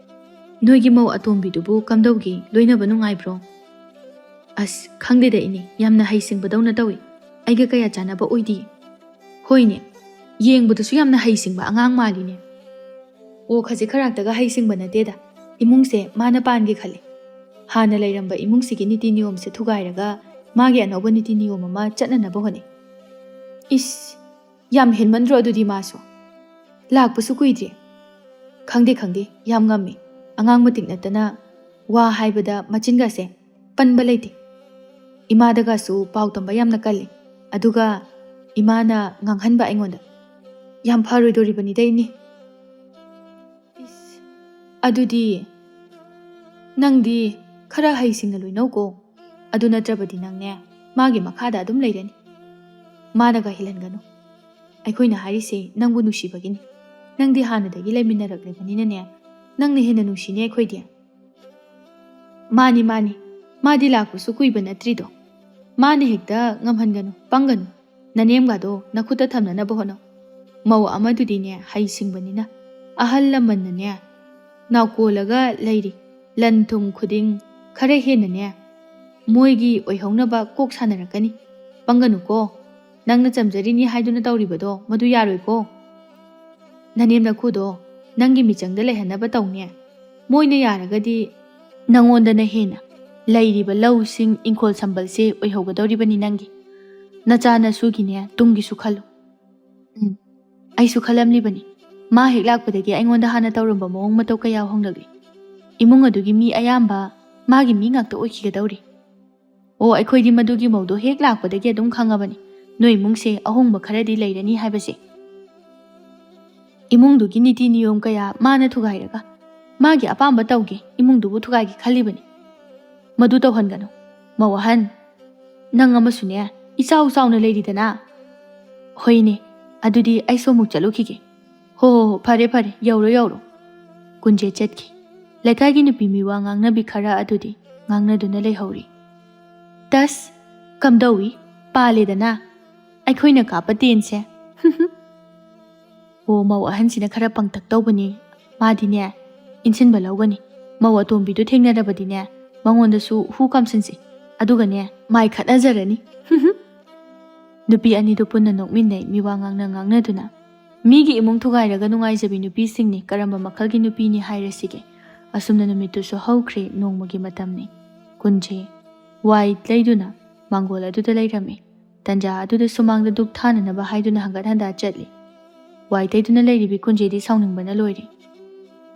"ꯅꯣꯏꯒꯤ ꯃꯧ ꯑꯇꯣꯝꯕꯤꯗꯨꯕꯨ ꯀꯝꯗꯧꯒꯤ? ꯂꯣꯏꯅꯕ ꯅꯨꯡꯉꯥꯏꯕ꯭ꯔꯣ?" "ꯑꯁ, ꯈꯪꯗꯦꯗ ꯏꯅꯦ, ꯌꯥꯝꯅ ꯍꯩꯁꯤꯡꯕꯗꯧꯅ ꯇꯧꯏ꯫ ꯑꯩꯒ ꯀꯌꯥ ꯆꯥꯟꯅꯕ ꯑꯣꯏꯗꯦ"꯫ "ꯍꯣꯏꯅꯦ, ꯌꯦꯡꯕꯗꯁꯨ ꯌꯥꯝꯅ ꯍꯩꯁꯤꯡꯕ ꯑꯉꯥꯡ ꯃꯥꯜꯂꯤꯅꯦ"꯫ "ꯑꯣ, ꯈꯖꯤꯛ ꯈꯔꯥꯛꯇꯒ ꯍꯩꯁꯤꯡꯕ ꯅꯠꯇꯦꯗ꯫ ꯏꯃꯨꯡꯁꯦ ꯃꯥꯅ ꯄꯥꯟꯒꯦ ꯈꯜꯂꯤ꯫ ꯍꯥꯟꯅ ꯂꯩꯔꯝꯕ ꯏꯃꯨꯡꯁꯤꯒꯤ ꯅꯤꯇꯤ ꯅꯤꯌꯣꯝꯁꯦ ꯊꯨꯒꯥꯏꯔꯒ ꯃꯥꯒꯤ ꯑꯅꯧꯕ ꯅꯤꯇꯤ ꯅꯤꯌꯣꯝ ꯑꯃ ꯆꯠꯅꯅꯕ ꯍꯣꯠꯅꯩ"꯫ "ꯏꯁ, ꯌꯥꯝ ꯍꯦꯟꯃꯟꯗ꯭ꯔꯣ ꯑꯗꯨꯗꯤ ꯃꯥꯁꯨ? ꯂꯥꯛꯄꯁꯨ ꯀꯨꯏꯗ꯭ꯔꯤ"꯫ "ꯈꯪꯗꯦ, ꯈꯪꯗꯦ, ꯌꯥꯝ ꯉꯝꯃꯤ꯫ ꯑꯉꯥꯡ ꯃꯇꯤꯛ ꯅꯠꯇꯅ ꯋꯥ ꯍꯥꯏꯕꯗ ꯃꯆꯤꯟꯒꯁꯦ ꯄꯟꯕ ꯂꯩꯇꯦ꯫ ꯏꯃꯥꯗꯒꯁꯨ ꯄꯥꯎ ꯇꯝꯕ ꯌꯥꯝꯅ ꯀꯜꯂꯤ꯫ ꯑꯗꯨꯒ ꯏꯃꯥꯅ ꯉꯥꯡꯍꯟꯕ ꯑꯩꯉꯣꯟꯗ꯫ ꯌꯥꯝ ꯐꯔꯣꯏꯗꯣꯔꯤꯕꯅꯤꯗ ꯏꯅꯦ"꯫ "ꯏꯁ, ꯑꯗꯨꯗꯤ ꯅꯪꯗꯤ ꯈꯔ ꯍꯩꯁꯤꯡꯅ ꯂꯣꯏꯅꯧꯀꯣ꯫ ꯑꯗꯨ ꯅꯠꯇ꯭ꯔꯕꯗꯤ ꯅꯪꯅꯦ ꯃꯥꯒꯤ ꯃꯈꯥꯗ ꯑꯗꯨꯝ ꯂꯩꯔꯅꯤ꯫ ꯃꯥꯅꯒ ꯍꯦꯜꯍꯟꯒꯅꯨ꯫ ꯑꯩꯈꯣꯏꯅ ꯍꯥꯏꯔꯤꯁꯦ ꯅꯪꯕꯨ ꯅꯨꯡꯁꯤꯕꯒꯤꯅꯤ꯫ ꯅꯪꯗꯤ ꯍꯥꯟꯅꯗꯒꯤ ꯂꯩꯃꯤꯟꯅꯔꯛꯂꯕꯅꯤꯅꯅꯦ, ꯅꯪꯅ ꯍꯦꯟꯅ ꯅꯨꯡꯁꯤꯅꯦ ꯑꯩꯈꯣꯏꯗꯤ"꯫ "ꯃꯥꯅꯤ, ꯃꯥꯅꯤ꯫ ꯃꯥꯗꯤ ꯂꯥꯛꯄꯁꯨ ꯀꯨꯏꯕ ꯅꯠꯇ꯭ꯔꯤꯗꯣ꯫ ꯃꯥꯅ ꯍꯦꯛꯇ ꯉꯝꯍꯟꯒꯅꯨ, ꯄꯪꯒꯅꯨ꯫ ꯅꯅꯦꯝꯒꯗꯣ ꯅꯈꯨꯠꯇ ꯊꯝꯅꯅꯕ ꯍꯣꯠꯅꯧ꯫ ꯃꯧ ꯑꯃꯗꯨꯗꯤꯅꯦ ꯍꯩꯁꯤꯡꯕꯅꯤꯅ ꯑꯍꯜ ꯂꯃꯟꯅꯅꯦ ꯅꯥꯎꯀꯣꯜꯂꯒ ꯂꯩꯔꯤ꯫ ꯂꯟ ꯊꯨꯝ ꯈꯨꯗꯤꯡ ꯈꯔ ꯍꯦꯟꯅꯅꯦ, ꯃꯣꯏꯒꯤ ꯑꯣꯏꯍꯧꯅꯕ ꯀꯣꯛ ꯁꯥꯟꯅꯔꯛꯀꯅꯤ꯫ ꯄꯪꯒꯅꯨꯀꯣ, ꯅꯪꯅ ꯆꯝꯖꯔꯤꯅꯤ ꯍꯥꯏꯗꯨꯅ ꯇꯧꯔꯤꯕꯗꯣ ꯃꯗꯨ ꯌꯥꯔꯣꯏꯀꯣ꯫ ꯅꯅꯦꯝ ꯅꯈꯨꯗꯣ ꯅꯪꯒꯤ ꯃꯤꯆꯪꯗ ꯂꯩꯍꯟꯅꯕ ꯇꯧꯅꯦ꯫ ꯃꯣꯏꯅ ꯌꯥꯔꯒꯗꯤ ꯅꯪꯉꯣꯟꯗꯅ ꯍꯦꯟꯅ ꯂꯩꯔꯤꯕ ꯂꯧꯁꯤꯡ, ꯏꯪꯈꯣꯜ ꯁꯝꯕꯜꯁꯦ ꯑꯣꯏꯍꯧꯒꯗꯧꯔꯤꯕꯅꯤ ꯅꯪꯒꯤ꯫ ꯅꯆꯥ ꯅꯁꯨꯒꯤꯅꯦ, ꯇꯨꯡꯒꯤꯁꯨ ꯈꯜꯂꯨ꯫ ꯎꯝ, ꯑꯩꯁꯨ ꯈꯜꯂꯝꯂꯤꯕꯅꯤ꯫ ꯃꯥ ꯍꯦꯛ ꯂꯥꯛꯄꯗꯒꯤ ꯑꯩꯉꯣꯟꯗ ꯍꯥꯟꯅ ꯇꯧꯔꯝꯕ ꯃꯑꯣꯡ ꯃꯇꯧ ꯀꯌꯥ ꯍꯣꯡꯂꯛꯂꯤ꯫ ꯏꯃꯨꯡ ꯑꯗꯨꯒꯤ ꯃꯤ ꯑꯌꯥꯝꯕ ꯃꯥꯒꯤ ꯃꯤ ꯉꯥꯛꯇ ꯑꯣꯏꯈꯤꯒꯗꯧꯔꯤ꯫ ꯑꯣ, ꯑꯩꯈꯣꯏꯗꯤ ꯃꯗꯨꯒꯤ ꯃꯧꯗꯣ ꯍꯦꯛ ꯂꯥꯛꯄꯗꯒꯤ ꯑꯗꯨꯝ ꯈꯪꯉꯕꯅꯤ꯫ ꯅꯣꯏ ꯏꯃꯨꯡꯁꯦ ꯑꯍꯣꯡꯕ ꯈꯔꯗꯤ ꯂꯩꯔꯅꯤ ꯍꯥꯏꯕꯁꯦ꯫ ꯏꯃꯨꯡꯗꯨꯒꯤ ꯅꯤꯇꯤ ꯅꯤꯌꯣꯝ ꯀꯌꯥ ꯃꯥꯅ ꯊꯨꯒꯥꯏꯔꯒ ꯃꯥꯒꯤ ꯑꯄꯥꯝꯕ ꯇꯧꯒꯦ, ꯏꯃꯨꯡꯗꯨꯕꯨ ꯊꯨꯒꯥꯏꯒꯦ ꯈꯜꯂꯤꯕꯅꯤ꯫ ꯃꯗꯨ ꯇꯧꯍꯟꯒꯅꯨ, ꯃꯧ ꯑꯍꯟ꯫ ꯅꯪ ꯑꯃꯁꯨꯅꯦ, ꯏꯆꯥꯎ ꯆꯥꯎꯅ ꯂꯩꯔꯤꯗꯅ꯫ ꯍꯣꯏꯅꯦ, ꯑꯗꯨꯗꯤ ꯑꯩꯁꯨ ꯑꯃꯨꯛ ꯆꯠꯂꯨꯈꯤꯒꯦ꯫ ꯍꯣ ꯍꯣ ꯍꯣ, ꯐꯔꯦ ꯐꯔꯦ, ꯌꯧꯔꯣ ꯌꯧꯔꯣ꯫ ꯀꯨꯟꯖꯦ ꯆꯠꯈꯤ꯫ ꯂꯩꯀꯥꯏꯒꯤ ꯅꯨꯄꯤ ꯃꯤꯋꯥ ꯉꯥꯡꯅꯕꯤ ꯈꯔ ꯑꯗꯨꯗꯤ ꯉꯥꯡꯅꯗꯨꯅ ꯂꯩꯍꯧꯔꯤ꯫ ꯇꯁ, ꯀꯝꯗꯧꯏ? ꯄꯥꯜꯂꯦꯗꯅ ꯑꯩꯈꯣꯏꯅ ꯀꯥꯞꯄ ꯇꯦꯟꯁꯦ꯫ ꯑꯣ, ꯃꯧ ꯑꯍꯟꯁꯤꯅ ꯈꯔ ꯄꯪꯇꯛ ꯇꯧꯕꯅꯤ꯫ ꯃꯥꯗꯤꯅꯦ, ꯏꯟꯁꯤꯟꯕ ꯂꯧꯒꯅꯤ꯫ ꯃꯧ ꯑꯇꯣꯝꯕꯤꯗꯨ ꯊꯦꯡꯅꯔꯕꯗꯤꯅꯦ, ꯃꯉꯣꯟꯗꯁꯨ ꯍꯨ ꯀꯥꯝꯁꯤꯟꯁꯤ꯫ ꯑꯗꯨꯒꯅꯦ, ꯃꯥꯏ ꯈꯠꯅꯖꯔꯅꯤ꯫ ꯅꯨꯄꯤ ꯑꯅꯤꯗꯨ ꯄꯨꯟꯅ ꯅꯣꯛꯃꯤꯟꯅꯩ, ꯃꯤꯋꯥ ꯉꯥꯡꯅ ꯉꯥꯡꯅꯗꯨꯅ꯫ ꯃꯤꯒꯤ ꯏꯃꯨꯡ ꯊꯨꯒꯥꯏꯔꯒ ꯅꯨꯡꯉꯥꯏꯖꯕꯤ ꯅꯨꯄꯤꯁꯤꯡꯅꯤ, ꯀꯔꯝꯕ ꯃꯈꯜꯒꯤ ꯅꯨꯄꯤꯅꯤ ꯍꯥꯏꯔꯁꯤꯒꯦ? ꯑꯁꯨꯝꯅ ꯅꯨꯃꯤꯠꯇꯨꯁꯨ ꯍꯧꯈ꯭ꯔꯦ, ꯅꯣꯡꯃꯒꯤ ꯃꯇꯝꯅꯤ꯫ ꯀꯨꯟꯖꯦ ꯋꯥꯏ ꯂꯩꯗꯨꯅ ꯃꯥꯡꯒꯣꯜ ꯑꯗꯨꯗ ꯂꯩꯔꯝꯃꯤ꯫ ꯇꯟꯖꯥ ꯑꯗꯨꯗ ꯁꯨꯃꯥꯡꯗ ꯙꯨꯛ ꯊꯥꯅꯅꯕ ꯍꯥꯏꯗꯨꯅ ꯍꯪꯒꯠ ꯍꯟꯗꯥ ꯆꯠꯂꯤ꯫ ꯋꯥꯏ ꯇꯩꯗꯨꯅ ꯂꯩꯔꯤꯕꯤ ꯀꯨꯟꯖꯦꯗꯤ ꯁꯥꯎꯅꯤꯡꯕꯅ ꯂꯣꯏꯔꯦ꯫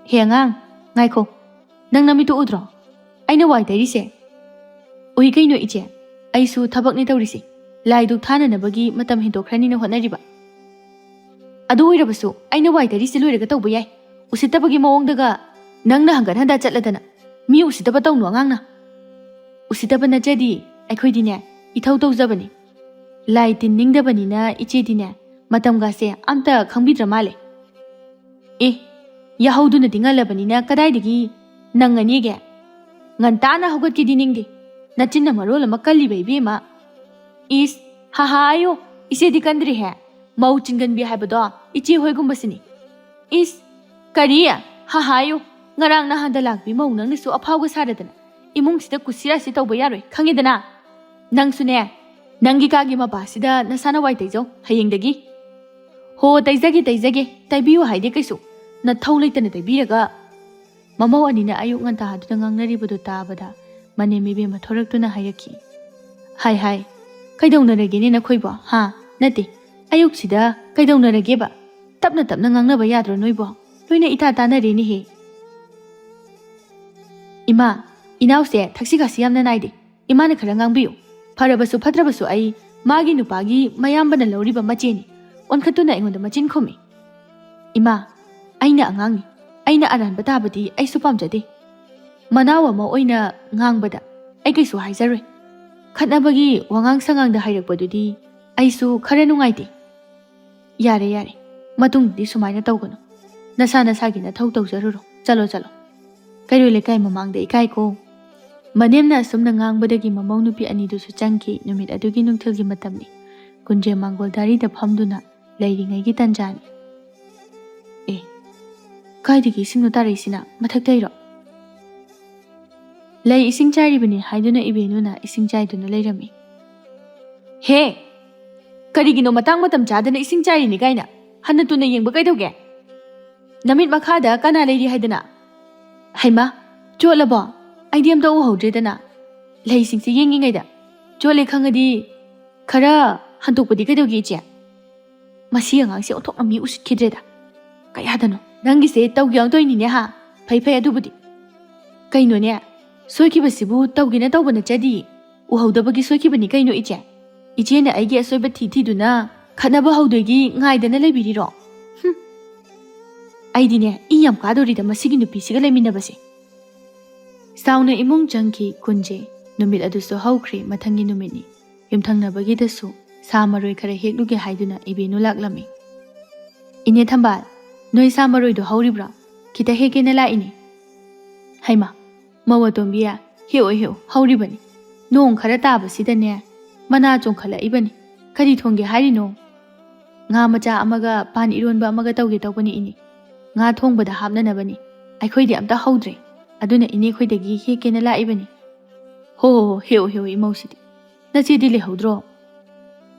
"ꯍꯦ ꯑꯉꯥꯡ, ꯉꯥꯏꯈꯣ, ꯅꯪ ꯅꯃꯤꯠꯇꯨ ꯎꯗ꯭ꯔꯣ? ꯑꯩꯅ ꯋꯥꯏ ꯇꯩꯔꯤꯁꯦ?" "ꯎꯏ ꯀꯩꯅꯣ ꯏꯆꯦ, ꯑꯩꯁꯨ ꯊꯕꯛꯅꯦ ꯇꯧꯔꯤꯁꯦ꯫ ꯂꯥꯏ ꯙꯨꯛ ꯊꯥꯅꯅꯕꯒꯤ ꯃꯇꯝ ꯍꯦꯟꯗꯣꯛꯈ꯭ꯔꯅꯤꯅ ꯍꯣꯠꯅꯔꯤꯕ꯫ ꯑꯗꯨ ꯑꯣꯏꯔꯕꯁꯨ ꯑꯩꯅ ꯋꯥꯏ ꯇꯩꯔꯤꯁꯦ ꯂꯣꯏꯔꯒ ꯇꯧꯕ ꯌꯥꯏ꯫ ꯎꯁꯤꯠꯇꯕꯒꯤ ꯃꯑꯣꯡꯗꯒ ꯅꯪꯅ ꯍꯪꯒꯠ ꯍꯟꯗꯥ ꯆꯠꯂꯗꯅ꯫ ꯃꯤ ꯎꯁꯤꯠꯇꯕ ꯇꯧꯅꯨ ꯑꯉꯥꯡꯅ꯫ ꯎꯁꯤꯠꯇꯕ ꯅꯠꯆꯗꯤ, ꯑꯩꯈꯣꯏꯗꯤꯅꯦ ꯏꯊꯧ ꯇꯧꯖꯕꯅꯤ꯫ ꯂꯥꯏ ꯇꯤꯟ ꯅꯤꯡꯗꯕꯅꯤꯅ ꯏꯆꯦꯗꯤꯅꯦ ꯃꯇꯝꯒꯁꯦ ꯑꯝꯇ ꯈꯪꯕꯤꯗ꯭ꯔ ꯃꯥꯜꯂꯦ꯫ ꯑꯦ, ꯌꯥꯍꯧꯗꯨꯅꯗꯤ ꯉꯜꯂꯕꯅꯤꯅ ꯀꯗꯥꯏꯗꯒꯤ ꯅꯪꯉꯅꯤꯒꯦ? ꯉꯟꯇꯥꯅ ꯍꯧꯒꯠꯀꯦꯗꯤ ꯅꯤꯡꯗꯦ꯫ ꯅꯆꯤꯟꯅ ꯃꯔꯣꯜ ꯑꯃ ꯀꯜꯂꯤꯕ ꯏꯕꯦꯝꯃ꯫ ꯏꯁ, ꯍꯥꯍꯥ ꯑꯌꯣ, ꯏꯆꯦꯗꯤ ꯀꯟꯗ꯭ꯔꯤꯍꯦ꯫ ꯃꯧ ꯆꯤꯟꯒꯟꯕꯤ ꯍꯥꯏꯕꯗꯣ ꯏꯆꯦ ꯍꯣꯏꯒꯨꯝꯕꯁꯤꯅꯤ꯫ ꯏꯁ, ꯀꯔꯤ? ꯍꯥꯍꯥ ꯑꯌꯣ, ꯉꯔꯥꯡ ꯅꯍꯥꯟꯗ ꯂꯥꯛꯄꯤ ꯃꯧ ꯅꯪꯅꯁꯨ ꯑꯐꯥꯎꯒ ꯁꯥꯗꯗꯅ ꯏꯃꯨꯡꯁꯤꯗ ꯀꯨꯁꯤꯔꯥꯁꯤ ꯇꯧꯕ ꯌꯥꯔꯣꯏ, ꯈꯪꯉꯤꯗꯅ? ꯅꯪꯁꯨꯅꯦ, ꯅꯪꯒꯤ ꯀꯥꯒꯤ ꯃꯄꯥꯁꯤꯗ ꯅꯁꯥꯅ ꯋꯥꯏ ꯇꯩꯖꯧ ꯍꯌꯦꯡꯗꯒꯤ꯫ ꯍꯣ, ꯇꯩꯖꯒꯦ, ꯇꯩꯖꯒꯦ, ꯇꯩꯕꯤꯌꯨ ꯍꯥꯏꯗꯦ ꯀꯩꯁꯨ꯫ ꯅꯊꯧ ꯂꯩꯇꯅ ꯇꯩꯕꯤꯔꯒ꯫ ꯃꯃꯧ ꯑꯅꯤꯅ ꯑꯌꯨꯛ ꯉꯟꯇꯥꯗꯨꯗ ꯉꯥꯡꯅꯔꯤꯕꯗꯨ ꯇꯥꯕꯗ ꯃꯅꯦꯝ ꯏꯕꯦꯝꯃ ꯊꯣꯔꯛꯇꯨꯅ ꯍꯥꯏꯔꯛꯈꯤ꯫ "ꯍꯥꯏ, ꯍꯥꯏ, ꯀꯩꯗꯧꯅꯔꯒꯦꯅꯦ ꯅꯈꯣꯏꯕꯣ, ꯍꯥ? ꯅꯠꯇꯦ, ꯑꯌꯨꯛꯁꯤꯗ ꯀꯩꯗꯧꯅꯔꯒꯦꯕ? ꯇꯞꯅ ꯇꯞꯅ ꯉꯥꯡꯅꯕ ꯌꯥꯗ꯭ꯔꯣ ꯅꯣꯏꯕꯣ? ꯂꯣꯏꯅ ꯏꯇꯥ ꯇꯥꯅꯔꯦꯅꯦꯍꯦ꯫ ꯏꯃꯥ, ꯏꯅꯥꯎꯁꯦ ꯊꯛꯁꯤ ꯈꯥꯁꯤ ꯌꯥꯝꯅ ꯅꯥꯏꯗꯦ꯫ ꯏꯃꯥꯅ ꯈꯔ ꯉꯥꯡꯕꯤꯌꯨ꯫ ꯐꯔꯕꯁꯨ ꯐꯠꯇ꯭ꯔꯕꯁꯨ ꯑꯩ ꯃꯥꯒꯤ ꯅꯨꯄꯥꯒꯤ ꯃꯌꯥꯝꯕꯅ ꯂꯧꯔꯤꯕ ꯃꯆꯦꯅꯤ꯫ ꯑꯣꯟꯈꯠꯇꯨꯅ ꯑꯩꯉꯣꯟꯗ ꯃꯆꯤꯟ ꯈꯨꯝꯃꯤ꯫ ꯏꯃꯥ, ꯑꯩꯅ ꯑꯉꯥꯡꯅꯤ꯫ ꯑꯩꯅ ꯑꯔꯥꯟꯕ ꯇꯥꯕꯗꯤ ꯑꯩꯁꯨ ꯄꯥꯝꯖꯗꯦ꯫ ꯃꯅꯥꯎ ꯑꯃ ꯑꯣꯏꯅ ꯉꯥꯡꯕꯗ ꯑꯩ ꯀꯩꯁꯨ ꯍꯥꯏꯖꯔꯣꯏ꯫ ꯈꯠꯅꯕꯒꯤ ꯋꯥꯉꯥꯡ ꯁꯉꯥꯡꯗ ꯍꯥꯏꯔꯛꯄꯗꯨꯗꯤ ꯑꯩꯁꯨ ꯈꯔ ꯅꯨꯡꯉꯥꯏꯇꯦ꯫ ꯌꯥꯔꯦ, ꯌꯥꯔꯦ꯫ ꯃꯇꯨꯡꯗꯤ ꯁꯨꯃꯥꯏꯅ ꯇꯧꯒꯅꯨ꯫ ꯅꯁꯥ ꯅꯁꯥꯒꯤ ꯅꯊꯧ ꯇꯧꯖꯔꯨꯔꯣ꯫ ꯆꯠꯂꯣ, ꯆꯠꯂꯣ꯫ ꯀꯩꯔꯣꯏ ꯂꯩꯀꯥꯏ ꯃꯃꯥꯡꯗ ꯏꯀꯥꯏꯀꯣ꯫" ꯃꯅꯦꯝꯅ ꯑꯁꯨꯝꯅ ꯉꯥꯡꯕꯗꯒꯤ ꯃꯃꯧ ꯅꯨꯄꯤ ꯑꯅꯤꯗꯨꯁꯨ ꯆꯪꯈꯤ꯫ ꯅꯨꯃꯤꯠ ꯑꯗꯨꯒꯤ ꯅꯨꯡꯊꯤꯜꯒꯤ ꯃꯇꯝꯅꯤ꯫ ꯀꯨꯟꯖꯦ ꯃꯥꯡꯒꯣꯜ ꯗꯥꯔꯤꯗ ꯐꯝꯗꯨꯅ ꯂꯩꯔꯤꯉꯩꯒꯤ ꯇꯟꯖꯥꯅꯤ꯫ "ꯑꯦ, ꯀꯥꯏꯗꯒꯤ ꯏꯁꯤꯡꯅꯣ ꯇꯥꯔꯛꯏꯁꯤꯅ? ꯃꯊꯛꯇꯩꯔꯣ?" "ꯂꯩ ꯏꯁꯤꯡ ꯆꯥꯏꯔꯤꯕꯅꯤ" ꯍꯥꯏꯗꯨꯅ ꯏꯕꯦꯟꯅꯨꯅ ꯏꯁꯤꯡ ꯆꯥꯏꯗꯨꯅ ꯂꯩꯔꯝꯃꯤ꯫ "ꯍꯦ, ꯀꯔꯤꯒꯤꯅꯣ ꯃꯇꯥꯡ ꯃꯇꯝ ꯆꯥꯗꯅ ꯏꯁꯤꯡ ꯆꯥꯏꯔꯤꯅꯤ ꯀꯥꯏꯅ? ꯍꯟꯅ ꯇꯨꯅ ꯌꯦꯡꯕ ꯀꯩꯗꯧꯒꯦ? ꯅꯃꯤꯠ ꯃꯈꯥꯗ ꯀꯅꯥ ꯂꯩꯔꯤ ꯍꯥꯏꯗꯅ?" "ꯍꯩꯃꯥ, ꯆꯣꯠꯂꯕꯣ? ꯑꯩꯗꯤ ꯑꯝꯇ ꯎꯍꯧꯗ꯭ꯔꯦꯗꯅ꯫ ꯂꯩꯁꯤꯡꯁꯦ ꯌꯦꯡꯉꯤꯉꯩꯗ ꯆꯣꯠꯂꯦ ꯈꯪꯉꯗꯤ ꯈꯔ ꯍꯟꯗꯣꯛꯄꯗꯤ ꯀꯩꯗꯧꯒꯦ, ꯏꯆꯦ?" "ꯃꯁꯤ ꯑꯉꯥꯡꯁꯦ ꯑꯣꯟꯊꯣꯛꯅ ꯃꯤ ꯎꯁꯤꯠꯈꯤꯗ꯭ꯔꯦꯗ꯫ ꯀꯌꯥꯗꯅꯣ?" "ꯅꯪꯒꯤꯁꯦ ꯇꯧꯒꯦ ꯌꯥꯎꯅ ꯇꯧꯔꯤꯅꯤꯅꯦ ꯍꯥ? ꯐꯩ ꯐꯩ ꯑꯗꯨꯕꯨꯗꯤ꯫ ꯀꯩꯅꯣꯅꯦ, ꯁꯣꯏꯈꯤꯕꯁꯤꯕꯨ ꯇꯧꯒꯦꯅ ꯇꯧꯕ ꯅꯠꯆꯗꯤꯌꯦ꯫ ꯎꯍꯧꯗꯕꯒꯤ ꯁꯣꯏꯈꯤꯕꯅꯤ ꯀꯩꯅꯣ, ꯏꯆꯦ꯫ ꯏꯆꯦꯅ ꯑꯩꯒꯤ ꯑꯁꯣꯏꯕ ꯊꯤ ꯊꯤꯗꯨꯅ ꯈꯠꯅꯕ ꯍꯧꯗꯣꯏꯒꯤ ꯉꯥꯏꯗꯅ ꯂꯩꯕꯤꯔꯤꯔꯣ? ꯍꯨꯝ꯫ ꯑꯩꯗꯤꯅꯦ, ꯏ ꯌꯥꯝ ꯀꯥꯗꯣꯔꯤꯗ ꯃꯁꯤꯒꯤ ꯅꯨꯄꯤꯁꯤꯒ ꯂꯩꯃꯤꯟꯅꯕꯁꯦ꯫" ꯆꯥꯎꯅ ꯏꯃꯨꯡ ꯆꯪꯈꯤ ꯀꯨꯟꯖꯦ꯫ ꯅꯨꯃꯤꯠ ꯑꯗꯨꯁꯨ ꯍꯧꯈ꯭ꯔꯦ꯫ ꯃꯊꯪꯒꯤ ꯅꯨꯃꯤꯠꯅꯤ꯫ ꯌꯨꯝꯊꯪꯅꯕꯒꯤꯗꯁꯨ ꯁꯥ ꯃꯔꯣꯏ ꯈꯔ ꯍꯦꯛꯂꯨꯒꯦ ꯍꯥꯏꯗꯨꯅ ꯏꯕꯦꯟꯅꯨ ꯂꯥꯛꯂꯝꯃꯤ꯫ "ꯏꯅꯦ ꯊꯝꯕꯥꯜ, ꯅꯣꯏ ꯁꯥ ꯃꯔꯣꯏꯗꯣ ꯍꯧꯔꯤꯕ꯭ꯔꯣ? ꯈꯤꯇ ꯍꯦꯛꯀꯦꯅ ꯂꯥꯛꯏꯅꯦ꯫" "ꯍꯩꯃꯥ, ꯃꯧ ꯑꯇꯣꯝꯕꯤ, ꯍꯦꯛꯑꯣ, ꯍꯦꯛꯑꯣ, ꯍꯧꯔꯤꯕꯅꯤ꯫ ꯅꯣꯡ ꯈꯔ ꯇꯥꯕꯁꯤꯗꯅꯦ ꯃꯅꯥ ꯆꯣꯡꯈꯠꯂꯛꯏꯕꯅꯤ꯫ ꯀꯔꯤ ꯊꯣꯡꯒꯦ ꯍꯥꯏꯔꯤꯅꯣ?" "ꯉꯥ ꯃꯆꯥ ꯑꯃꯒ ꯄꯥꯟ ꯏꯔꯣꯟꯕ ꯑꯃꯒ ꯇꯧꯒꯦ ꯇꯧꯕꯅꯤ ꯏꯅꯦ꯫ ꯉꯥ ꯊꯣꯡꯕꯗ ꯍꯥꯞꯅꯅꯕꯅꯤ꯫ ꯑꯩꯈꯣꯏꯗꯤ ꯑꯝꯇ ꯍꯧꯗ꯭ꯔꯦ꯫ ꯑꯗꯨꯅ ꯏꯅꯦ ꯈꯣꯏꯗꯒꯤ ꯍꯦꯛꯀꯦꯅ ꯂꯥꯛꯏꯕꯅꯤ꯫ ꯍꯣ ꯍꯣ ꯍꯣ, ꯍꯦꯛꯑꯣ ꯍꯦꯛꯑꯣ, ꯏꯃꯧꯁꯤꯗꯤ꯫ ꯅꯆꯦꯗꯤ ꯂꯩꯍꯧꯗ꯭ꯔꯣ?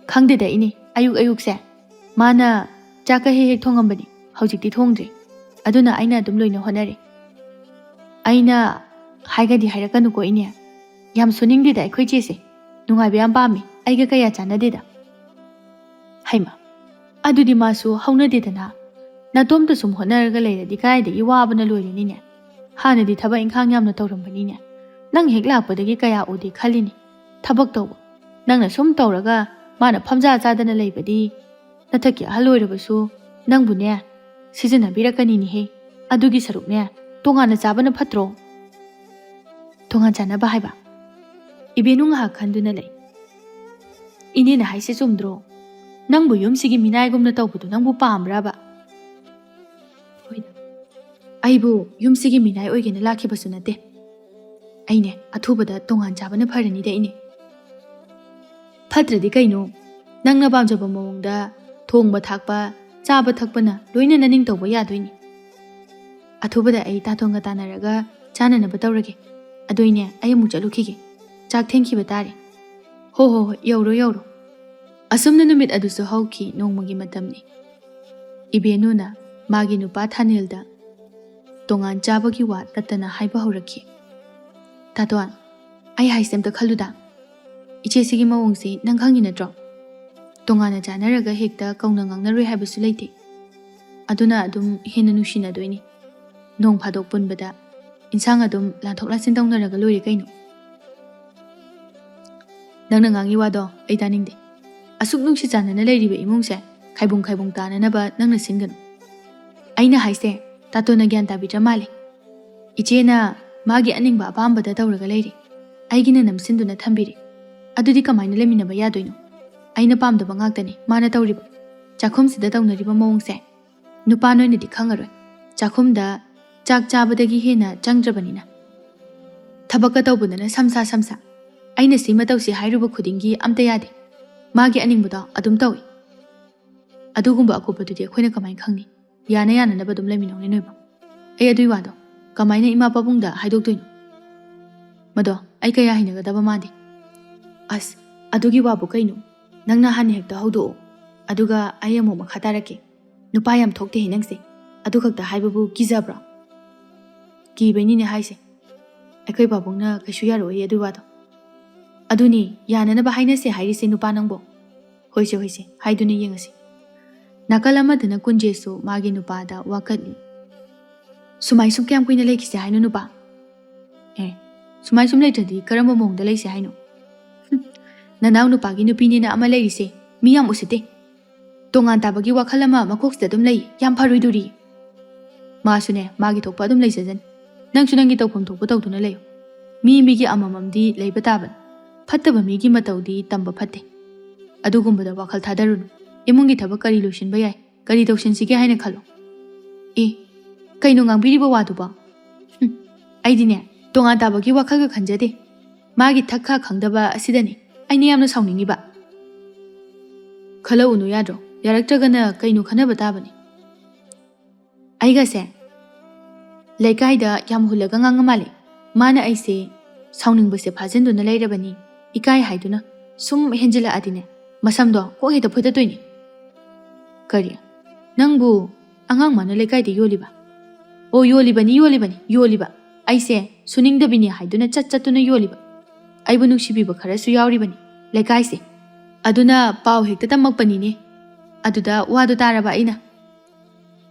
ꯈꯪꯗꯦꯗ ꯏꯅꯦ, ꯑꯌꯨꯛ ꯑꯌꯨꯛꯁꯦ ꯃꯥꯅ ꯆꯥꯛꯀ ꯍꯦꯛ ꯍꯦꯛ ꯊꯣꯡꯉꯝꯕꯅꯤ, ꯍꯧꯖꯤꯛꯇꯤ ꯊꯣꯡꯗ꯭ꯔꯦ꯫ ꯑꯗꯨꯅ ꯑꯩꯅ ꯑꯗꯨꯝ ꯂꯣꯏꯅ ꯍꯣꯠꯅꯔꯦ꯫ ꯑꯩꯅ ꯍꯥꯏꯒꯗꯤ ꯍꯥꯏꯔꯛꯀꯅꯨꯀꯣ ꯏꯅꯦ, ꯌꯥꯝ ꯁꯨꯅꯤꯡꯗꯦꯗ ꯑꯩꯈꯣꯏ ꯆꯦꯁꯦ꯫ ꯅꯨꯡꯉꯥꯏꯕ ꯌꯥꯝ ꯄꯥꯝꯃꯤ, ꯑꯩꯒ ꯀꯌꯥ ꯆꯥꯟꯅꯗꯦꯗ꯫ ꯍꯩꯃ, ꯑꯗꯨꯗꯤ ꯃꯥꯁꯨ ꯍꯧꯅꯗꯦꯗꯅ꯫ ꯅꯇꯣꯝꯇ ꯁꯨꯝ ꯍꯣꯠꯅꯔꯒ ꯂꯩꯔꯗꯤ ꯀꯥꯏꯗꯒꯤ ꯋꯥꯕꯅ ꯂꯣꯏꯔꯅꯤꯅꯦ꯫ ꯍꯥꯟꯅꯗꯤ ꯊꯕꯛ ꯏꯪꯈꯥꯡ ꯌꯥꯝꯅ ꯇꯧꯔꯝꯕꯅꯤꯅꯦ꯫ ꯅꯪ ꯍꯦꯛ ꯂꯥꯛꯄꯗꯒꯤ ꯀꯌꯥ ꯎꯗꯦ ꯈꯜꯂꯤꯅꯤ꯫ ꯊꯕꯛ ꯇꯧꯕ꯫ ꯅꯪꯅ ꯁꯨꯝ ꯇꯧꯔꯒ ꯃꯥꯅ ꯐꯝꯖꯥ ꯆꯥꯗꯅ ꯂꯩꯕꯗꯤ ꯅꯊꯛꯀꯤ ꯑꯍꯜ ꯑꯣꯏꯔꯕꯁꯨ ꯅꯪꯕꯨꯅꯦ ꯁꯤꯖꯤꯟꯅꯕꯤꯔꯛꯀꯅꯤꯅꯦꯍꯦ꯫ ꯑꯗꯨꯒꯤ ꯁꯔꯨꯛꯅꯦ ꯇꯣꯉꯥꯟꯅ ꯆꯥꯕꯅ ꯐꯠꯇ꯭ꯔꯣ? ꯇꯣꯉꯥꯟ ꯆꯥꯅꯕ ꯍꯥꯏꯕ? ꯏꯕꯦꯅꯨ ꯉꯥꯏꯍꯥꯛ ꯈꯟꯗꯨꯅ ꯂꯩ꯫ ꯏꯅꯦꯅ ꯍꯥꯏꯁꯦ ꯆꯨꯝꯗ꯭ꯔꯣ? ꯅꯪꯕꯨ ꯌꯨꯝꯁꯤꯒꯤ ꯃꯤꯅꯥꯏꯒꯨꯝꯅ ꯇꯧꯕꯗꯨ ꯅꯪꯕꯨ ꯄꯥꯝꯕ꯭ꯔꯕ? ꯍꯣꯏꯗ, ꯑꯩꯕꯨ ꯌꯨꯝꯁꯤꯒꯤ ꯃꯤꯅꯥꯏ ꯑꯣꯏꯒꯦꯅ ꯂꯥꯛꯈꯤꯕꯁꯨ ꯅꯠꯇꯦ꯫ ꯑꯩꯅꯦ ꯑꯊꯨꯕꯗ ꯇꯣꯉꯥꯟ ꯆꯥꯕꯅ ꯐꯔꯅꯤꯗ ꯏꯅꯦ꯫ ꯐꯠꯇ꯭ꯔꯗꯤ ꯀꯩꯅꯣ? ꯅꯪꯅ ꯄꯥꯝꯖꯕ ꯃꯑꯣꯡꯗ ꯊꯣꯡꯕ ꯊꯥꯛꯄ, ꯆꯥꯕ ꯊꯛꯄꯅ ꯂꯣꯏꯅ ꯅꯅꯤꯡ ꯇꯧꯕ ꯌꯥꯗꯣꯏꯅꯤ꯫ ꯑꯊꯨꯕꯗ ꯑꯩ ꯇꯥꯇꯣꯟꯒ ꯇꯥꯟꯅꯔꯒ ꯆꯥꯅꯅꯕ ꯇꯧꯔꯒꯦ꯫ ꯑꯗꯨꯏꯅꯦ ꯑꯩ ꯑꯃꯨꯛ ꯆꯠꯂꯨꯈꯤꯒꯦ꯫ ꯆꯥꯛ ꯊꯦꯡꯈꯤꯕ ꯇꯥꯔꯦ꯫ ꯍꯣ ꯍꯣ ꯍꯣꯏ, ꯌꯧꯔꯣ ꯌꯧꯔꯣ꯫ ꯑꯁꯨꯝꯅ ꯅꯨꯃꯤꯠ ꯑꯗꯨꯁꯨ ꯍꯧꯈꯤ, ꯅꯣꯡꯃꯒꯤ ꯃꯇꯝꯅꯤ꯫ ꯏꯕꯦꯅꯨꯅ ꯃꯥꯒꯤ ꯅꯨꯄꯥ ꯊꯥꯅꯤꯜꯗ ꯇꯣꯉꯥꯟ ꯆꯥꯕꯒꯤ ꯋꯥ ꯇꯠꯇꯅ ꯍꯥꯏꯕ ꯍꯧꯔꯛꯈꯤ꯫ "ꯇꯥꯇꯣꯟ, ꯑꯩ ꯍꯥꯏꯁꯦ ꯑꯝꯇ ꯈꯜꯂꯨꯗ꯫ ꯏꯆꯦꯁꯤꯒꯤ ꯃꯑꯣꯡꯁꯤ ꯅꯪ ꯈꯪꯉꯤ ꯅꯠꯇ꯭ꯔꯣ? ꯇꯣꯉꯥꯟꯅ ꯆꯥꯅꯔꯒ ꯍꯦꯛꯇ ꯀꯧꯅ ꯉꯥꯡꯅꯔꯣꯏ ꯍꯥꯏꯕꯁꯨ ꯂꯩꯇꯦ꯫ ꯑꯗꯨꯅ ꯑꯗꯨꯝ ꯍꯦꯟꯅ ꯅꯨꯡꯁꯤꯅꯗꯣꯏꯅꯤ꯫ ꯅꯣꯡ ꯐꯥꯗꯣꯛ ꯄꯨꯟꯕꯗ ꯏꯟꯁꯥꯡ ꯑꯗꯨꯝ ꯂꯥꯟꯊꯣꯛ ꯂꯥꯟꯁꯤꯟ ꯇꯧꯅꯔꯒ ꯂꯣꯏꯔꯦ ꯀꯩꯅꯣ?" "ꯅꯪꯅ ꯉꯥꯡꯉꯤ ꯋꯥꯗꯣ ꯑꯩ ꯇꯥꯅꯤꯡꯗꯦ꯫ ꯑꯁꯨꯛ ꯅꯨꯡꯁꯤ ꯆꯥꯟꯅꯅ ꯂꯩꯔꯤꯕ ꯏꯃꯨꯡꯁꯦ ꯈꯥꯏꯕꯨꯡ ꯈꯥꯏꯕꯨꯡ ꯇꯥꯅꯅꯕ ꯅꯪꯅ ꯁꯤꯟꯒꯅꯨ꯫ ꯑꯩꯅ ꯍꯥꯏꯁꯦ ꯇꯥꯇꯣꯟꯅ ꯒ꯭ꯌꯥꯟ ꯇꯥꯕꯤꯗ꯭ꯔ ꯃꯥꯜꯂꯦ꯫ ꯏꯆꯦꯅ ꯃꯥꯒꯤ ꯑꯅꯤꯡꯕ ꯑꯄꯥꯝꯕꯗ ꯇꯧꯔꯒ ꯂꯩꯔꯤ꯫ ꯑꯩꯒꯤꯅ ꯅꯝꯁꯤꯟꯗꯨꯅ ꯊꯝꯕꯤꯔꯤ꯫ ꯑꯗꯨꯗꯤ ꯀꯃꯥꯏꯅ ꯂꯩꯃꯤꯟꯅꯕ ꯌꯥꯗꯣꯏꯅꯣ? ꯑꯩꯅ ꯄꯥꯝꯗꯕ ꯉꯥꯛꯇꯅꯤ ꯃꯥꯅ ꯇꯧꯔꯤꯕ꯫ ꯆꯥꯛꯈꯨꯝꯁꯤꯗ ꯇꯧꯅꯔꯤꯕ ꯃꯑꯣꯡꯁꯦ ꯅꯨꯄꯥ ꯅꯣꯏꯅꯗꯤ ꯈꯪꯉꯔꯣꯏ꯫ ꯆꯥꯛꯈꯨꯝꯗ ꯆꯥꯛ ꯆꯥꯕꯗꯒꯤ ꯍꯦꯟꯅ ꯆꯪꯗ꯭ꯔꯕꯅꯤꯅ꯫ ꯊꯕꯛꯀ ꯇꯧꯕꯗꯅ ꯁꯝꯁꯥ ꯁꯝꯁꯥ꯫ ꯑꯩꯅ ꯁꯤꯃ ꯇꯧꯁꯤ ꯍꯥꯏꯔꯨꯕ ꯈꯨꯗꯤꯡꯒꯤ ꯑꯝꯇ ꯌꯥꯗꯦ꯫ ꯃꯥꯒꯤ ꯑꯅꯤꯡꯕꯗꯣ ꯑꯗꯨꯝ ꯇꯧꯏ꯫ ꯑꯗꯨꯒꯨꯝꯕ ꯑꯀꯨꯞꯄꯗꯨꯗꯤ ꯑꯩꯈꯣꯏꯅ ꯀꯃꯥꯏꯅ ꯈꯪꯅꯤ? ꯌꯥꯅ ꯌꯥꯅꯅꯕ ꯑꯗꯨꯝ ꯂꯩꯃꯤꯟꯅꯧꯅꯦ ꯅꯣꯏꯕ꯫" ꯑꯩ ꯑꯗꯨꯏ ꯋꯥꯗꯣ ꯀꯃꯥꯏꯅ ꯏꯃꯥ ꯄꯥꯕꯨꯡꯗ ꯍꯥꯏꯗꯣꯛꯇꯣꯏꯅꯣ? ꯃꯗꯣ ꯑꯩ ꯀꯌꯥ ꯍꯩꯅꯒꯗꯕ ꯃꯥꯟꯗꯦ꯫ ꯑꯁ, ꯑꯗꯨꯒꯤ ꯋꯥꯕꯨ ꯀꯩꯅꯣ? ꯅꯪꯅ ꯍꯥꯟꯅ ꯍꯦꯛꯇ ꯍꯧꯗꯣꯛꯑꯣ, ꯑꯗꯨꯒ ꯑꯩ ꯑꯃꯨꯛ ꯃꯈꯥ ꯇꯥꯔꯛꯀꯦ꯫ ꯅꯨꯄꯥ ꯌꯥꯝ ꯊꯣꯛꯇꯦꯍꯦ ꯅꯪꯁꯦ꯫ ꯑꯗꯨ ꯈꯛꯇ ꯍꯥꯏꯕꯕꯨ ꯀꯤꯖꯕ꯭ꯔꯣ? ꯀꯤꯕꯩꯅꯤꯅꯦ ꯍꯥꯏꯁꯦ꯫ ꯑꯩꯈꯣꯏ ꯄꯥꯕꯨꯡꯅ ꯀꯩꯁꯨ ꯌꯥꯔꯛꯑꯣꯏ ꯑꯗꯨ ꯋꯥꯗꯣ꯫ ꯑꯗꯨꯅꯤ, ꯌꯥꯅꯅꯕ ꯍꯥꯏꯅꯁꯦ ꯍꯥꯏꯔꯤꯁꯦ ꯅꯨꯄꯥ ꯅꯪꯕꯣ꯫ ꯍꯣꯏꯁꯦ, ꯍꯣꯏꯁꯦ, ꯍꯥꯏꯗꯨꯅ ꯌꯦꯡꯉꯁꯤ꯫ ꯅꯥꯀꯜ ꯑꯃꯗꯅ ꯀꯨꯟꯖꯦꯁꯨ ꯃꯥꯒꯤ ꯅꯨꯄꯥꯗ ꯋꯥꯀꯠꯂꯤ꯫ "ꯁꯨꯃꯥꯏ ꯁꯨꯝ ꯀꯌꯥꯝ ꯀꯨꯏꯅ ꯂꯩꯈꯤꯁꯦ ꯍꯥꯏꯅꯣ ꯅꯨꯄꯥ? ꯑꯦ, ꯁꯨꯃꯥꯏ ꯁꯨꯝ ꯂꯩꯇ꯭ꯔꯗꯤ ꯀꯔꯝꯕ ꯃꯑꯣꯡꯗ ꯂꯩꯁꯦ ꯍꯥꯏꯅꯣ? ꯍꯨꯝ, ꯅꯅꯥꯎ ꯅꯨꯄꯥꯒꯤ ꯅꯨꯄꯤꯅꯦꯅ ꯑꯃ ꯂꯩꯔꯤꯁꯦ ꯃꯤ ꯌꯥꯝ ꯎꯁꯤꯠꯇꯦ꯫ ꯇꯣꯉꯥꯟ ꯇꯥꯕꯒꯤ ꯋꯥꯈꯜ ꯑꯃ ꯃꯀꯣꯛꯁꯤꯗ ꯑꯗꯨꯝ ꯂꯩ, ꯌꯥꯝ ꯐꯔꯣꯏꯗꯣꯔꯤ꯫ ꯃꯥꯁꯨꯅꯦ, ꯃꯥꯒꯤ ꯊꯣꯛꯄ ꯑꯗꯨꯝ ꯂꯩꯖꯖꯅꯤ꯫ ꯅꯪꯁꯨ ꯅꯪꯒꯤ ꯇꯧꯐꯝ ꯊꯣꯛꯄ ꯇꯧꯗꯨꯅ ꯂꯩꯌꯨ꯫ ꯃꯤ ꯃꯤꯒꯤ ꯑꯃꯃꯝꯗꯤ ꯂꯩꯕ ꯇꯥꯕꯅꯤ꯫ ꯐꯠꯇꯕ ꯃꯤꯒꯤ ꯃꯇꯧꯗꯤ ꯇꯝꯕ ꯐꯠꯇꯦ꯫ ꯑꯗꯨꯒꯨꯝꯕꯗ ꯋꯥꯈꯜ ꯊꯥꯗꯔꯨꯅꯨ꯫ ꯏꯃꯨꯡꯒꯤ ꯊꯕꯛ ꯀꯔꯤ ꯂꯣꯏꯁꯤꯟꯕ ꯌꯥꯏ, ꯀꯔꯤ ꯇꯧꯁꯤꯟꯁꯤꯒꯦ ꯍꯥꯏꯅ ꯈꯜꯂꯣ꯫" "ꯑꯦ, ꯀꯩꯅꯣ ꯉꯥꯡꯕꯤꯔꯤꯕ ꯋꯥꯗꯨꯕꯣ? ꯍꯨꯝ, ꯑꯩꯗꯤꯅꯦ, ꯇꯣꯉꯥꯟ ꯇꯥꯕꯒꯤ ꯋꯥꯈꯜꯒ ꯈꯟꯖꯗꯦ꯫ ꯃꯥꯒꯤ ꯊꯛ ꯈꯥ ꯈꯪꯗꯕ ꯑꯁꯤꯗꯅꯤ ꯑꯩꯅ ꯌꯥꯝꯅ ꯁꯥꯎꯅꯤꯡꯉꯤꯕ꯫" "ꯈꯜꯂꯛꯎꯅꯨ ꯌꯥꯗ꯭ꯔꯣ? ꯌꯥꯔꯛꯇ꯭ꯔꯒꯅ ꯀꯩꯅꯣ ꯈꯟꯅꯕ ꯇꯥꯕꯅꯤ꯫" "ꯑꯩꯒꯁꯦ ꯂꯩꯀꯥꯏꯗ ꯌꯥꯝ ꯍꯨꯜꯂꯒ ꯉꯥꯡꯉ ꯃꯥꯜꯂꯦ꯫ ꯃꯥꯅ ꯑꯩꯁꯦ ꯁꯥꯎꯅꯤꯡꯕꯁꯦ ꯐꯥꯖꯤꯟꯗꯨꯅ ꯂꯩꯔꯕꯅꯤ, ꯏꯀꯥꯏ ꯍꯥꯏꯗꯨꯅ꯫ ꯁꯨꯝ ꯍꯦꯟꯖꯤꯜꯂꯛꯑꯗꯤꯅꯦ, ꯃꯁꯝꯗꯣ ꯀꯣꯛ ꯍꯦꯛꯇ ꯐꯣꯏꯗꯠꯇꯣꯏꯅꯤ꯫" "ꯀꯔꯤ? ꯅꯪꯕꯨ ꯑꯉꯥꯡ ꯃꯥꯅ ꯂꯩꯀꯥꯏꯗ ꯌꯣꯜꯂꯤꯕ?" "ꯑꯣ, ꯌꯣꯜꯂꯤꯕꯅꯤ, ꯌꯣꯜꯂꯤꯕꯅꯤ, ꯌꯣꯜꯂꯤꯕ꯫ ꯑꯩꯁꯦ ꯁꯨꯅꯤꯡꯗꯕꯤꯅꯤ ꯍꯥꯏꯗꯨꯅ ꯆꯠ ꯆꯠꯇꯨꯅ ꯌꯣꯜꯂꯤꯕ꯫ ꯑꯩꯕꯨ ꯅꯨꯡꯁꯤꯕꯤꯕ ꯈꯔꯁꯨ ꯌꯥꯎꯔꯤꯕꯅꯤ ꯂꯩꯀꯥꯏꯁꯦ꯫ ꯑꯗꯨꯅ ꯄꯥꯎ ꯍꯦꯛꯇ ꯇꯝꯃꯛꯄꯅꯤꯅꯦ꯫ ꯑꯗꯨꯗ ꯋꯥꯗꯣ ꯇꯥꯔꯕ ꯑꯩꯅ꯫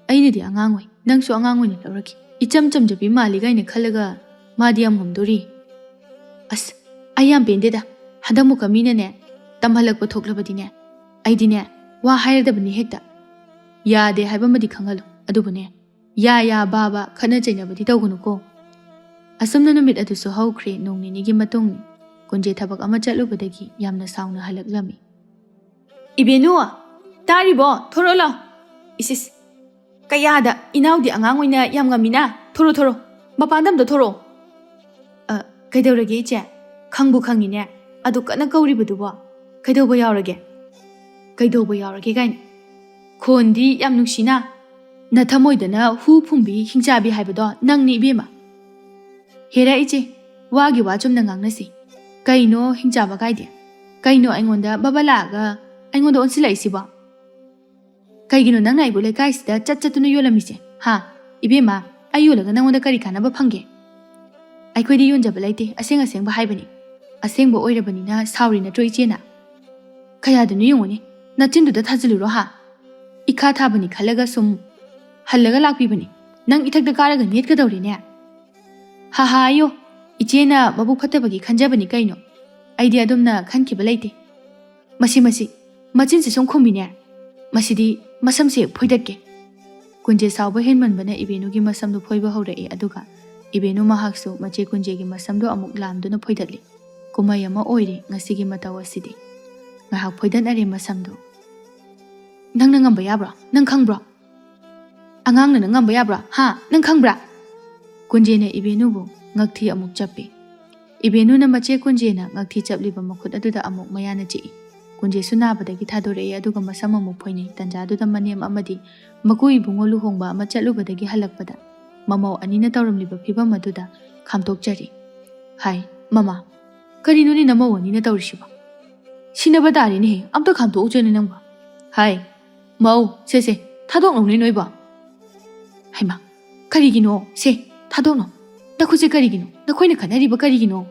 ꯑꯩꯅꯗꯤ ꯑꯉꯥꯡ ꯑꯣꯏ, ꯅꯪꯁꯨ ꯑꯉꯥꯡ ꯑꯣꯏꯅ ꯂꯧꯔꯛꯈꯤ꯫ ꯏꯆꯝ ꯆꯝꯖꯕꯤ ꯃꯥꯜꯂꯤ ꯀꯥꯏꯅ ꯈꯜꯂꯒ ꯃꯥꯗꯤ ꯌꯥꯝ ꯉꯝꯗꯣꯔꯤ꯫ ꯑꯁ, ꯑꯩ ꯌꯥꯝ ꯄꯦꯟꯗꯦꯗ꯫ ꯍꯟꯗꯛꯃꯨꯛꯀ ꯃꯤꯅꯅꯦ, ꯇꯝꯍꯜꯂꯛꯄ ꯊꯣꯛꯂꯕꯗꯤꯅꯦ, ꯑꯩꯗꯤꯅꯦ, ꯋꯥ ꯍꯥꯏꯔꯗꯕꯅꯤ ꯍꯦꯛꯇ꯫ ꯌꯥꯗꯦ ꯍꯥꯏꯕꯃꯗꯤ ꯈꯪꯍꯜꯂꯨ꯫ ꯑꯗꯨꯕꯨꯅꯦ, ꯌꯥ ꯌꯥ ꯕꯥ ꯕꯥ ꯈꯠꯅ ꯆꯩꯅꯕꯗꯤ ꯇꯧꯒꯅꯨꯀꯣ꯫" ꯑꯁꯨꯝꯅ ꯅꯨꯃꯤꯠ ꯑꯗꯨꯁꯨ ꯍꯧꯈ꯭ꯔꯦ꯫ ꯅꯣꯡ ꯅꯤꯅꯤꯒꯤ ꯃꯇꯨꯡ ꯀꯨꯟꯖꯦ ꯊꯕꯛ ꯑꯃ ꯆꯠꯂꯨꯕꯗꯒꯤ ꯌꯥꯝꯅ ꯁꯥꯎꯅ ꯍꯜꯂꯛꯂꯝꯃꯤ꯫ "ꯏꯕꯦꯅꯨ, ꯇꯥꯔꯤꯕꯣ? ꯊꯣꯔꯛꯑꯣ ꯂꯥꯎ꯫" "ꯏꯁ ꯏꯁ, ꯀꯌꯥꯗ ꯏꯅꯥꯎꯗꯤ ꯑꯉꯥꯡ ꯑꯣꯏꯅ ꯌꯥꯝ ꯉꯝꯃꯤꯅ? ꯊꯣꯔꯛꯑꯣ, ꯊꯣꯔꯛꯑꯣ, ꯃꯄꯥꯟꯗ ꯑꯝꯇ ꯊꯣꯔꯛꯑꯣ꯫" "ꯑ, ꯀꯩꯗꯧꯔꯒꯦ ꯏꯆꯦ? ꯈꯪꯕꯨ ꯈꯪꯉꯤꯅꯦ, ꯑꯗꯨ ꯀꯟꯅ ꯀꯧꯔꯤꯕꯗꯨꯕꯣ꯫ ꯀꯩꯗꯧꯕ ꯌꯥꯎꯔꯒꯦ?" "ꯀꯩꯗꯧꯕ ꯌꯥꯎꯔꯒꯦ ꯀꯥꯏꯅ? ꯈꯣꯟꯗꯤ ꯌꯥꯝ ꯅꯨꯡꯁꯤꯅ꯫ ꯅꯊꯃꯣꯏꯗꯅ ꯍꯨ ꯐꯨꯝꯕꯤ ꯍꯤꯡꯆꯥꯕꯤ ꯍꯥꯏꯕꯗꯣ ꯅꯪꯅꯤ ꯏꯕꯦꯝꯃ꯫ ꯍꯦꯔꯥ ꯏꯆꯦ, ꯋꯥꯒꯤ ꯋꯥ ꯆꯨꯝꯅ ꯉꯥꯡꯅꯁꯤ꯫ ꯀꯩꯅꯣ ꯍꯤꯡꯆꯥꯕ ꯀꯥꯏꯗꯤ? ꯀꯩꯅꯣ ꯑꯩꯉꯣꯟꯗ ꯕꯕꯥ ꯂꯥꯛꯑꯒ ꯑꯩꯉꯣꯟꯗ ꯑꯣꯟꯁꯤꯜꯂꯛꯏꯁꯤꯕꯣ? ꯀꯩꯒꯤꯅꯣ ꯅꯪꯅ ꯑꯩꯕꯨ ꯂꯩꯀꯥꯏꯁꯤꯗ ꯆꯠ ꯆꯠꯇꯨꯅ ꯌꯣꯜꯂꯝꯃꯤꯁꯦ? ꯍꯥ? ꯏꯕꯦꯝꯃ, ꯑꯩ ꯌꯣꯜꯂꯒ ꯅꯪꯉꯣꯟꯗ ꯀꯔꯤ ꯀꯥꯟꯅꯕ ꯐꯪꯒꯦ? ꯑꯩꯈꯣꯏꯗꯤ ꯌꯣꯟꯖꯕ ꯂꯩꯇꯦ, ꯑꯁꯦꯡ ꯑꯁꯦꯡꯕ ꯍꯥꯏꯕꯅꯤ꯫ ꯑꯁꯦꯡꯕ ꯑꯣꯏꯔꯕꯅꯤꯅ ꯁꯥꯎꯔꯤ ꯅꯠꯇ꯭ꯔꯣ ꯏꯆꯦꯅ? ꯀꯌꯥꯗꯅꯣ ꯌꯦꯡꯉꯨꯅꯦ, ꯅꯆꯤꯟꯗꯨꯗ ꯊꯥꯖꯤꯜꯂꯨꯔꯣ ꯍꯥ? ꯏꯈꯥ ꯊꯥꯕꯅꯤ ꯈꯜꯂꯒ ꯁꯨꯝ ꯍꯜꯂꯒ ꯂꯥꯛꯄꯤꯕꯅꯤ꯫ ꯅꯪ ꯏꯊꯛꯇ ꯀꯥꯔꯒ ꯅꯦꯠꯀꯗꯧꯔꯤꯅꯦ꯫ ꯍꯥ ꯍꯥ ꯑꯌꯣ, ꯏꯆꯦꯅ ꯃꯕꯨꯛ ꯐꯠꯇꯕꯒꯤ ꯈꯟꯖꯕꯅꯤ ꯀꯩꯅꯣ꯫ ꯑꯩꯗꯤ ꯑꯗꯨꯝꯅ ꯈꯟꯈꯤꯕ ꯂꯩꯇꯦ꯫ ꯃꯁꯤ, ꯃꯁꯤ, ꯃꯆꯤꯟꯁꯤ ꯁꯨꯝ ꯈꯨꯝꯃꯤꯅꯦ꯫ ꯃꯁꯤꯗꯤ ꯃꯁꯝꯁꯦ ꯐꯣꯏꯗꯠꯀꯦ꯫ ꯀꯨꯟꯖꯦ ꯁꯥꯎꯕ ꯍꯦꯟꯃꯟꯕꯅ ꯏꯕꯦꯅꯨꯒꯤ ꯃꯁꯝꯗꯨ ꯐꯣꯏꯕ ꯍꯧꯔꯛꯏ, ꯑꯗꯨꯒ ꯏꯕꯦꯅꯨ ꯃꯍꯥꯛꯁꯨ ꯃꯆꯦ ꯀꯨꯟꯖꯦꯒꯤ ꯃꯁꯝꯗꯨ ꯑꯃꯨꯛ ꯂꯥꯝꯗꯨꯅ ꯐꯣꯏꯗꯠꯂꯤ꯫ ꯀꯨꯝꯍꯩ ꯑꯃ ꯑꯣꯏꯔꯤ ꯉꯁꯤꯒꯤ ꯃꯇꯧ ꯑꯁꯤꯗꯤ꯫ ꯉꯥꯏꯍꯥꯛ ꯐꯣꯏꯗꯠꯅꯔꯦ ꯃꯁꯝꯗꯨ꯫ "ꯅꯪꯅ ꯉꯝꯕ ꯌꯥꯕ꯭ꯔꯣ? ꯅꯪ ꯈꯪꯕ꯭ꯔꯣ? ꯑꯉꯥꯡꯅ ꯅꯪ ꯉꯝꯕ ꯌꯥꯕ꯭ꯔꯣ? ꯍꯥ? ꯅꯪ ꯈꯪꯕ꯭ꯔꯥ?" ꯀꯨꯟꯖꯦꯅ ꯏꯕꯦꯅꯨꯕꯨ ꯉꯛꯊꯤ ꯑꯃꯨꯛ ꯆꯞꯄꯤ꯫ ꯏꯕꯦꯅꯨꯅ ꯃꯆꯦ ꯀꯨꯟꯖꯦꯅ ꯉꯛꯊꯤ ꯆꯞꯂꯤꯕ ꯃꯈꯨꯠ ꯑꯗꯨꯗ ꯑꯃꯨꯛ ꯃꯌꯥꯅ ꯆꯤꯛꯏ꯫ ꯀꯨꯟꯖꯦꯁꯨ ꯅꯥꯕꯗꯒꯤ ꯊꯥꯗꯣꯔꯛꯏ, ꯑꯗꯨꯒ ꯃꯁꯝ ꯑꯃꯨꯛ ꯐꯣꯏꯅꯩ꯫ ꯇꯟꯖꯥꯗꯨꯗ ꯃꯅꯦꯝ ꯑꯃꯗꯤ ꯃꯀꯨ ꯏꯕꯨꯡꯉꯣ ꯂꯨꯍꯣꯡꯕ ꯑꯃ ꯆꯠꯂꯨꯕꯗꯒꯤ ꯍꯜꯂꯛꯄꯗ ꯃꯃꯧ ꯑꯅꯤꯅ ꯇꯧꯔꯝꯂꯤꯕ ꯐꯤꯕꯝ ꯑꯗꯨꯗ ꯈꯥꯝꯇꯣꯛꯆꯔꯤ꯫ ꯍꯥꯏ, "ꯃꯃꯥ, ꯀꯔꯤꯅꯣꯅꯦ ꯅꯃꯧ ꯑꯅꯤꯅ ꯇꯧꯔꯤꯁꯤꯕꯣ? ꯁꯤꯅꯕ ꯇꯥꯔꯦꯅꯦꯍꯦ, ꯑꯝꯇ ꯈꯥꯝꯇꯣꯛꯎꯆꯣꯅꯦ ꯅꯪꯕꯣ꯫" ꯍꯥꯏ, "ꯃꯧ, ꯁꯦ ꯁꯦ, ꯊꯥꯗꯣꯛꯅꯧꯅꯦ ꯅꯣꯏꯕꯣ꯫" ꯍꯩꯃꯥ, ꯀꯔꯤꯒꯤꯅꯣ? ꯁꯦ, ꯊꯥꯗꯣꯛꯅꯧ꯫ ꯅꯈꯨꯠꯁꯦ ꯀꯔꯤꯒꯤꯅꯣ? ꯅꯈꯣꯏꯅ ꯈꯠꯅꯔꯤꯕ ꯀꯔꯤꯒꯤꯅꯣ?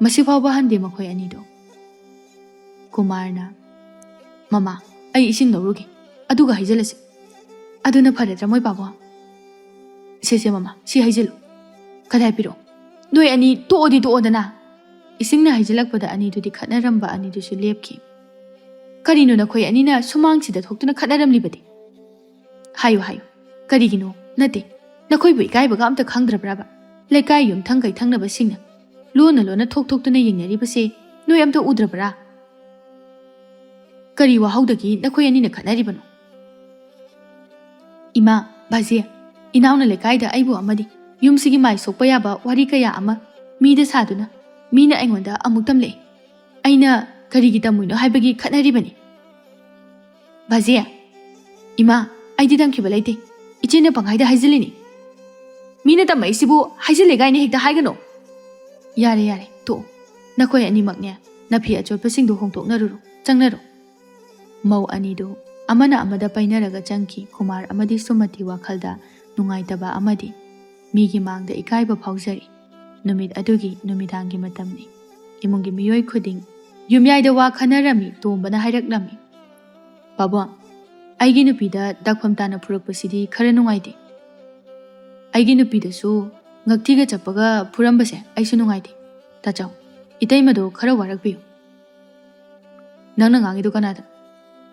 ꯃꯁꯤ ꯐꯥꯎꯕ ꯍꯟꯗꯦ ꯃꯈꯣꯏ ꯑꯅꯤꯗꯣ꯫ ꯀꯨꯃꯥꯔꯅ, "ꯃꯃꯥ, ꯑꯩ ꯏꯁꯤꯡ ꯂꯧꯔꯨꯒꯦ, ꯑꯗꯨꯒ ꯍꯩꯖꯤꯜꯂꯁꯤ꯫ ꯑꯗꯨꯅ ꯐꯔꯗ꯭ꯔꯥ ꯃꯣꯏ ꯄꯥꯕꯣ?" "ꯁꯦ ꯁꯦ ꯃꯃꯥ, ꯁꯤ ꯍꯩꯖꯤꯜꯂꯨ꯫ ꯀꯗꯥꯏ ꯄꯤꯔꯛꯑꯣ? ꯅꯣꯏ ꯑꯅꯤ ꯇꯣꯛꯑꯣꯗꯤ ꯇꯣꯛꯑꯣꯗꯅ꯫" ꯏꯁꯤꯡꯅ ꯍꯩꯖꯤꯜꯂꯛꯄꯗ ꯑꯅꯤꯗꯨꯗꯤ ꯈꯠꯅꯔꯝꯕ ꯑꯅꯤꯗꯨꯁꯨ ꯂꯦꯞꯈꯤ꯫ "ꯀꯔꯤꯅꯣ ꯅꯈꯣꯏ ꯑꯅꯤꯅ ꯁꯨꯃꯥꯡꯁꯤꯗ ꯊꯣꯛꯇꯨꯅ ꯈꯠꯅꯔꯝꯂꯤꯕꯗꯤ? ꯍꯥꯏꯌꯨ, ꯍꯥꯏꯌꯨ, ꯀꯔꯤꯒꯤꯅꯣ? ꯅꯠꯇꯦ, ꯅꯈꯣꯏꯕꯨ ꯏꯀꯥꯏꯕꯒ ꯑꯝꯇ ꯈꯪꯗ꯭ꯔꯕ꯭ꯔꯕ? ꯂꯩꯀꯥꯏ ꯌꯨꯝꯊꯪ ꯀꯩꯊꯪꯅꯕꯁꯤꯡꯅ ꯂꯣꯟꯅ ꯂꯣꯟꯅ ꯊꯣꯛ ꯊꯣꯛꯇꯨꯅ ꯌꯦꯡꯅꯔꯤꯕꯁꯦ ꯅꯣꯏ ꯑꯝꯇ ꯎꯗ꯭ꯔꯕ꯭ꯔꯥ? ꯀꯔꯤ ꯋꯥꯍꯧꯗꯒꯤ ꯅꯈꯣꯏ ꯑꯅꯤꯅ ꯈꯠꯅꯔꯤꯕꯅꯣ?" "ꯏꯃꯥ, ꯕꯥꯖꯤ, ꯏꯅꯥꯎꯅ ꯂꯩꯀꯥꯏꯗ ꯑꯩꯕꯨ ꯑꯃꯗꯤ ꯌꯨꯝꯁꯤꯒꯤ ꯃꯥꯏ ꯁꯣꯛꯄ ꯌꯥꯕ ꯋꯥꯔꯤ ꯀꯌꯥ ꯑꯃ ꯃꯤꯗ ꯁꯥꯗꯨꯅ ꯃꯤꯅ ꯑꯩꯉꯣꯟꯗ ꯑꯃꯨꯛ ꯇꯝꯂꯛꯏ꯫ ꯑꯩꯅ ꯀꯔꯤꯒꯤ ꯇꯝꯃꯨꯏꯅꯣ ꯍꯥꯏꯕꯒꯤ ꯈꯠꯅꯔꯤꯕꯅꯤ꯫" "ꯕꯥꯖꯤ, ꯏꯃꯥ, ꯑꯩꯗꯤ ꯇꯝꯈꯤꯕ ꯂꯩꯇꯦ꯫ ꯏꯆꯦꯅ ꯄꯪꯍꯥꯏꯗ ꯍꯥꯏꯖꯤꯜꯂꯤꯅꯤ꯫ ꯃꯤꯅ ꯇꯝꯃꯛꯏꯁꯤꯕꯨ ꯍꯥꯏꯖꯤꯜꯂꯦ ꯀꯥꯏꯅ ꯍꯦꯛꯇ ꯍꯥꯏꯒꯅꯣ꯫ ꯌꯥꯔꯦ, ꯌꯥꯔꯦ, ꯇꯣꯛꯑꯣ꯫ ꯅꯈꯣꯏ ꯑꯅꯤꯃꯛꯅꯦ, ꯅꯐꯤ ꯑꯆꯣꯠꯄꯁꯤꯡꯗꯨ ꯍꯣꯡꯗꯣꯛꯅꯔꯨꯔꯣ, ꯆꯪꯅꯔꯣ꯫ ꯃꯧ ꯑꯅꯤꯗꯨ ꯑꯃꯅ ꯑꯃꯗ ꯄꯩꯅꯔꯒ ꯆꯪꯈꯤ꯫ ꯀꯨꯃꯥꯔ ꯑꯃꯗꯤ ꯁꯨꯃꯇꯤ ꯋꯥꯈꯜꯗ ꯅꯨꯡꯉꯥꯏꯇꯕ ꯑꯃꯗꯤ ꯃꯤꯒꯤ ꯃꯥꯡꯗ ꯏꯀꯥꯏꯕ ꯐꯥꯎꯖꯔꯤ꯫ ꯅꯨꯃꯤꯠ ꯑꯗꯨꯒꯤ ꯅꯨꯃꯤꯗꯥꯡꯒꯤ ꯃꯇꯝꯅꯤ꯫ ꯏꯃꯨꯡꯒꯤ ꯃꯤꯑꯣꯏ ꯈꯨꯗꯤꯡ ꯌꯨꯝꯌꯥꯏꯗ ꯋꯥ ꯈꯟꯅꯔꯝꯃꯤ꯫ ꯇꯣꯝꯕꯅ ꯍꯥꯏꯔꯛꯂꯝꯃꯤ, "ꯄꯥꯕꯨꯡ, ꯑꯩꯒꯤ ꯅꯨꯄꯤꯗ ꯗꯥꯛꯐꯝ ꯇꯥꯅ ꯐꯨꯔꯛꯄꯁꯤꯗꯤ ꯈꯔ ꯅꯨꯡꯉꯥꯏꯇꯦ꯫ ꯑꯩꯒꯤ ꯅꯨꯄꯤꯗꯁꯨ ꯉꯛꯊꯤꯒ ꯆꯞꯄꯒ ꯐꯨꯔꯝꯕꯁꯦ ꯑꯩꯁꯨ ꯅꯨꯡꯉꯥꯏꯇꯦ꯫ ꯇꯥꯆꯧ, ꯏꯇꯩꯃꯗꯣ ꯈꯔ ꯋꯥꯔꯛꯄꯤꯌꯨ꯫" "ꯅꯪꯅ ꯉꯥꯡꯉꯤꯗꯣ ꯀꯅꯥꯗ?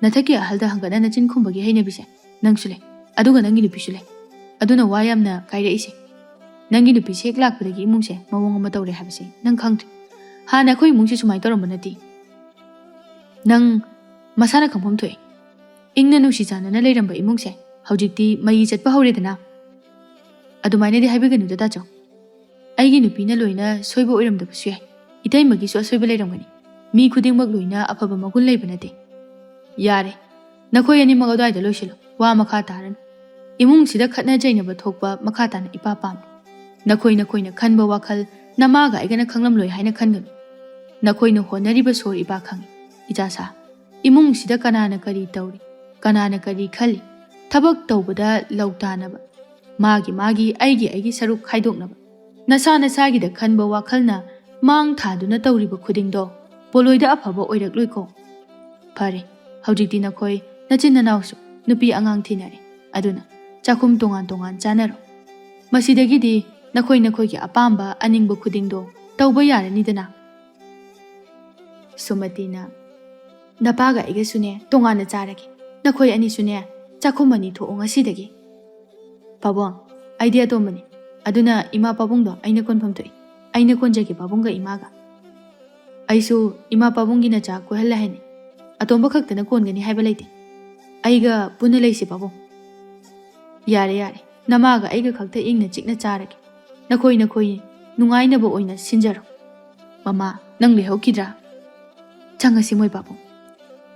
ꯅꯊꯛꯀꯤ ꯑꯍꯜꯗ ꯍꯪꯒꯠꯅ ꯅꯆꯤꯟ ꯈꯨꯝꯕꯒꯤ ꯍꯩꯅꯕꯤꯁꯦ ꯅꯪꯁꯨ ꯂꯩ, ꯑꯗꯨꯒ ꯅꯪꯒꯤ ꯅꯨꯄꯤꯁꯨ ꯂꯩ꯫ ꯑꯗꯨꯅ ꯋꯥ ꯌꯥꯝꯅ ꯀꯥꯏꯔꯛꯏꯁꯦ꯫ ꯅꯪꯒꯤ ꯅꯨꯄꯤꯁꯦ ꯍꯦꯛ ꯂꯥꯛꯄꯗꯒꯤ ꯏꯃꯨꯡꯁꯦ ꯃꯑꯣꯡ ꯑꯃ ꯇꯧꯔꯦ ꯍꯥꯏꯕꯁꯦ ꯅꯪ ꯈꯪꯗ꯭ꯔꯤ꯫ ꯍꯥꯟꯅ ꯑꯩꯈꯣꯏ ꯏꯃꯨꯡꯁꯦ ꯁꯨꯃꯥꯏꯅ ꯇꯧꯔꯝꯕ ꯅꯠꯇꯦ꯫ ꯅꯪ ꯃꯁꯥꯅ ꯈꯪꯐꯝ ꯊꯣꯛꯑꯦ꯫ ꯏꯪꯅ ꯅꯨꯡꯁꯤ ꯆꯥꯟꯅꯅ ꯂꯩꯔꯝꯕ ꯏꯃꯨꯡꯁꯦ ꯍꯧꯖꯤꯛꯇꯤ ꯃꯩ ꯆꯠꯄ ꯍꯧꯔꯦꯗꯅ꯫" "ꯑꯗꯨꯃꯥꯏꯅꯗꯤ ꯍꯥꯏꯕꯤꯒꯅꯨꯗ ꯇꯥꯆꯧ꯫ ꯑꯩꯒꯤ ꯅꯨꯄꯤꯅ ꯂꯣꯏꯅ ꯁꯣꯏꯕ ꯑꯣꯏꯔꯝꯗꯕꯁꯨ ꯌꯥꯏ꯫ ꯏꯇꯩꯃꯒꯤꯁꯨ ꯑꯁꯣꯏꯕ ꯂꯩꯔꯝꯒꯅꯤ꯫ ꯃꯤ ꯈꯨꯗꯤꯡꯃꯛ ꯂꯣꯏꯅ ꯑꯐꯕ ꯃꯒꯨꯟ ꯂꯩꯕ ꯅꯠꯇꯦ꯫" "ꯌꯥꯔꯦ, ꯅꯈꯣꯏ ꯑꯅꯤꯃꯛ ꯑꯗꯨꯋꯥꯏꯗ ꯂꯣꯏꯁꯤꯜꯂꯣ꯫ ꯋꯥ ꯃꯈꯥ ꯇꯥꯔꯅꯨ꯫ ꯏꯃꯨꯡꯁꯤꯗ ꯈꯠꯅ ꯆꯩꯅꯕ ꯊꯣꯛꯄ ꯃꯈꯥ ꯇꯥꯅ ꯏꯄꯥ ꯄꯥꯝꯗꯦ꯫ ꯅꯈꯣꯏ ꯅꯈꯣꯏꯅ ꯈꯟꯕ ꯋꯥꯈꯜ ꯅꯃꯥꯒ ꯑꯩꯒꯅ ꯈꯪꯂꯝꯂꯣꯏ ꯍꯥꯏꯅ ꯈꯟꯒꯅꯨ꯫ ꯅꯈꯣꯏꯅ ꯍꯣꯠꯅꯔꯤꯕ ꯁꯣꯔ ꯏꯄꯥ ꯈꯪꯏ꯫ ꯏꯆꯥꯁꯥ, ꯏꯃꯨꯡꯁꯤꯗ ꯀꯅꯥꯅ ꯀꯔꯤ ꯇꯧꯔꯤ, ꯀꯅꯥꯅ ꯀꯔꯤ ꯈꯜꯂꯤ, ꯊꯕꯛ ꯇꯧꯕꯗ ꯂꯧ ꯇꯥꯅꯕ, ꯃꯥꯒꯤ ꯃꯥꯒꯤ, ꯑꯩꯒꯤ ꯑꯩꯒꯤ ꯁꯔꯨꯛ ꯈꯥꯏꯗꯣꯛꯅꯕ, ꯅꯁꯥ ꯅꯁꯥꯒꯤꯗ ꯈꯟꯕ ꯋꯥꯈꯜꯅ ꯃꯥꯡ ꯊꯥꯗꯨꯅ ꯇꯧꯔꯤꯕ ꯈꯨꯗꯤꯡꯗꯣ ꯄꯣꯂꯣꯏꯗ ꯑꯐꯕ ꯑꯣꯏꯔꯛꯂꯣꯏꯀꯣ꯫ ꯐꯔꯦ, ꯍꯧꯖꯤꯛꯇꯤ ꯅꯈꯣꯏ ꯅꯆꯤꯟ ꯅꯅꯥꯎꯁꯨ ꯅꯨꯄꯤ ꯑꯉꯥꯡ ꯊꯤꯅꯔꯦ, ꯑꯗꯨꯅ ꯆꯥꯛꯈꯨꯝ ꯇꯣꯉꯥꯟ ꯇꯣꯉꯥꯟ ꯆꯥꯅꯔꯣ꯫ ꯃꯁꯤꯗꯒꯤꯗꯤ ꯅꯈꯣꯏ ꯅꯈꯣꯏꯒꯤ ꯑꯄꯥꯝꯕ ꯑꯅꯤꯡꯕ ꯈꯨꯗꯤꯡꯗꯣ ꯇꯧꯕ ꯌꯥꯔꯅꯤꯗꯅ꯫" ꯁꯨꯃꯇꯤꯅ, "ꯅꯄꯥꯒ ꯑꯩꯒꯁꯨꯅꯦ ꯇꯣꯉꯥꯟꯅ ꯆꯥꯔꯒꯦ꯫ ꯅꯈꯣꯏ ꯑꯅꯤꯁꯨꯅꯦ ꯆꯥꯛꯈꯨꯝ ꯑꯅꯤ ꯊꯣꯛꯑꯣ ꯉꯁꯤꯗꯒꯤ꯫" "ꯄꯥꯕꯨꯡ, ꯑꯩꯗꯤ ꯑꯇꯣꯝꯕꯅꯤ, ꯑꯗꯨꯅ ꯏꯃꯥ ꯄꯥꯕꯨꯡꯗꯣ ꯑꯩꯅ ꯀꯣꯟꯐꯝ ꯊꯣꯛꯏ꯫ ꯑꯩꯅ ꯀꯣꯟꯖꯒꯦ ꯄꯥꯕꯨꯡꯒ ꯏꯃꯥꯒ꯫ ꯑꯩꯁꯨ ꯏꯃꯥ ꯄꯥꯕꯨꯡꯒꯤ ꯅꯆꯥ ꯀꯣꯏꯍꯜꯂꯦ ꯍꯥꯏꯅꯤ꯫ ꯑꯇꯣꯝꯕ ꯈꯛꯇꯅ ꯀꯣꯟꯒꯅꯤ ꯍꯥꯏꯕ ꯂꯩꯇꯦ꯫ ꯑꯩꯒ ꯄꯨꯟꯅ ꯂꯩꯁꯤ ꯄꯥꯕꯨꯡ꯫" "ꯌꯥꯔꯦ, ꯌꯥꯔꯦ, ꯅꯃꯥꯒ ꯑꯩꯒ ꯈꯛꯇ ꯏꯪꯅ ꯆꯤꯛꯅ ꯆꯥꯔꯒꯦ꯫ ꯅꯈꯣꯏ ꯅꯈꯣꯏ ꯅꯨꯡꯉꯥꯏꯅꯕ ꯑꯣꯏꯅ ꯁꯤꯟꯖꯔꯣ꯫" "ꯃꯃꯥ, ꯅꯪ ꯂꯩꯍꯧꯈꯤꯗ꯭ꯔꯥ? ꯆꯪꯉꯁꯤ ꯃꯣꯏ ꯄꯥꯕꯨꯡ꯫"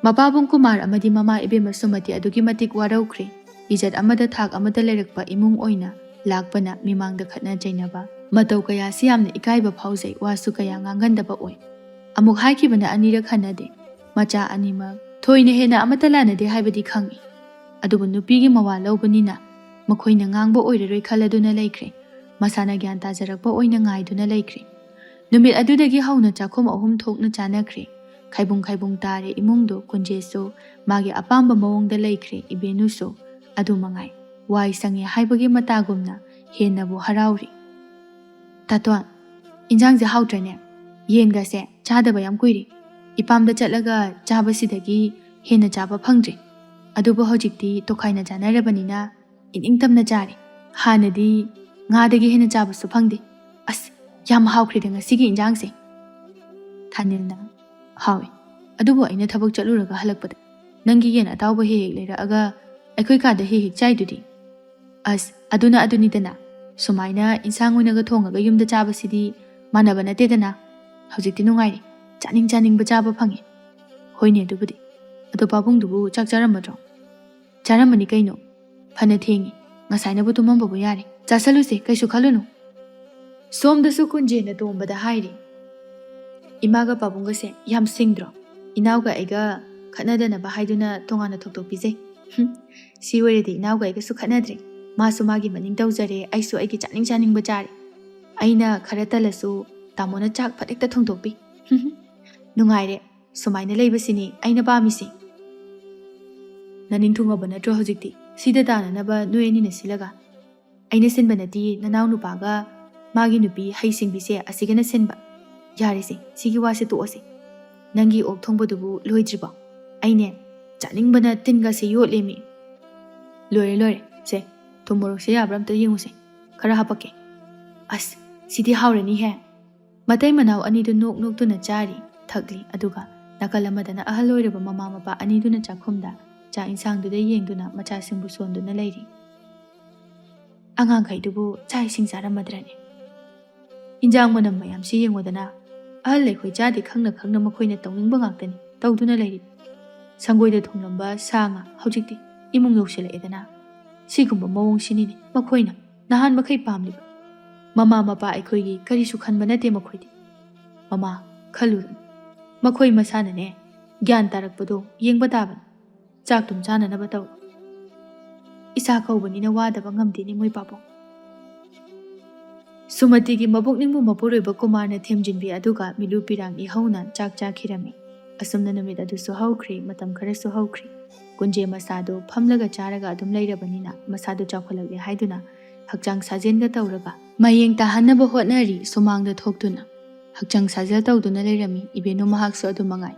ꯃꯄꯥꯕꯨꯡ ꯀꯨꯃꯥꯔ ꯑꯃꯗꯤ ꯃꯃꯥ ꯏꯕꯦꯝꯃ ꯁꯨꯃꯇꯤ ꯑꯗꯨꯛꯀꯤ ꯃꯇꯤꯛ ꯋꯥꯔꯧꯈ꯭ꯔꯦ꯫ ꯏꯖꯠ ꯑꯃꯗ ꯊꯥꯛ ꯑꯃꯗ ꯂꯩꯔꯛꯄ ꯏꯃꯨꯡ ꯑꯣꯏꯅ ꯂꯥꯛꯄꯅ ꯃꯤꯃꯥꯡꯗ ꯈꯠꯅ ꯆꯩꯅꯕ, ꯃꯇꯧ ꯀꯌꯥꯁꯤ ꯌꯥꯝꯅ ꯏꯀꯥꯏꯕ ꯐꯥꯎꯖꯩ, ꯋꯥꯁꯨ ꯀꯌꯥ ꯉꯥꯡꯒꯟꯗꯕ ꯑꯣꯏ꯫ ꯑꯃꯨꯛ ꯍꯥꯏꯈꯤꯕꯅ ꯑꯅꯤꯔꯛ ꯍꯟꯅꯗꯦ꯫ ꯃꯆꯥ ꯑꯅꯤꯃꯛ ꯊꯣꯏꯅ ꯍꯦꯟꯅ ꯑꯃꯠꯇ ꯂꯥꯟꯅꯗꯦ ꯍꯥꯏꯕꯗꯤ ꯈꯪꯏ꯫ ꯑꯗꯨꯕꯨ ꯅꯨꯄꯤꯒꯤ ꯃꯋꯥ ꯂꯧꯕꯅꯤꯅ ꯃꯈꯣꯏꯅ ꯉꯥꯡꯕ ꯑꯣꯏꯔꯔꯣꯏ ꯈꯜꯂꯗꯨꯅ ꯂꯩꯈ꯭ꯔꯦ꯫ ꯃꯁꯥꯅ ꯒ꯭ꯌꯥꯟ ꯇꯥꯖꯔꯛꯄ ꯑꯣꯏꯅ ꯉꯥꯏꯗꯨꯅ ꯂꯩꯈ꯭ꯔꯦ꯫ ꯅꯨꯃꯤꯠ ꯑꯗꯨꯗꯒꯤ ꯍꯧꯅ ꯆꯥꯛꯈꯨꯝ ꯑꯍꯨꯝ ꯊꯣꯛꯅ ꯆꯥꯅꯈ꯭ꯔꯦ꯫ ꯈꯥꯏꯕꯨꯡ ꯈꯥꯏꯕꯨꯡ ꯇꯥꯔꯦ ꯏꯃꯨꯡꯗꯨ꯫ ꯀꯨꯟꯖꯦꯁꯨ ꯃꯥꯒꯤ ꯑꯄꯥꯝꯕ ꯃꯑꯣꯡꯗ ꯂꯩꯈ꯭ꯔꯦ, ꯏꯕꯦꯟꯅꯨꯁꯨ ꯑꯗꯨ ꯃꯉꯥꯏ꯫ ꯋꯥꯏ ꯁꯪꯉꯦ ꯍꯥꯏꯕꯒꯤ ꯃꯇꯥꯒꯨꯝꯅ ꯍꯦꯟꯅꯕꯨ ꯍꯔꯥꯎꯔꯤ꯫ "ꯇꯥꯇꯣꯟ, ꯏꯟꯖꯥꯡꯁꯦ ꯍꯥꯎꯇ꯭ꯔꯅꯦ? ꯌꯦꯟꯒꯁꯦ ꯆꯥꯗꯕ ꯌꯥꯝ ꯀꯨꯏꯔꯦ꯫ ꯏꯄꯥꯝꯗ ꯆꯠꯂꯒ ꯆꯥꯕꯁꯤꯗꯒꯤ ꯍꯦꯟꯅ ꯆꯥꯕ ꯐꯪꯗ꯭ꯔꯦ꯫ ꯑꯗꯨꯕꯨ ꯍꯧꯖꯤꯛꯇꯤ ꯇꯣꯈꯥꯏꯅ ꯆꯥꯅꯔꯕꯅꯤꯅ ꯏꯅꯤꯡꯇꯝꯅ ꯆꯥꯔꯦ꯫ ꯍꯥꯟꯅꯗꯤ ꯉꯥꯗꯒꯤ ꯍꯦꯟꯅ ꯆꯥꯕꯁꯨ ꯐꯪꯗꯦ꯫ ꯑꯁ, ꯌꯥꯝ ꯍꯥꯎꯈ꯭ꯔꯦꯗ ꯉꯁꯤꯒꯤ ꯏꯟꯖꯥꯡꯁꯦ!" ꯊꯥꯅꯤꯜꯅ, "ꯍꯥꯎꯋꯦ, ꯑꯗꯨꯕꯨ ꯑꯩꯅ ꯊꯕꯛ ꯆꯠꯂꯨꯔꯒ ꯍꯜꯂꯛꯄꯗ ꯅꯪꯒꯤ ꯌꯦꯟ ꯑꯇꯥꯎꯕ ꯍꯦꯛ ꯍꯦꯛ ꯂꯩꯔꯛꯑꯒ ꯑꯩꯈꯣꯏ ꯀꯥꯗ ꯍꯦꯛ ꯍꯦꯛ ꯆꯥꯏꯗꯨꯗꯤ?" "ꯑꯁ, ꯑꯗꯨꯅ ꯑꯗꯨꯅꯤꯗꯅ, ꯁꯨꯃꯥꯏꯅ ꯏꯟꯁꯥꯡ ꯑꯣꯏꯅꯒ ꯊꯣꯡꯉꯒ ꯌꯨꯝꯗ ꯆꯥꯕꯁꯤꯗꯤ ꯃꯥꯟꯅꯕ ꯅꯠꯇꯦꯗꯅ꯫ ꯍꯧꯖꯤꯛꯇꯤ ꯅꯨꯡꯉꯥꯏꯔꯦ, ꯆꯥꯅꯤꯡ ꯆꯥꯅꯤꯡꯕ ꯆꯥꯕ ꯐꯪꯉꯦ꯫" "ꯍꯣꯏꯅꯦ, ꯑꯗꯨꯕꯨꯗꯤ꯫ ꯑꯗꯣ ꯄꯥꯕꯨꯡꯗꯨꯕꯨ ꯆꯥꯛ ꯆꯥꯔꯝꯃꯗ꯭ꯔꯣ?" "ꯆꯥꯔꯝꯃꯅꯤ ꯀꯩꯅꯣ, ꯐꯅ ꯊꯦꯡꯉꯤ, ꯉꯁꯥꯏꯅꯕꯨ ꯇꯨꯝꯃꯝꯕꯕꯨ ꯌꯥꯔꯦ꯫ ꯆꯥꯁꯜꯂꯨꯁꯦ, ꯀꯩꯁꯨ ꯈꯜꯂꯨꯅꯨ꯫" ꯁꯣꯝꯗꯁꯨ ꯀꯨꯟꯖꯦꯅ ꯇꯣꯝꯕꯗ ꯍꯥꯏꯔꯤ, "ꯏꯃꯥꯒ ꯄꯥꯕꯨꯡꯒꯁꯦ ꯌꯥꯝ ꯁꯤꯡꯗ꯭ꯔꯣ? ꯏꯅꯥꯎꯒ ꯑꯩꯒ ꯈꯠꯅꯗꯅꯕ ꯍꯥꯏꯗꯨꯅ ꯇꯣꯉꯥꯟꯅ ꯊꯣꯡꯗꯣꯛꯄꯤꯖꯩ꯫ ꯍꯨꯝ, ꯁꯤ ꯑꯣꯏꯔꯗꯤ ꯏꯅꯥꯎꯒ ꯑꯩꯒꯁꯨ ꯈꯠꯅꯗ꯭ꯔꯦ꯫ ꯃꯥꯁꯨ ꯃꯥꯒꯤ ꯃꯅꯤꯡ ꯇꯧꯖꯔꯦ, ꯑꯩꯁꯨ ꯑꯩꯒꯤ ꯆꯥꯅꯤꯡ ꯆꯥꯅꯤꯡꯕ ꯆꯥꯔꯦ꯫ ꯑꯩꯅ ꯈꯔ ꯇꯜꯂꯁꯨ ꯇꯥꯃꯣꯅ ꯆꯥꯛ ꯐꯠ ꯍꯦꯛꯇ ꯊꯣꯡꯗꯣꯛꯄꯤ꯫ ꯍꯨꯝ ꯍꯨꯝ, ꯅꯨꯡꯉꯥꯏꯔꯦ ꯁꯨꯃꯥꯏꯅ ꯂꯩꯕꯁꯤꯅꯤ ꯑꯩꯅ ꯄꯥꯝꯃꯤꯁꯤ꯫" "ꯅꯅꯤꯡ ꯊꯨꯡꯉꯕ ꯅꯠꯇ꯭ꯔꯣ ꯍꯧꯖꯤꯛꯇꯤ? ꯁꯤꯗ ꯇꯥꯅꯅꯕ ꯅꯣꯏ ꯑꯅꯤꯅ ꯁꯤꯜꯂꯒ?" "ꯑꯩꯅ ꯁꯤꯟꯕ ꯅꯠꯇꯤꯌꯦ, ꯅꯅꯥꯎ ꯅꯨꯄꯥꯒ ꯃꯥꯒꯤ ꯅꯨꯄꯤ ꯍꯩꯁꯤꯡꯕꯤꯁꯦ ꯑꯁꯤꯒꯅ ꯁꯤꯟꯕ꯫ ꯌꯥꯔꯦꯁꯦ, ꯁꯤꯒꯤ ꯋꯥꯁꯦ ꯇꯣꯛꯑꯁꯦ꯫ ꯅꯪꯒꯤ ꯑꯣꯛ ꯊꯣꯡꯕꯗꯨꯕꯨ ꯂꯣꯏꯗ꯭ꯔꯤꯕꯣ? ꯑꯩꯅꯦ, ꯆꯥꯅꯤꯡꯕꯅ ꯇꯤꯟꯒꯁꯦ ꯌꯣꯠꯂꯦꯃꯤ꯫" "ꯂꯣꯏꯔꯦ, ꯂꯣꯏꯔꯦ꯫ ꯁꯦ, ꯊꯨꯝ ꯃꯣꯔꯣꯛꯁꯦ ꯌꯥꯕ꯭ꯔꯥ ꯑꯝꯇ ꯌꯦꯡꯉꯨꯁꯦ꯫ ꯈꯔ ꯍꯥꯄꯛꯀꯦ꯫ ꯑꯁ, ꯁꯤꯗꯤ ꯍꯥꯎꯔꯅꯤꯍꯦ꯫" ꯃꯇꯩ ꯃꯅꯥꯎ ꯑꯅꯤꯗꯨ ꯅꯣꯛ ꯅꯣꯛꯇꯨꯅ ꯆꯥꯔꯤ, ꯊꯛꯂꯤ꯫ ꯑꯗꯨꯒ ꯅꯥꯀꯜ ꯑꯃꯗꯅ ꯑꯍꯜ ꯑꯣꯏꯔꯕ ꯃꯃꯥ ꯃꯄꯥ ꯑꯅꯤꯗꯨꯅ ꯆꯥꯛꯈꯨꯝꯗ ꯆꯥꯛ ꯏꯟꯁꯥꯡꯗꯨꯗ ꯌꯦꯡꯗꯨꯅ ꯃꯆꯥꯁꯤꯡꯕꯨ ꯁꯣꯟꯗꯨꯅ ꯂꯩꯔꯤ꯫ "ꯑꯉꯥꯡꯈꯩꯗꯨꯕꯨ ꯆꯥꯛ ꯏꯁꯤꯡ ꯆꯥꯔꯝꯃꯗ꯭ꯔꯅꯦ? ꯏꯟꯖꯥꯡ ꯃꯅꯝ ꯃꯌꯥꯝꯁꯤ ꯌꯦꯡꯉꯨꯗꯅ꯫ ꯑꯍꯜ ꯑꯩꯈꯣꯏ ꯆꯥꯗꯦ ꯈꯪꯅ ꯈꯪꯅ ꯃꯈꯣꯏꯅ ꯇꯧꯅꯤꯡꯕ ꯉꯥꯛꯇꯅꯤ ꯇꯧꯗꯨꯅ ꯂꯩꯔꯤ꯫ ꯁꯪꯒꯣꯏꯗ ꯊꯣꯡꯂꯝꯕ ꯁꯥ ꯉꯥ ꯍꯧꯖꯤꯛꯇꯤ ꯏꯃꯨꯡ ꯌꯧꯁꯤꯜꯂꯛꯑꯦꯗꯅ꯫ ꯁꯤꯒꯨꯝꯕ ꯃꯑꯣꯡꯁꯤꯅꯤꯅꯦ ꯃꯈꯣꯏꯅ ꯅꯍꯥꯟ ꯃꯈꯩ ꯄꯥꯝꯂꯤꯕ꯫ ꯃꯃꯥ ꯃꯄꯥ ꯑꯩꯈꯣꯏꯒꯤ ꯀꯔꯤꯁꯨ ꯈꯟꯕ ꯅꯠꯇꯦ ꯃꯈꯣꯏꯗꯤ꯫ ꯃꯃꯥ, ꯈꯜꯂꯨꯔꯅꯨ꯫ ꯃꯈꯣꯏ ꯃꯁꯥꯅꯅꯦ ꯒ꯭ꯌꯥꯟ ꯇꯥꯔꯛꯄꯗꯣ ꯌꯦꯡꯕ ꯇꯥꯕꯅꯤ꯫ ꯆꯥꯛꯇꯨꯝ ꯆꯥꯅꯅꯕ ꯇꯧ꯫ ꯏꯆꯥ ꯀꯧꯕꯅꯤꯅ ꯋꯥꯗꯕ ꯉꯝꯗꯦꯅꯦ ꯃꯣꯏ ꯄꯥꯕꯨꯡ꯫ ꯁꯨꯃꯇꯤꯒꯤ ꯃꯕꯨꯛꯅꯤꯡꯕꯨ ꯃꯄꯨꯔꯣꯏꯕ ꯀꯨꯃꯥꯔꯅ ꯊꯦꯝꯖꯤꯟꯕꯤ ꯑꯗꯨꯒ ꯃꯤꯂꯨ ꯄꯤꯔꯥꯡ ꯏꯍꯧꯅ ꯆꯥꯛ ꯆꯥꯈꯤꯔꯝꯃꯤ꯫ ꯑꯁꯨꯝꯅ ꯅꯨꯃꯤꯠ ꯑꯗꯨꯁꯨ ꯍꯧꯈ꯭ꯔꯦ, ꯃꯇꯝ ꯈꯔꯁꯨ ꯍꯧꯈ꯭ꯔꯦ꯫ ꯀꯨꯟꯖꯦ ꯃꯁꯥꯗꯣ ꯐꯝꯂꯒ ꯆꯥꯔꯒ ꯑꯗꯨꯝ ꯂꯩꯔꯕꯅꯤꯅ ꯃꯁꯥꯗꯣ ꯆꯥꯎꯈꯠꯂꯛꯂꯦ ꯍꯥꯏꯗꯨꯅ ꯍꯛꯆꯥꯡ ꯁꯥꯖꯦꯜꯒ ꯇꯧꯔꯒ ꯃꯌꯦꯡ ꯇꯥꯍꯟꯅꯕ ꯍꯣꯠꯅꯔꯤ꯫ ꯁꯨꯃꯥꯡꯗ ꯊꯣꯛꯇꯨꯅ ꯍꯛꯆꯥꯡ ꯁꯥꯖꯦꯜ ꯇꯧꯗꯨꯅ ꯂꯩꯔꯝꯃꯤ꯫ ꯏꯕꯦꯅꯨ ꯃꯍꯥꯛꯁꯨ ꯑꯗꯨ ꯃꯉꯥꯏ꯫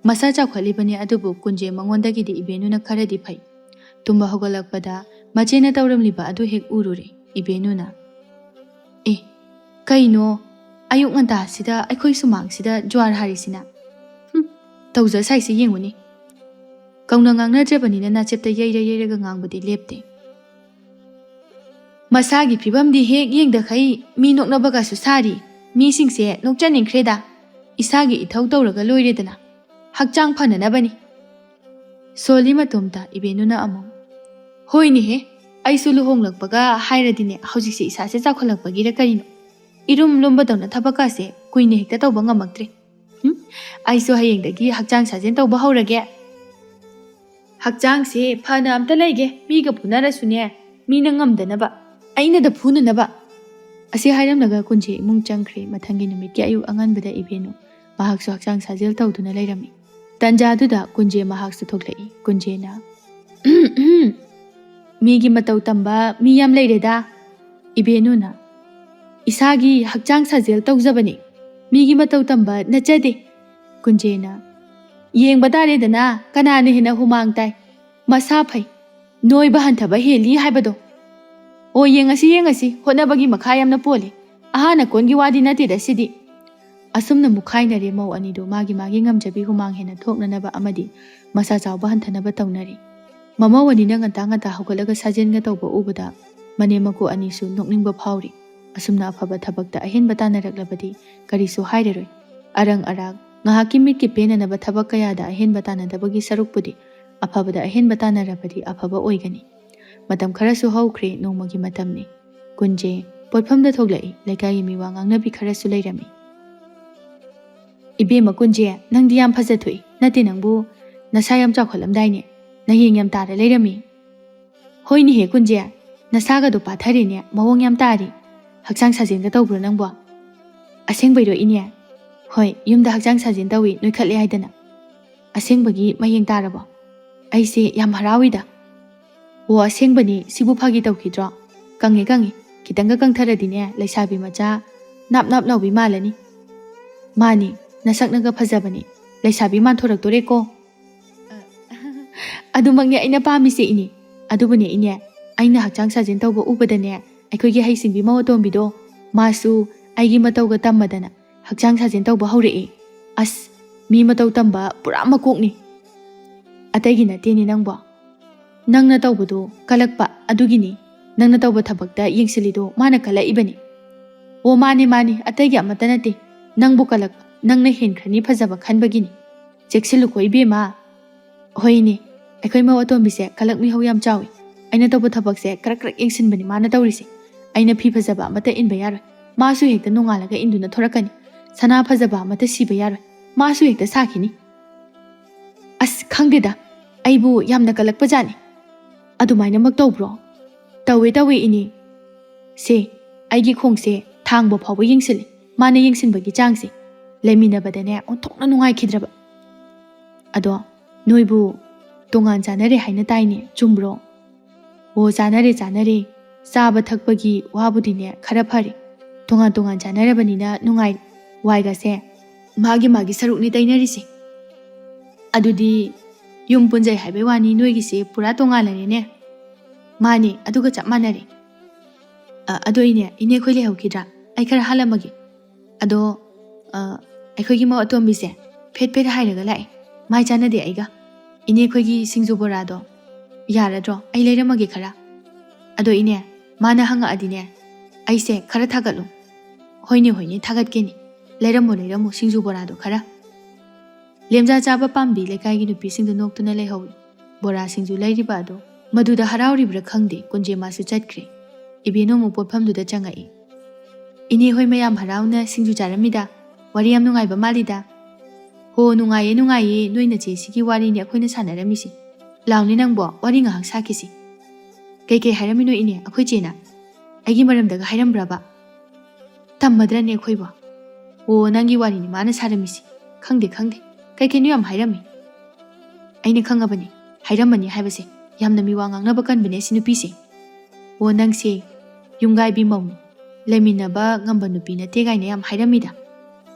ꯃꯁꯥ ꯆꯥꯎꯈꯠꯂꯤꯕꯅꯤ, ꯑꯗꯨꯕꯨ ꯀꯨꯟꯖꯦ ꯃꯉꯣꯟꯗꯒꯤꯗꯤ ꯏꯕꯦꯅꯨꯅ ꯈꯔꯗꯤ ꯐꯩ꯫ ꯇꯨꯝꯕ ꯍꯧꯒꯠꯂꯛꯄꯗ ꯃꯆꯦꯅ ꯇꯧꯔꯝꯂꯤꯕ ꯑꯗꯨ ꯍꯦꯛ ꯎꯔꯨꯔꯦ꯫ ꯏꯕꯦꯅꯨꯅ, "ꯑꯦ, ꯀꯩꯅꯣ ꯑꯌꯨꯛ ꯉꯟꯇꯥꯁꯤꯗ ꯑꯩꯈꯣꯏ ꯁꯨꯃꯥꯡꯁꯤꯗ ꯖ꯭ꯋꯥꯔ ꯍꯥꯔꯤꯁꯤꯅ? ꯍꯨꯝ, ꯇꯧꯖ ꯁꯥꯏꯁꯦ ꯌꯦꯡꯉꯨꯅꯦ"꯫ ꯀꯧꯅ ꯉꯥꯡꯅꯗ꯭ꯔꯕꯅꯤꯅ ꯅꯥꯆꯦꯞꯇ ꯌꯩꯔ ꯌꯩꯔꯒ ꯉꯥꯡꯕꯗꯤ ꯂꯦꯞꯇꯦ꯫ ꯃꯁꯥꯒꯤ ꯐꯤꯕꯝꯗꯤ ꯍꯦꯛ ꯌꯦꯡꯗꯈꯩ ꯃꯤ ꯅꯣꯛꯅꯕꯒꯁꯨ ꯁꯥꯔꯤ꯫ ꯃꯤꯁꯤꯡꯁꯦ ꯅꯣꯛꯆꯅꯤꯡꯈ꯭ꯔꯦꯗ꯫ ꯏꯁꯥꯒꯤ ꯏꯊꯧ ꯇꯧꯔꯒ ꯂꯣꯏꯔꯦꯗꯅ꯫ ꯍꯛꯆꯥꯡ ꯐꯅꯅꯕꯅꯤ꯫ ꯁꯣꯜꯂꯤ ꯃꯇꯣꯝꯇ ꯏꯕꯦꯅꯨꯅ ꯑꯃꯨꯛ, "ꯍꯣꯏꯅꯦꯍꯦ, ꯑꯩꯁꯨ ꯂꯨꯍꯣꯡꯂꯛꯄꯒ ꯍꯥꯏꯔꯗꯤꯅꯦ, ꯍꯧꯖꯤꯛꯁꯦ ꯏꯁꯥꯁꯦ ꯆꯥꯎꯈꯠꯂꯛꯄꯒꯤꯔ ꯀꯔꯤꯅꯣ, ꯏꯔꯨꯝ ꯂꯨꯝꯕꯗꯧꯅ ꯊꯕꯛꯀꯥꯁꯦ ꯀꯨꯏꯅ ꯍꯦꯛꯇ ꯇꯧꯕ ꯉꯝꯃꯛꯇ꯭ꯔꯦ꯫ ꯍꯨꯝ, ꯑꯩꯁꯨ ꯍꯌꯦꯡꯗꯒꯤ ꯍꯛꯆꯥꯡ ꯁꯥꯖꯦꯜ ꯇꯧꯕ ꯍꯧꯔꯒꯦ꯫ ꯍꯛꯆꯥꯡꯁꯦ ꯐꯅ ꯑꯝꯇ ꯂꯩꯒꯦ, ꯃꯤꯒ ꯐꯨꯅꯔꯁꯨꯅꯦ, ꯃꯤꯅ ꯉꯝꯗꯅꯕ, ꯑꯩꯅꯗ ꯐꯨꯅꯅꯕ"꯫ ꯑꯁꯤ ꯍꯥꯏꯔꯝꯂꯒ ꯀꯨꯟꯖꯦ ꯏꯃꯨꯡ ꯆꯪꯈ꯭ꯔꯦ꯫ ꯃꯊꯪꯒꯤ ꯅꯨꯃꯤꯠꯀꯤ ꯑꯌꯨꯛ ꯑꯉꯟꯕꯗ ꯏꯕꯦꯅꯨ ꯃꯍꯥꯛꯁꯨ ꯍꯛꯆꯥꯡ ꯁꯥꯖꯦꯜ ꯇꯧꯗꯨꯅ ꯂꯩꯔꯝꯃꯤ꯫ ꯇꯟꯖꯥꯗꯨꯗ ꯀꯨꯟꯖꯦ ꯃꯍꯥꯛꯁꯨ ꯊꯣꯛꯂꯛꯏ꯫ ꯀꯨꯟꯖꯦꯅ, "ꯃꯤꯒꯤ ꯃꯇꯧ ꯇꯝꯕ ꯃꯤ ꯌꯥꯝ ꯂꯩꯔꯦꯗ"꯫ ꯏꯕꯦꯅꯨꯅ, "ꯏꯁꯥꯒꯤ ꯍꯛꯆꯥꯡ ꯁꯥꯖꯦꯜ ꯇꯧꯖꯕꯅꯤ, ꯃꯤꯒꯤ ꯃꯇꯧ ꯇꯝꯕ ꯅꯠꯆꯗꯦ"꯫ ꯀꯨꯟꯖꯦꯅ, "ꯌꯦꯡꯕ ꯇꯥꯔꯦꯗꯅ ꯀꯅꯥꯅ ꯍꯦꯟꯅ ꯍꯨꯃꯥꯡ ꯇꯥꯏ, ꯃꯁꯥ ꯐꯩ, ꯅꯣꯏꯕ ꯍꯟꯊꯕ ꯍꯦꯜꯂꯤ ꯍꯥꯏꯕꯗꯣ꯫ ꯑꯣ, ꯌꯦꯡꯉꯁꯤ, ꯌꯦꯡꯉꯁꯤ, ꯍꯣꯠꯅꯕꯒꯤ ꯃꯈꯥ ꯌꯥꯝꯅ ꯄꯣꯜꯂꯤ꯫ ꯑꯍꯥꯟ ꯑꯀꯣꯟꯒꯤ ꯋꯥꯗꯤ ꯅꯠꯇꯦꯗ ꯁꯤꯗꯤ"꯫ ꯑꯁꯨꯝꯅ ꯃꯨꯛꯈꯥꯏꯅꯔꯦ ꯃꯧ ꯑꯅꯤꯗꯨ꯫ ꯃꯥꯒꯤ ꯃꯥꯒꯤ ꯉꯝꯖꯕꯤ ꯍꯨꯃꯥꯡ ꯍꯦꯟꯅ ꯊꯣꯛꯅꯅꯕ ꯑꯃꯗꯤ ꯃꯁꯥ ꯆꯥꯎꯕ ꯍꯟꯊꯅꯕ ꯇꯧꯅꯔꯤ꯫ ꯃꯃꯧ ꯑꯅꯤꯅ ꯉꯟꯇꯥ ꯉꯟꯇꯥ ꯍꯧꯒꯠꯂꯒ ꯁꯥꯖꯦꯜꯒ ꯇꯧꯕ ꯎꯕꯗ ꯃꯅꯦꯝ ꯃꯀꯨ ꯑꯅꯤꯁꯨ ꯅꯣꯛꯅꯤꯡꯕ ꯐꯥꯎꯔꯤ꯫ ꯑꯁꯨꯝꯅ ꯑꯐꯕ ꯊꯕꯛꯇ ꯑꯍꯦꯟꯕ ꯇꯥꯟꯅꯔꯛꯂꯕꯗꯤ ꯀꯔꯤꯁꯨ ꯍꯥꯏꯔꯔꯣꯏ꯫ ꯑꯔꯪ ꯑꯔꯥꯛ, ꯉꯥꯏꯍꯥꯛꯀꯤ ꯃꯤꯠꯀꯤ ꯄꯦꯟꯅꯅꯕ ꯊꯕꯛ ꯀꯌꯥꯗ ꯑꯍꯦꯟꯕ ꯇꯥꯟꯅꯗꯕꯒꯤ ꯁꯔꯨꯛꯄꯨꯗꯤ ꯑꯐꯕꯗ ꯑꯍꯦꯟꯕ ꯇꯥꯟꯅꯔꯕꯗꯤ ꯑꯐꯕ ꯑꯣꯏꯒꯅꯤ꯫ ꯃꯇꯝ ꯈꯔꯁꯨ ꯍꯧꯈ꯭ꯔꯦ, ꯅꯣꯡꯃꯒꯤ ꯃꯇꯝꯅꯤ꯫ ꯀꯨꯟꯖꯦ ꯄꯣꯠꯐꯝꯗ ꯊꯣꯛꯂꯛꯏ꯫ ꯂꯩꯀꯥꯏꯒꯤ ꯃꯤꯋꯥ ꯉꯥꯡꯅꯕꯤ ꯈꯔꯁꯨ ꯂꯩꯔꯝꯃꯤ꯫ "ꯏꯕꯦꯝꯃ ꯀꯨꯟꯖꯦ, ꯅꯪꯗꯤ ꯌꯥꯝ ꯐꯖꯊꯣꯛꯏ꯫ ꯅꯠꯇꯦ ꯅꯪꯕꯨ, ꯅꯁꯥ ꯌꯥꯝ ꯆꯥꯎꯈꯠꯂꯝꯗꯥꯏꯅꯦ꯫ ꯅꯌꯦꯡ ꯌꯥꯝ ꯇꯥꯔ ꯂꯩꯔꯝꯃꯤ꯫" "ꯍꯣꯏꯅꯦꯍꯦ ꯀꯨꯟꯖꯦ, ꯅꯁꯥꯒꯗꯣ ꯄꯥꯊꯔꯦꯅꯦ, ꯃꯑꯣꯡ ꯌꯥꯝ ꯇꯥꯔꯤ꯫ ꯍꯛꯆꯥꯡ ꯁꯥꯖꯦꯟꯒ ꯇꯧꯕ꯭ꯔꯣ ꯅꯪꯕꯣ?" "ꯑꯁꯦꯡꯕꯩꯔꯣ ꯏꯅꯦ?" "ꯍꯣꯏ, ꯌꯨꯝꯗ ꯍꯛꯆꯥꯡ ꯁꯥꯖꯦꯟ ꯇꯧꯏ, ꯅꯣꯏꯈꯠꯂꯦ ꯍꯥꯏꯗꯅ꯫" "ꯑꯁꯦꯡꯕꯒꯤ ꯃꯌꯦꯡ ꯇꯥꯔꯕꯣ?" "ꯑꯩꯁꯦ ꯌꯥꯝ ꯍꯔꯥꯎꯏꯗ꯫" "ꯑꯣ, ꯑꯁꯦꯡꯕꯅꯤ, ꯁꯤꯕꯨ ꯐꯥꯒꯤ ꯇꯧꯈꯤꯗ꯭ꯔꯣ? ꯀꯪꯉꯦ, ꯀꯪꯉꯦ꯫ ꯈꯤꯇꯪꯒ ꯀꯪꯊꯔꯗꯤꯅꯦ, ꯂꯩꯁꯥꯕꯤ ꯃꯆꯥ ꯅꯥꯞ ꯅꯥꯞ ꯂꯥꯎꯕꯤ ꯃꯥꯜꯂꯅꯤ꯫" "ꯃꯥꯅꯤ, ꯅꯁꯛꯅꯒ ꯐꯖꯕꯅꯤ꯫ ꯂꯩꯁꯥꯕꯤ ꯃꯥꯟꯊꯣꯔꯛꯇꯣꯔꯦꯀꯣ꯫" "ꯑꯗꯨꯃꯛꯅꯦ ꯑꯩꯅ ꯄꯥꯝꯃꯤꯁꯦ ꯏꯅꯦ꯫ ꯑꯗꯨꯕꯨꯅꯦ ꯏꯅꯦ, ꯑꯩꯅ ꯍꯛꯆꯥꯡ ꯁꯥꯖꯦꯟ ꯇꯧꯕ ꯎꯕꯗꯅꯦ, ꯑꯩꯈꯣꯏꯒꯤ ꯍꯩꯁꯤꯡꯕꯤ ꯃꯧ ꯑꯇꯣꯝꯕꯤꯗꯣ, ꯃꯥꯁꯨ ꯑꯩꯒꯤ ꯃꯇꯧꯒ ꯇꯝꯃꯗꯅ ꯍꯛꯆꯥꯡ ꯁꯥꯖꯦꯟ ꯇꯧꯕ ꯍꯧꯔꯛꯑꯦ꯫ ꯑꯁ, ꯃꯤ ꯃꯇꯧ ꯇꯝꯕ ꯄꯨꯔꯥ ꯃꯀꯣꯛꯅꯤ꯫ ꯑꯇꯩꯒꯤ ꯅꯠꯇꯦꯅꯦ ꯅꯪꯕꯣ꯫ ꯅꯪꯅ ꯇꯧꯕꯗꯣ ꯀꯜꯂꯛꯄ ꯑꯗꯨꯒꯤꯅꯤ꯫ ꯅꯪꯅ ꯇꯧꯕ ꯊꯕꯛꯇ ꯌꯦꯡꯁꯤꯜꯂꯤꯗꯣ ꯃꯥꯅ ꯀꯜꯂꯛꯏꯕꯅꯤ꯫" "ꯑꯣ, ꯃꯥꯅꯤ, ꯃꯥꯅꯤ, ꯑꯇꯩꯒꯤ ꯑꯃꯠꯇ ꯅꯠꯇꯦ꯫ ꯅꯪꯕꯨ ꯀꯜꯂꯛꯄ, ꯅꯪꯅ ꯍꯦꯟꯈ꯭ꯔꯅꯤ ꯐꯖꯕ ꯈꯟꯕꯒꯤꯅꯤ꯫ ꯆꯦꯛꯁꯤꯜꯂꯨꯀꯣ ꯏꯕꯦꯝꯃ꯫" "ꯍꯣꯏꯅꯦ, ꯑꯩꯈꯣꯏ ꯃꯧ ꯑꯇꯣꯝꯕꯤꯁꯦ ꯀꯂꯛ ꯃꯤꯍꯧ ꯌꯥꯝ ꯆꯥꯎꯏ꯫ ꯑꯩꯅ ꯇꯧꯕ ꯊꯕꯛꯁꯦ ꯀꯔꯛ ꯀꯔꯛ ꯌꯦꯡꯁꯤꯟꯕꯅꯤ ꯃꯥꯅ ꯇꯧꯔꯤꯁꯦ꯫ ꯑꯩꯅ ꯐꯤ ꯐꯖꯕ ꯑꯃꯠꯇ ꯏꯟꯕ ꯌꯥꯔꯣꯏ, ꯃꯥꯁꯨ ꯍꯦꯛꯇ ꯅꯣꯡꯉꯥꯜꯂꯒ ꯏꯟꯗꯨꯅ ꯊꯣꯔꯛꯀꯅꯤ꯫ ꯁꯅꯥ ꯐꯖꯕ ꯑꯃꯠꯇ ꯁꯤꯕ ꯌꯥꯔꯣꯏ, ꯃꯥꯁꯨ ꯍꯦꯛꯇ ꯁꯥꯈꯤꯅꯤ꯫ ꯑꯁ, ꯈꯪꯗꯦꯗ, ꯑꯩꯕꯨ ꯌꯥꯝꯅ ꯀꯜꯂꯛꯄ ꯖꯥꯠꯅꯤ꯫" "ꯑꯗꯨꯃꯥꯏꯅꯃꯛ ꯇꯧꯕ꯭ꯔꯣ?" "ꯇꯧꯋꯦ, ꯇꯧꯋꯦ ꯏꯅꯦ꯫ ꯁꯦ, ꯑꯩꯒꯤ ꯈꯣꯡꯁꯦ ꯊꯥꯡꯕ ꯐꯥꯎꯕ ꯌꯦꯡꯁꯤꯜꯂꯤ, ꯃꯥꯅ ꯌꯦꯡꯁꯤꯟꯕꯒꯤ ꯆꯥꯡꯁꯦ꯫ ꯂꯩꯃꯤꯟꯅꯕꯗꯅꯦ ꯑꯣꯟꯊꯣꯛꯅ ꯅꯨꯡꯉꯥꯏꯈꯤꯗ꯭ꯔꯕ꯫ ꯑꯗꯣ ꯅꯣꯏꯕꯨ ꯇꯣꯉꯥꯟ ꯆꯥꯅꯔꯦ ꯍꯥꯏꯅ ꯇꯥꯏꯅꯦ, ꯆꯨꯝꯕ꯭ꯔꯣ?" "ꯑꯣ, ꯆꯥꯅꯔꯦ, ꯆꯥꯅꯔꯦ꯫ ꯆꯥꯕ ꯊꯛꯄꯒꯤ ꯋꯥꯕꯨꯗꯤꯅꯦ ꯈꯔ ꯐꯔꯦ꯫ ꯇꯣꯉꯥꯟ ꯇꯣꯉꯥꯟ ꯆꯥꯅꯔꯕꯅꯤꯅ ꯅꯨꯡꯉꯥꯏ꯫ ꯋꯥꯏꯒꯁꯦ ꯃꯥꯒꯤ ꯃꯥꯒꯤ ꯁꯔꯨꯛꯅꯤ ꯇꯩꯅꯔꯤꯁꯦ꯫ ꯑꯗꯨꯗꯤ ꯌꯨꯝ ꯄꯨꯟꯖꯩ ꯍꯥꯏꯕꯩ ꯋꯥꯅꯤ, ꯅꯣꯏꯒꯤꯁꯦ ꯄꯨꯔꯥ ꯇꯣꯉꯥꯜꯂꯔꯦꯅꯦ꯫" "ꯃꯥꯅꯤ, ꯑꯗꯨꯒ ꯆꯞ ꯃꯥꯟꯅꯔꯦ꯫ ꯑ, ꯑꯗꯣ ꯏꯅꯦ, ꯏꯅꯦ ꯑꯩꯈꯣꯏ ꯂꯩꯍꯧꯈꯤꯗ꯭ꯔꯥ? ꯑꯩ ꯈꯔ ꯍꯥꯜꯂꯝꯃꯒꯦ꯫ ꯑꯗꯣ, ꯑ, ꯑꯩꯈꯣꯏꯒꯤ ꯃꯧ ꯑꯇꯣꯝꯕꯤꯁꯦ ꯐꯦꯠ ꯐꯦꯠ ꯍꯥꯏꯔꯒ ꯂꯥꯛꯑꯦ꯫ ꯃꯥꯏ ꯆꯥꯟꯅꯗꯦ ꯑꯩꯒ꯫ ꯏꯅꯦ ꯑꯩꯈꯣꯏꯒꯤ ꯁꯤꯡꯖꯨ ꯕꯣꯔꯥꯗꯣ ꯌꯥꯔꯗ꯭ꯔꯣ? ꯑꯩ ꯂꯩꯔꯝꯃꯒꯦ ꯈꯔ꯫ ꯑꯗꯣ ꯏꯅꯦ, ꯃꯥꯅ ꯍꯪꯉꯛꯑꯗꯤꯅꯦ, ꯑꯩꯁꯦ ꯈꯔ ꯊꯥꯒꯠꯂꯨ꯫" "ꯍꯣꯏꯅꯦ, ꯍꯣꯏꯅꯦ, ꯊꯥꯒꯠꯀꯦꯅꯦ꯫ ꯂꯩꯔꯝꯃꯣ, ꯂꯩꯔꯝꯃꯣ ꯁꯤꯡꯖꯨ ꯕꯣꯔꯥꯗꯣ ꯈꯔ꯫" ꯂꯦꯝꯖꯥ ꯆꯥꯕ ꯄꯥꯝꯕꯤ ꯂꯩꯀꯥꯏꯒꯤ ꯅꯨꯄꯤꯁꯤꯡꯗ ꯅꯣꯛꯇꯨꯅ ꯂꯩꯍꯧꯏ꯫ ꯕꯣꯔꯥ ꯁꯤꯡꯖꯨ ꯂꯩꯔꯤꯕ ꯑꯗꯣ ꯃꯗꯨꯗ ꯍꯔꯥꯎꯔꯤꯕ꯭ꯔꯥ ꯈꯪꯗꯦ, ꯀꯨꯟꯖꯦꯃꯥꯁꯨ ꯆꯠꯈ꯭ꯔꯦ꯫ ꯏꯕꯦꯅꯨ ꯑꯃꯨꯛ ꯄꯣꯠꯐꯝꯗꯨꯗ ꯆꯪꯉꯛꯏ꯫ "ꯏꯅꯦ ꯍꯣꯏ ꯃꯌꯥꯝ ꯍꯔꯥꯎꯅ ꯁꯤꯡꯖꯨ ꯆꯥꯔꯝꯃꯤꯗ꯫ ꯋꯥꯔꯤ ꯌꯥꯝ ꯅꯨꯡꯉꯥꯏꯕ ꯃꯥꯜꯂꯤꯗ?" "ꯍꯣ, ꯅꯨꯡꯉꯥꯏꯌꯦ, ꯅꯨꯡꯉꯥꯏꯌꯦ, ꯅꯣꯏ ꯅꯆꯦꯁꯤꯒꯤ ꯋꯥꯔꯤꯅꯦ ꯑꯩꯈꯣꯏꯅ ꯁꯥꯟꯅꯔꯝꯃꯤꯁꯦ꯫ ꯂꯥꯎꯅꯦ ꯅꯪꯕꯣ, ꯋꯥꯔꯤ ꯉꯥꯏꯍꯥꯛ ꯁꯥꯈꯤꯁꯤ꯫" "ꯀꯩꯀꯩ ꯍꯥꯏꯔꯝꯃꯤꯅꯣ ꯏꯅꯦ ꯑꯩꯈꯣꯏ ꯆꯦꯅ? ꯑꯩꯒꯤ ꯃꯔꯝꯗꯒ ꯍꯥꯏꯔꯝꯕ꯭ꯔꯕ? ꯇꯝꯃꯗ꯭ꯔꯅꯦ ꯑꯩꯈꯣꯏꯕꯣ?" "ꯑꯣ, ꯅꯪꯒꯤ ꯋꯥꯔꯤꯅꯤ ꯃꯥꯅ ꯁꯥꯔꯝꯃꯤꯁꯤ꯫ ꯈꯪꯗꯦ, ꯈꯪꯗꯦ, ꯀꯩ ꯀꯩꯅꯣ ꯌꯥꯝ ꯍꯥꯏꯔꯝꯃꯤ꯫" "ꯑꯩꯅ ꯈꯪꯉꯕꯅꯤ, ꯍꯥꯏꯔꯝꯃꯅꯤ ꯍꯥꯏꯕꯁꯦ꯫ ꯌꯥꯝꯅ ꯃꯤꯋꯥ ꯉꯥꯡꯅꯕ ꯀꯟꯕꯅꯦ ꯁꯤ ꯅꯨꯄꯤꯁꯦ꯫ ꯑꯣ, ꯅꯪꯁꯦ ꯌꯨꯝꯒꯥꯏꯕꯤ ꯃꯧꯅꯤ, ꯂꯩꯃꯤꯟꯅꯕ ꯉꯝꯕ ꯅꯨꯄꯤ ꯅꯠꯇꯦ ꯀꯥꯏꯅ ꯌꯥꯝ ꯍꯥꯏꯔꯝꯃꯤꯗ꯫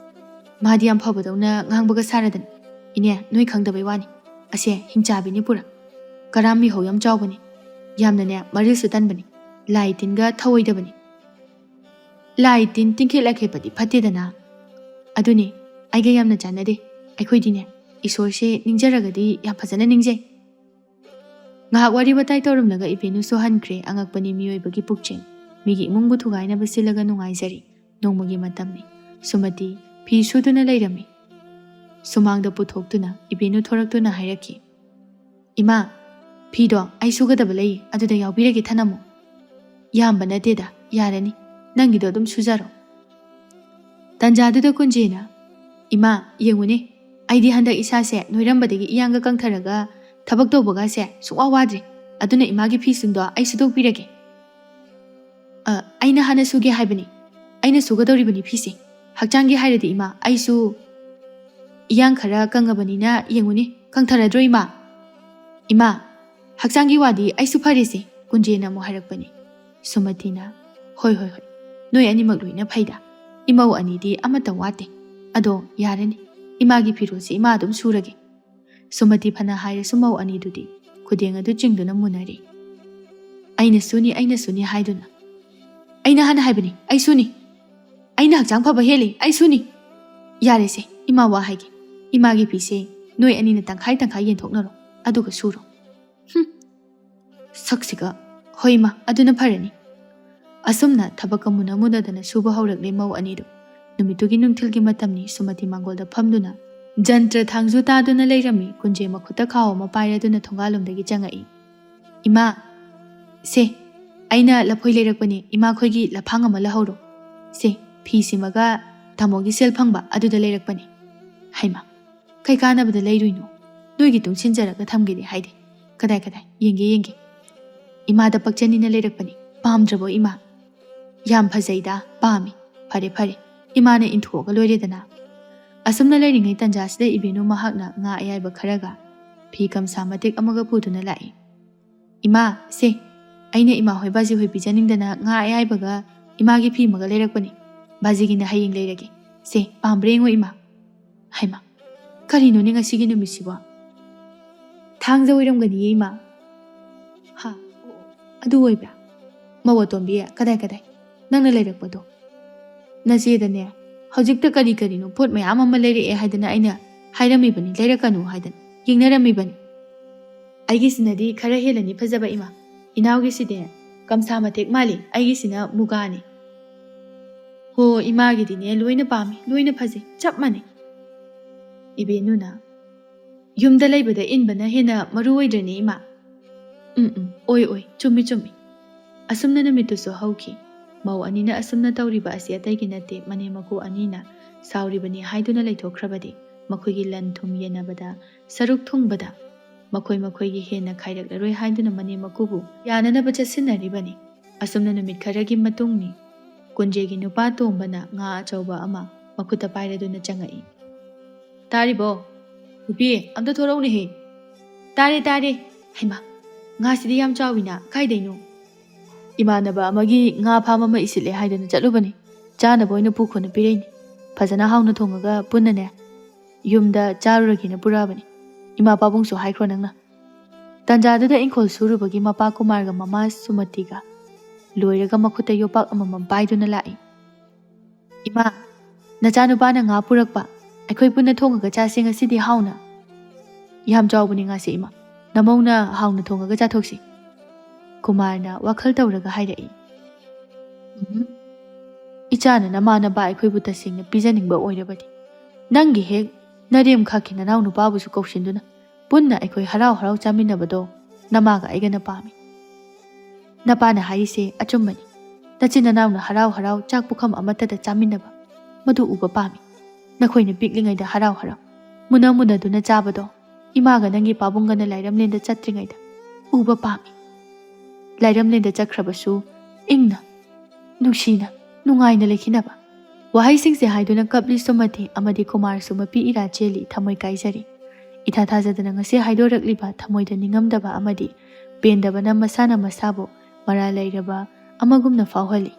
ꯃꯥꯗꯤ ꯌꯥꯝ ꯐꯕꯗꯧꯅ ꯉꯥꯡꯕꯒ ꯁꯥꯔꯗꯅ꯫ ꯏꯅꯦ, ꯅꯣꯏ ꯈꯪꯗꯕꯩ ꯋꯥꯅꯤ꯫ ꯑꯁꯦ ꯍꯤꯡꯆꯥꯕꯤꯅꯤ ꯄꯨꯔꯥ꯫ ꯀꯔꯥꯝ ꯃꯤꯍꯧ ꯌꯥꯝ ꯆꯥꯎꯕꯅꯤ꯫ ꯌꯥꯝꯅꯅꯦ ꯃꯔꯤꯜꯁꯨ ꯇꯟꯕꯅꯤ, ꯂꯥꯏ ꯇꯤꯟꯒ ꯊꯧꯑꯣꯏꯗꯕꯅꯤ꯫" "ꯂꯥꯏ ꯇꯤꯟ ꯇꯤꯡꯈꯦꯠ ꯂꯥꯏꯈꯦꯠꯄꯗꯤ ꯐꯠꯇꯦꯗꯅ꯫" "ꯑꯗꯨꯅꯦ, ꯑꯩꯒ ꯌꯥꯝꯅ ꯆꯥꯟꯅꯗꯦ꯫ ꯑꯩꯈꯣꯏꯗꯤꯅꯦ ꯏꯁꯣꯔꯁꯦ ꯅꯤꯡꯖꯔꯒꯗꯤ ꯌꯥꯝ ꯐꯖꯅ ꯅꯤꯡꯖꯩ꯫" ꯉꯥꯏꯍꯥꯛ ꯋꯥꯔꯤ ꯋꯥꯇꯥꯏ ꯇꯧꯔꯝꯂꯒ ꯏꯕꯦꯅꯨꯁꯨ ꯍꯟꯈ꯭ꯔꯦ꯫ ꯑꯉꯛꯄꯅꯤ ꯃꯤꯑꯣꯏꯕꯒꯤ ꯄꯨꯛꯆꯦꯜ꯫ ꯃꯤꯒꯤ ꯏꯃꯨꯡꯕꯨ ꯊꯨꯒꯥꯏꯅꯕ ꯁꯤꯜꯂꯒ ꯅꯨꯡꯉꯥꯏꯖꯔꯤ꯫ ꯅꯣꯡꯃꯒꯤ ꯃꯇꯝꯅꯤ꯫ ꯁꯨꯃꯇꯤ ꯐꯤ ꯁꯨꯗꯨꯅ ꯂꯩꯔꯝꯃꯤ꯫ ꯁꯨꯃꯥꯡꯗ ꯄꯨꯊꯣꯛꯇꯨꯅ ꯏꯕꯦꯅꯨ ꯊꯣꯔꯛꯇꯨꯅ ꯍꯥꯏꯔꯛꯈꯤ, "ꯏꯃꯥ, ꯐꯤꯗꯣ ꯑꯩ ꯁꯨꯒꯗꯕ ꯂꯩ, ꯑꯗꯨꯗ ꯌꯥꯎꯕꯤꯔꯒꯦ, ꯊꯅꯝꯃꯨ꯫" "ꯌꯥꯝꯕ ꯅꯠꯇꯦꯗ, ꯌꯥꯔꯅꯤ꯫ ꯅꯪꯒꯤꯗꯣ ꯑꯗꯨꯝ ꯁꯨꯖꯔꯣ꯫" ꯇꯟꯖꯥꯗꯨꯗ ꯀꯨꯟꯖꯦꯅ, "ꯏꯃꯥ, ꯌꯦꯡꯉꯨꯅꯦ, ꯑꯩꯗꯤ ꯍꯟꯗꯛ ꯏꯁꯥꯁꯦ ꯅꯣꯏꯔꯝꯕꯗꯒꯤ ꯏꯌꯥꯡꯒ ꯀꯪꯊꯔꯒ ꯊꯕꯛ ꯇꯧꯕꯒꯁꯦ ꯁꯨꯡꯋꯥ ꯋꯥꯗ꯭ꯔꯦ꯫ ꯑꯗꯨꯅ ꯏꯃꯥꯒꯤ ꯐꯤꯁꯤꯡꯗꯣ ꯑꯩ ꯁꯨꯗꯣꯛꯄꯤꯔꯒꯦ꯫" "ꯑ, ꯑꯩꯅ ꯍꯥꯟꯅ ꯁꯨꯒꯦ ꯍꯥꯏꯕꯅꯤ꯫ ꯑꯩꯅ ꯁꯨꯒꯗꯧꯔꯤꯕꯅꯤ ꯐꯤꯁꯦ꯫ ꯍꯛꯆꯥꯡꯒꯤ ꯍꯥꯏꯔꯗꯤ ꯏꯃꯥ, ꯑꯩꯁꯨ ꯏꯌꯥꯡ ꯈꯔ ꯀꯪꯉꯕꯅꯤꯅ ꯌꯦꯡꯉꯨꯅꯦ, ꯀꯪꯊꯔꯗ꯭ꯔꯣ ꯏꯃꯥ?" "ꯏꯃꯥ, ꯍꯛꯆꯥꯡꯒꯤ ꯋꯥꯗꯤ ꯑꯩꯁꯨ ꯐꯔꯦꯁꯦ," ꯀꯨꯟꯖꯦꯅ ꯑꯃꯨꯛ ꯍꯥꯏꯔꯛꯄꯅꯤ꯫ ꯁꯨꯃꯇꯤꯅ, "ꯍꯣꯏ, ꯍꯣꯏ, ꯍꯣꯏ, ꯅꯣꯏ ꯑꯅꯤꯃꯛ ꯂꯣꯏꯅ ꯐꯩꯗ꯫ ꯏꯃꯧ ꯑꯅꯤꯗꯤ ꯑꯃꯠꯇ ꯋꯥꯠꯇꯦ꯫ ꯑꯗꯣ ꯌꯥꯔꯅꯤ, ꯏꯃꯥꯒꯤ ꯐꯤꯔꯣꯜꯁꯦ ꯏꯃꯥ ꯑꯗꯨꯝ ꯁꯨꯔꯒꯦ꯫" ꯁꯨꯃꯇꯤ ꯐꯅ ꯍꯥꯏꯔꯁꯨ ꯃꯧ ꯑꯅꯤꯗꯨꯗꯤ ꯈꯨꯗꯦꯡ ꯑꯗꯨ ꯆꯤꯡꯗꯨꯅ ꯃꯨꯟꯅꯔꯤ꯫ "ꯑꯩꯅ ꯁꯨꯅꯤ, ꯑꯩꯅ ꯁꯨꯅꯤ ꯍꯥꯏꯗꯨꯅ꯫ ꯑꯩꯅ ꯍꯥꯟꯅ ꯍꯥꯏꯕꯅꯤ, ꯑꯩ ꯁꯨꯅꯤ꯫ ꯑꯩꯅ ꯍꯛꯆꯥꯡ ꯐꯕ ꯍꯦꯜꯂꯤ, ꯑꯩ ꯁꯨꯅꯤ꯫ ꯌꯥꯔꯦꯁꯦ, ꯏꯃꯥ ꯋꯥ ꯍꯥꯏꯒꯦ꯫ ꯏꯃꯥꯒꯤ ꯐꯤꯁꯦ ꯅꯣꯏ ꯑꯅꯤꯅ ꯇꯪꯈꯥꯏ ꯇꯪꯈꯥꯏ ꯌꯦꯟꯊꯣꯛꯅꯔꯣ, ꯑꯗꯨꯒ ꯁꯨꯔꯣ꯫" ꯍꯨꯝ꯫ ꯁꯛꯁꯤꯒ꯫ "ꯍꯣꯏ ꯏꯃꯥ, ꯑꯗꯨꯅ ꯐꯔꯅꯤ꯫" ꯑꯁꯨꯝꯅ ꯊꯕꯛꯀ ꯃꯨꯟꯅ ꯃꯨꯟꯅꯗꯅ ꯁꯨꯕ ꯍꯧꯔꯛꯂꯦ ꯃꯧ ꯑꯅꯤꯗꯨ꯫ ꯅꯨꯃꯤꯠꯇꯨꯒꯤ ꯅꯨꯡꯊꯤꯜꯒꯤ ꯃꯇꯝꯅꯤ꯫ ꯁꯨꯃꯇꯤ ꯃꯥꯡꯒꯣꯜꯗ ꯐꯝꯗꯨꯅ ꯖꯟꯇ꯭ꯔ ꯊꯥꯡꯖꯨ ꯇꯥꯗꯨꯅ ꯂꯩꯔꯝꯃꯤ꯫ ꯀꯨꯟꯖꯦ ꯃꯈꯨꯠꯇ ꯈꯥꯎ ꯑꯃ ꯄꯥꯏꯔꯗꯨꯅ ꯊꯣꯡꯒꯥꯜꯂꯣꯝꯗꯒꯤ ꯆꯪꯉꯛꯏ꯫ "ꯏꯃꯥ, ꯁꯦ, ꯑꯩꯅ ꯂꯐꯣꯏ ꯂꯩꯔꯛꯄꯅꯦ, ꯏꯃꯥꯈꯣꯏꯒꯤ ꯂꯐꯥꯡ ꯑꯃ ꯂꯧꯍꯧꯔꯣ꯫ ꯁꯦ, ꯐꯤ ꯁꯤꯃꯒ ꯇꯥꯃꯣꯒꯤ ꯁꯦꯜ ꯐꯪꯕ ꯑꯗꯨꯗ ꯂꯩꯔꯛꯄꯅꯦ꯫" "ꯍꯩꯃꯥ, ꯀꯩ ꯀꯥꯟꯅꯕꯗ ꯂꯩꯔꯨꯏꯅꯣ? ꯅꯣꯏꯒꯤ ꯇꯨꯡꯁꯤꯟꯖꯔꯒ ꯊꯝꯒꯦꯗꯤ ꯍꯥꯏꯗꯦ꯫ ꯀꯗꯥꯏ, ꯀꯗꯥꯏ? ꯌꯦꯡꯒꯦ, ꯌꯦꯡꯒꯦ꯫ ꯏꯃꯥꯗ ꯄꯛꯆꯅꯤꯅ ꯂꯩꯔꯛꯄꯅꯤ꯫ ꯄꯥꯝꯗ꯭ꯔꯕꯣ, ꯏꯃꯥ?" "ꯌꯥꯝ ꯐꯖꯩꯗ, ꯄꯥꯝꯃꯤ꯫ ꯐꯔꯦ, ꯐꯔꯦ, ꯏꯃꯥꯅ ꯏꯟꯊꯣꯛꯑꯒ ꯂꯣꯏꯔꯦꯗꯅ꯫" ꯑꯁꯨꯝꯅ ꯂꯩꯔꯤꯉꯩ ꯇꯟꯖꯥꯁꯤꯗ ꯏꯕꯦꯅꯨ ꯃꯍꯥꯛꯅ ꯉꯥ ꯑꯌꯥꯏꯕ ꯈꯔꯒ ꯐꯤ ꯀꯝꯁꯥ ꯃꯇꯦꯛ ꯑꯃꯒ ꯄꯨꯗꯨꯅ ꯂꯥꯛꯏ꯫ "ꯏꯃꯥ, ꯁꯦ, ꯑꯩꯅ ꯏꯃꯥ ꯍꯣꯏ ꯕꯥꯖꯤ ꯍꯣꯏ ꯄꯤꯖꯅꯤꯡꯗꯅ ꯉꯥ ꯑꯌꯥꯏꯕꯒ ꯏꯃꯥꯒꯤ ꯐꯤ ꯑꯃꯒ ꯂꯩꯔꯛꯄꯅꯤ꯫ ꯕꯥꯖꯤꯒꯤꯅ ꯍꯌꯦꯡ ꯂꯩꯔꯒꯦ꯫ ꯁꯦ, ꯄꯥꯝꯕ꯭ꯔꯥ ꯌꯦꯡꯉꯣ, ꯏꯃꯥ꯫" "ꯍꯩꯃꯥ, ꯀꯔꯤꯅꯣꯅꯦ ꯉꯁꯤꯒꯤ ꯅꯨꯃꯤꯠꯁꯤꯕꯣ? ꯊꯥꯡꯖ ꯑꯣꯏꯔꯝꯒꯅꯤꯌꯦ, ꯏꯃꯥ꯫" "ꯍꯥ, ꯑꯣ, ꯑꯣ, ꯑꯗꯨ ꯑꯣꯏꯕ꯭ꯔꯥ? ꯃꯧ ꯑꯇꯣꯝꯕꯤ, ꯀꯗꯥꯏ, ꯀꯗꯥꯏ? ꯅꯪꯅ ꯂꯩꯔꯛꯄꯗꯣ?" "ꯅꯆꯦꯗꯅꯦ, ꯍꯧꯖꯤꯛꯇ ꯀꯔꯤ ꯀꯔꯤꯅꯣ ꯄꯣꯠ ꯃꯌꯥꯝ ꯑꯃ ꯂꯩꯔꯛꯑꯦ ꯍꯥꯏꯗꯅ ꯑꯩꯅ ꯍꯥꯏꯔꯝꯃꯤꯕꯅꯤ, ꯂꯩꯔꯛꯀꯅꯨ ꯍꯥꯏꯗꯅ ꯌꯦꯡꯅꯔꯝꯃꯤꯕꯅꯤ꯫ ꯑꯩꯒꯤꯁꯤꯅꯗꯤ ꯈꯔ ꯍꯦꯜꯂꯅꯤ ꯐꯖꯕ, ꯏꯃꯥ꯫ ꯏꯅꯥꯎꯒꯤꯁꯤꯗꯤ ꯀꯝꯁꯥ ꯃꯇꯦꯛ ꯃꯥꯜꯂꯤ, ꯑꯩꯒꯤꯁꯤꯅ ꯃꯨꯒꯥꯅꯤ꯫ ꯍꯣ, ꯏꯃꯥꯒꯤꯗꯤꯅꯦ ꯂꯣꯏꯅ ꯄꯥꯝꯃꯤ, ꯂꯣꯏꯅ ꯐꯖꯩ, ꯆꯞ ꯃꯥꯟꯅꯩ꯫" ꯏꯕꯦꯟꯅꯨꯅ, "ꯌꯨꯝꯗ ꯂꯩꯕꯗ ꯏꯟꯕꯅ ꯍꯦꯟꯅ ꯃꯔꯨ ꯑꯣꯏꯗ꯭ꯔꯅꯦ, ꯏꯃꯥ?" "ꯎꯝ, ꯎꯝ, ꯑꯣꯏ, ꯑꯣꯏ, ꯆꯨꯝꯃꯤ, ꯆꯨꯝꯃꯤ꯫" ꯑꯁꯨꯝꯅ ꯅꯨꯃꯤꯠꯇꯨꯁꯨ ꯍꯧꯈꯤ꯫ ꯃꯧ ꯑꯅꯤꯅ ꯑꯁꯨꯝꯅ ꯇꯧꯔꯤꯕ ꯑꯁꯤ ꯑꯇꯩꯒꯤ ꯅꯠꯇꯦ, ꯃꯅꯦꯝ ꯃꯀꯨ ꯑꯅꯤꯅ ꯁꯥꯎꯔꯤꯕꯅꯤ ꯍꯥꯏꯗꯨꯅ ꯂꯩꯊꯣꯛꯈ꯭ꯔꯕꯗꯤ ꯃꯈꯣꯏꯒꯤ ꯂꯟ ꯊꯨꯝ ꯌꯦꯟꯅꯕꯗ, ꯁꯔꯨꯛ ꯊꯨꯡꯕꯗ ꯃꯈꯣꯏ ꯃꯈꯣꯏꯒꯤ ꯍꯦꯟꯅ ꯈꯥꯏꯔꯛꯂꯔꯣꯏ ꯍꯥꯏꯗꯨꯅ ꯃꯅꯦꯝ ꯃꯀꯨꯕꯨ ꯌꯥꯅꯅꯕ ꯆꯠꯁꯤꯟꯅꯔꯤꯕꯅꯤ꯫ ꯑꯁꯨꯝꯅ ꯅꯨꯃꯤꯠ ꯈꯔꯒꯤ ꯃꯇꯨꯡꯅꯤ꯫ ꯀꯨꯟꯖꯦꯒꯤ ꯅꯨꯄꯥ ꯇꯣꯝꯕꯅ ꯉꯥ ꯑꯆꯧꯕ ꯑꯃ ꯃꯈꯨꯠꯇ ꯄꯥꯏꯔꯗꯨꯅ ꯆꯪꯉꯛꯏ꯫ "ꯇꯥꯔꯤꯕꯣ? ꯅꯨꯄꯤ, ꯑꯝꯇ ꯊꯣꯔꯛꯎꯅꯦꯍꯦ!" "ꯇꯥꯔꯦ, ꯇꯥꯔꯦ꯫" "ꯍꯩꯃꯥ, ꯉꯥꯁꯤꯗꯤ ꯌꯥꯝ ꯆꯥꯎꯏꯅ, ꯀꯥꯏꯗꯩꯅꯣ?" "ꯏꯃꯥꯟꯅꯕ ꯑꯃꯒꯤ ꯉꯥ ꯐꯥꯝ ꯑꯃ ꯏꯁꯤꯜꯂꯦ ꯍꯥꯏꯗꯅ ꯆꯠꯂꯨꯕꯅꯤ꯫ ꯆꯥꯅꯕ ꯑꯣꯏꯅ ꯄꯨꯈꯣꯅ ꯄꯤꯔꯛꯏꯅꯤ꯫ ꯐꯖꯅ ꯍꯥꯎꯅ ꯊꯣꯡꯉꯒ ꯄꯨꯟꯅꯅꯦ, ꯌꯨꯝꯗ ꯆꯥꯔꯨꯔꯒꯦꯅ ꯄꯨꯔꯛꯑꯕꯅꯤ꯫ ꯏꯃꯥ ꯄꯥꯕꯨꯡꯁꯨ ꯍꯥꯏꯈ꯭ꯔꯣ ꯅꯪꯅ꯫" ꯇꯥꯟꯖꯥꯗꯨꯗ ꯏꯪꯈꯣꯜ ꯁꯨꯔꯨꯕꯒꯤ ꯃꯄꯥ ꯀꯨꯃꯥꯔꯒ ꯃꯃꯥ ꯁꯨꯃꯇꯤꯒ ꯂꯣꯏꯔꯒ ꯃꯈꯨꯠꯇ ꯌꯣꯄꯥꯛ ꯑꯃꯃꯝ ꯄꯥꯏꯗꯨꯅ ꯂꯥꯛꯏ꯫ "ꯏꯃꯥ, ꯅꯆꯥꯅꯨꯄꯥꯅ ꯉꯥ ꯄꯨꯔꯛꯄ, ꯑꯩꯈꯣꯏ ꯄꯨꯟꯅ ꯊꯣꯡꯉꯒ ꯆꯥꯁꯦ ꯉꯁꯤꯗꯤ ꯍꯥꯎꯅ꯫ ꯌꯥꯝ ꯆꯥꯎꯕꯅꯤ ꯉꯥꯁꯦ, ꯏꯃꯥ꯫ ꯅꯃꯧꯅ ꯍꯥꯎꯅ ꯊꯣꯡꯉꯒ ꯆꯥꯊꯣꯛꯁꯤ꯫" ꯀꯨꯃꯥꯔꯅ ꯋꯥꯈꯜ ꯇꯧꯔꯒ ꯍꯥꯏꯔꯛꯏ꯫ "ꯎꯝ, ꯏꯆꯥꯅ ꯅꯃꯥꯟꯅꯕ ꯑꯩꯈꯣꯏꯕꯨ ꯇꯁꯦꯡꯅ ꯄꯤꯖꯅꯤꯡꯕ ꯑꯣꯏꯔꯕꯗꯤ ꯅꯪꯒꯤ ꯍꯦꯛ ꯅꯔꯦꯝ ꯈꯥꯛꯀꯤ ꯅꯅꯥꯎ ꯅꯨꯄꯥꯕꯨꯁꯨ ꯀꯧꯁꯤꯟꯗꯨꯅ ꯄꯨꯟꯅ ꯑꯩꯈꯣꯏ ꯍꯔꯥꯎ ꯍꯔꯥꯎ ꯆꯥꯃꯤꯟꯅꯕꯗꯣ ꯅꯃꯥꯒ ꯑꯩꯒꯅ ꯄꯥꯝꯃꯤ꯫ ꯅꯄꯥꯅ ꯍꯥꯏꯔꯤꯁꯦ ꯑꯆꯨꯝꯕꯅꯤ꯫ ꯅꯆꯤꯟ ꯅꯅꯥꯎꯅ ꯍꯔꯥꯎ ꯍꯔꯥꯎ ꯆꯥꯛ ꯄꯨꯈꯝ ꯑꯃꯠꯇꯗ ꯆꯥꯃꯤꯟꯅꯕ, ꯃꯗꯨ ꯎꯕ ꯄꯥꯝꯃꯤ꯫ ꯅꯈꯣꯏꯅ ꯄꯤꯛꯂꯤꯉꯩꯗ ꯍꯔꯥꯎ ꯍꯔꯥꯎ ꯃꯨꯟꯅ ꯃꯨꯟꯅꯗꯨꯅ ꯆꯥꯕꯗꯣ ꯏꯃꯥꯒ ꯅꯪꯒꯤ ꯄꯥꯕꯨꯡꯒꯅ ꯂꯥꯏꯔꯝꯂꯦꯟꯗ ꯆꯠꯇ꯭ꯔꯤꯉꯩꯗ ꯎꯕ ꯄꯥꯝꯃꯤ꯫ ꯂꯥꯏꯔꯝꯂꯦꯟꯗ ꯆꯠꯈ꯭ꯔꯕꯁꯨ ꯏꯪꯅ, ꯅꯨꯡꯁꯤꯅ, ꯅꯨꯡꯉꯥꯏꯅ ꯂꯩꯈꯤꯅꯕ꯫ ꯋꯥꯍꯩꯁꯤꯡꯁꯦ ꯍꯥꯏꯗꯨꯅ ꯀꯞꯂꯤ ꯁꯨꯃꯇꯤ ꯑꯃꯗꯤ ꯀꯨꯃꯥꯔꯁꯨ ꯃꯄꯤ ꯏꯔꯥ ꯆꯦꯜꯂꯤ, ꯊꯃꯣꯏ ꯀꯥꯏꯖꯔꯤ꯫ ꯏꯊꯥ ꯊꯥꯖꯗꯅ ꯉꯁꯤ ꯍꯥꯏꯗꯣꯔꯛꯂꯤꯕ ꯊꯃꯣꯏꯗ ꯅꯤꯡꯉꯝꯗꯕ ꯑꯃꯗꯤ ꯄꯦꯟꯗꯕꯅ ꯃꯁꯥꯅ ꯃꯁꯥꯕꯨ ꯃꯔꯥꯜ ꯂꯩꯔꯕ ꯑꯃꯒꯨꯝꯅ ꯐꯥꯎꯍꯜꯂꯤ꯫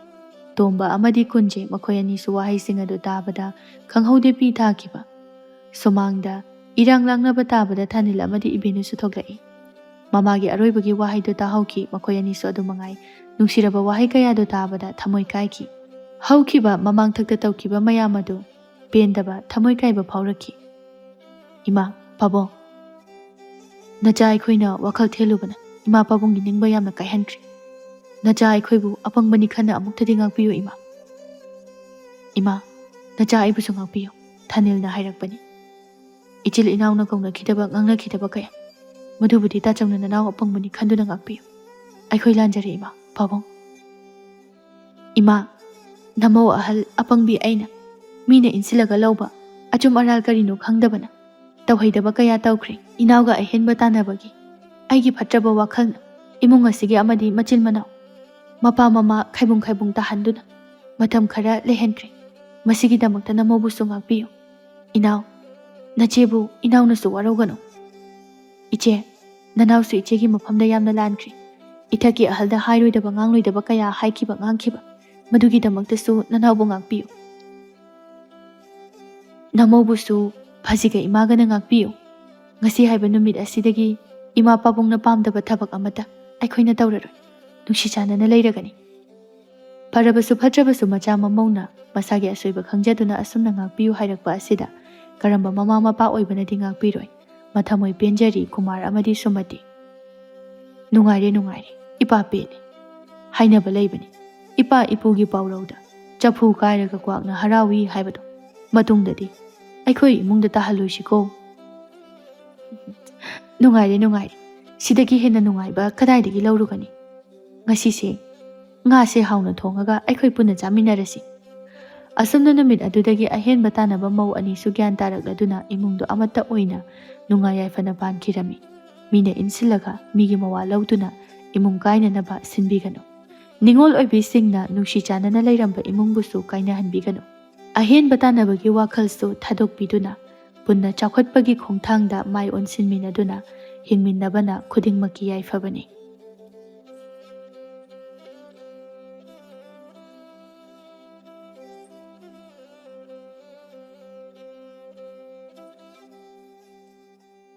ꯇꯣꯝꯕ ꯑꯃꯗꯤ ꯀꯨꯟꯖꯦ ꯃꯈꯣꯏ ꯑꯅꯤꯁꯨ ꯋꯥꯍꯩꯁꯤꯡ ꯑꯗꯨ ꯇꯥꯕꯗ ꯈꯪꯍꯧꯗꯦ ꯄꯤ ꯇꯥꯈꯤꯕ꯫ ꯁꯨꯃꯥꯡꯗ ꯏꯔꯥꯡ ꯂꯥꯡꯅꯕ ꯇꯥꯕꯗ ꯊꯥꯅꯤꯜ ꯑꯃꯗꯤ ꯏꯕꯦꯟꯅꯁꯨ ꯊꯣꯛꯂꯛꯏ꯫ ꯃꯃꯥꯒꯤ ꯑꯔꯣꯏꯕꯒꯤ ꯋꯥꯍꯩꯗꯨ ꯇꯥꯍꯧꯈꯤ꯫ ꯃꯈꯣꯏ ꯑꯅꯤꯁꯨ ꯑꯗꯨ ꯃꯉꯥꯏ꯫ ꯅꯨꯡꯁꯤꯔꯕ ꯋꯥꯍꯩ ꯀꯌꯥꯗꯨ ꯇꯥꯕꯗ ꯊꯃꯣꯏ ꯀꯥꯏꯈꯤ꯫ ꯍꯧꯈꯤꯕ ꯃꯃꯥꯡꯊꯛꯇ ꯇꯧꯈꯤꯕ ꯃꯌꯥꯝ ꯑꯗꯨ ꯄꯦꯟꯗꯕ, ꯊꯃꯣꯏ ꯀꯥꯏꯕ ꯐꯥꯎꯔꯛꯈꯤ꯫ "ꯏꯃꯥ, ꯄꯥꯕꯨꯡ, ꯅꯆꯥ ꯑꯩꯈꯣꯏꯅ ꯋꯥꯈꯜ ꯊꯦꯜꯂꯨꯕꯅ ꯏꯃꯥ ꯄꯥꯕꯨꯡꯒꯤ ꯅꯤꯡꯕ ꯌꯥꯝꯅ ꯀꯥꯏꯍꯟꯈ꯭ꯔꯦ꯫ ꯅꯆꯥ ꯑꯩꯈꯣꯏꯕꯨ ꯑꯄꯪꯕꯅꯤ ꯈꯟꯅ ꯑꯃꯨꯛꯇꯗꯤ ꯉꯥꯛꯄꯤꯌꯨ ꯏꯃꯥ꯫ ꯏꯃꯥ, ꯅꯆꯥ ꯑꯩꯕꯨꯁꯨ ꯉꯥꯛꯄꯤꯌꯨ", ꯊꯥꯅꯤꯜꯅ ꯍꯥꯏꯔꯛꯄꯅꯤ꯫ "ꯏꯆꯤꯜ ꯏꯅꯥꯎꯅ ꯀꯧꯅꯈꯤꯗꯕ, ꯉꯥꯡꯅꯈꯤꯗꯕ ꯀꯌꯥ, ꯃꯗꯨꯕꯨꯗꯤ ꯇꯥꯆꯧꯅ ꯅꯅꯥꯎ ꯑꯄꯪꯕꯅꯤ ꯈꯟꯗꯨꯅ ꯉꯥꯛꯄꯤꯌꯨ꯫ ꯑꯩꯈꯣꯏ ꯂꯥꯟꯖꯔꯦ ꯏꯃꯥ, ꯄꯥꯕꯨꯡ꯫" "ꯏꯃꯥ, ꯅꯃꯧ ꯑꯍꯜ ꯑꯄꯪꯕꯤ ꯑꯩꯅ ꯃꯤꯅ ꯏꯟꯁꯤꯜꯂꯒ ꯂꯧꯕ ꯑꯆꯨꯝ ꯑꯔꯥꯜ ꯀꯔꯤꯅꯣ ꯈꯪꯗꯕꯅ ꯇꯧꯍꯩꯗꯕ ꯀꯌꯥ ꯇꯧꯈ꯭ꯔꯦ꯫ ꯏꯅꯥꯎꯒ ꯑꯍꯦꯟꯕ ꯇꯥꯟꯅꯕꯒꯤ ꯑꯩꯒꯤ ꯐꯠꯇ꯭ꯔꯕ ꯋꯥꯈꯜꯅ ꯏꯃꯨꯡ ꯑꯁꯤꯒꯤ ꯑꯃꯗꯤ ꯃꯆꯤꯟ ꯃꯅꯥꯎ, ꯃꯄꯥ ꯃꯃꯥ ꯈꯥꯏꯕꯨꯡ ꯈꯥꯏꯕꯨꯡ ꯇꯥꯍꯟꯗꯨꯅ ꯃꯇꯝ ꯈꯔ ꯂꯩꯍꯟꯈ꯭ꯔꯦ꯫ ꯃꯁꯤꯒꯤꯗꯃꯛꯇ ꯅꯃꯧꯕꯨꯁꯨ ꯉꯥꯛꯄꯤꯌꯨ꯫ ꯏꯅꯥꯎ, ꯅꯆꯦꯕꯨ ꯏꯅꯥꯎꯅꯁꯨ ꯋꯥꯔꯧꯒꯅꯨ꯫ ꯏꯆꯦ, ꯅꯅꯥꯎꯁꯨ ꯏꯆꯦꯒꯤ ꯃꯐꯝꯗ ꯌꯥꯝꯅ ꯂꯥꯟꯈ꯭ꯔꯦ꯫ ꯏꯊꯛꯀꯤ ꯑꯍꯜꯗ ꯍꯥꯏꯔꯣꯏꯗꯕ, ꯉꯥꯡꯂꯣꯏꯗꯕ ꯀꯌꯥ ꯍꯥꯏꯈꯤꯕ, ꯉꯥꯡꯈꯤꯕ꯫ ꯃꯗꯨꯒꯤꯗꯃꯛꯇꯁꯨ ꯅꯅꯥꯎꯕꯨ ꯉꯥꯛꯄꯤꯌꯨ꯫ ꯅꯃꯧꯕꯨꯁꯨ ꯐꯖꯤꯒ ꯏꯃꯥꯒꯅ ꯉꯥꯛꯄꯤꯌꯨ꯫ ꯉꯁꯤ ꯍꯥꯏꯕ ꯅꯨꯃꯤꯠ ꯑꯁꯤꯗꯒꯤ ꯏꯃꯥ ꯄꯥꯕꯨꯡꯅ ꯄꯥꯝꯗꯕ ꯊꯕꯛ ꯑꯃꯠꯇ ꯑꯩꯈꯣꯏꯅ ꯇꯧꯔꯔꯣꯏ꯫ ꯅꯨꯡꯁꯤ ꯆꯥꯟꯅꯅ ꯂꯩꯔꯒꯅꯤ꯫ ꯐꯔꯕꯁꯨ ꯐꯠꯇ꯭ꯔꯕꯁꯨ ꯃꯆꯥ ꯃꯃꯧꯅ ꯃꯁꯥꯒꯤ ꯑꯁꯣꯏꯕ ꯈꯪꯖꯗꯨꯅ ꯑꯁꯨꯝꯅ ꯉꯥꯛꯄꯤꯌꯨ ꯍꯥꯏꯔꯛꯄ ꯑꯁꯤꯗ ꯀꯔꯝꯕ ꯃꯃꯥ ꯃꯄꯥ ꯑꯣꯏꯕꯅꯗꯤ ꯉꯥꯛꯄꯤꯔꯣꯏ? ꯃꯊꯃꯣꯏ ꯄꯦꯟꯖꯔꯤ ꯀꯨꯃꯥꯔ ꯑꯃꯗꯤ ꯁꯨꯃꯇꯤ꯫ "ꯅꯨꯡꯉꯥꯏꯔꯦ, ꯅꯨꯡꯉꯥꯏꯔꯦ, ꯏꯄꯥ ꯄꯦꯜꯂꯦ꯫ ꯍꯥꯏꯅꯕ ꯂꯩꯕꯅꯤ, ꯏꯄꯥ ꯏꯄꯨꯒꯤ ꯄꯥꯎꯔꯧꯗ ꯆꯐꯨ ꯀꯥꯏꯔꯒ ꯀ꯭ꯋꯥꯛꯅ ꯍꯔꯥꯎꯏ ꯍꯥꯏꯕꯗꯣ꯫ ꯃꯇꯨꯡꯗꯗꯤ ꯑꯩꯈꯣꯏ ꯏꯃꯨꯡꯗ ꯇꯥꯍꯜꯂꯣꯏꯁꯤꯀꯣ꯫ ꯅꯨꯡꯉꯥꯏꯔꯦ, ꯅꯨꯡꯉꯥꯏꯔꯦ꯫ ꯁꯤꯗꯒꯤ ꯍꯦꯟꯅ ꯅꯨꯡꯉꯥꯏꯕ ꯀꯗꯥꯏꯗꯒꯤ ꯂꯧꯔꯨꯒꯅꯤ? ꯉꯁꯤꯁꯦ ꯉꯥꯁꯦ ꯍꯥꯎꯅ ꯊꯣꯡꯉꯒ ꯑꯩꯈꯣꯏ ꯄꯨꯟꯅ ꯆꯥꯃꯤꯟꯅꯔꯁꯤ꯫ ꯑꯁꯨꯝꯅ ꯅꯨꯃꯤꯠ ꯑꯗꯨꯗꯒꯤ ꯑꯍꯦꯟꯕ ꯇꯥꯟꯅꯕ ꯃꯧ ꯑꯅꯤꯁꯨ ꯒ꯭ꯌꯥꯟ ꯇꯥꯔꯛꯂꯗꯨꯅ ꯏꯃꯨꯡꯗꯣ ꯑꯃꯠꯇ ꯑꯣꯏꯅ ꯅꯨꯡꯉꯥꯏ ꯌꯥꯏꯐꯅ ꯄꯥꯟꯈꯤꯔꯝꯃꯤ꯫ ꯃꯤꯅ ꯏꯟꯁꯤꯜꯂꯒ ꯃꯤꯒꯤ ꯃꯋꯥ ꯂꯧꯗꯨꯅ ꯏꯃꯨꯡ ꯀꯥꯏꯅꯅꯕ ꯁꯤꯟꯕꯤꯒꯅꯨ꯫ ꯅꯤꯉꯣꯜ ꯑꯣꯏꯕꯤꯁꯤꯡꯅ ꯅꯨꯡꯁꯤ ꯆꯥꯟꯅꯅ ꯂꯩꯔꯝꯕ ꯏꯃꯨꯡꯕꯨꯁꯨ ꯀꯥꯏꯅꯍꯟꯕꯤꯒꯅꯨ꯫ ꯑꯍꯦꯟꯕ ꯇꯥꯟꯅꯕꯒꯤ ꯋꯥꯈꯜꯁꯨ ꯊꯥꯗꯣꯛꯄꯤꯗꯨꯅ ꯄꯨꯟꯅ ꯆꯥꯎꯈꯠꯄꯒꯤ ꯈꯣꯡꯊꯥꯡꯗ ꯃꯥꯏ ꯑꯣꯟꯁꯤꯟꯃꯤꯟꯅꯗꯨꯅ ꯍꯤꯡꯃꯤꯟꯅꯕꯅ ꯈꯨꯗꯤꯡꯃꯛꯀꯤ ꯌꯥꯏꯐꯕꯅꯤ꯫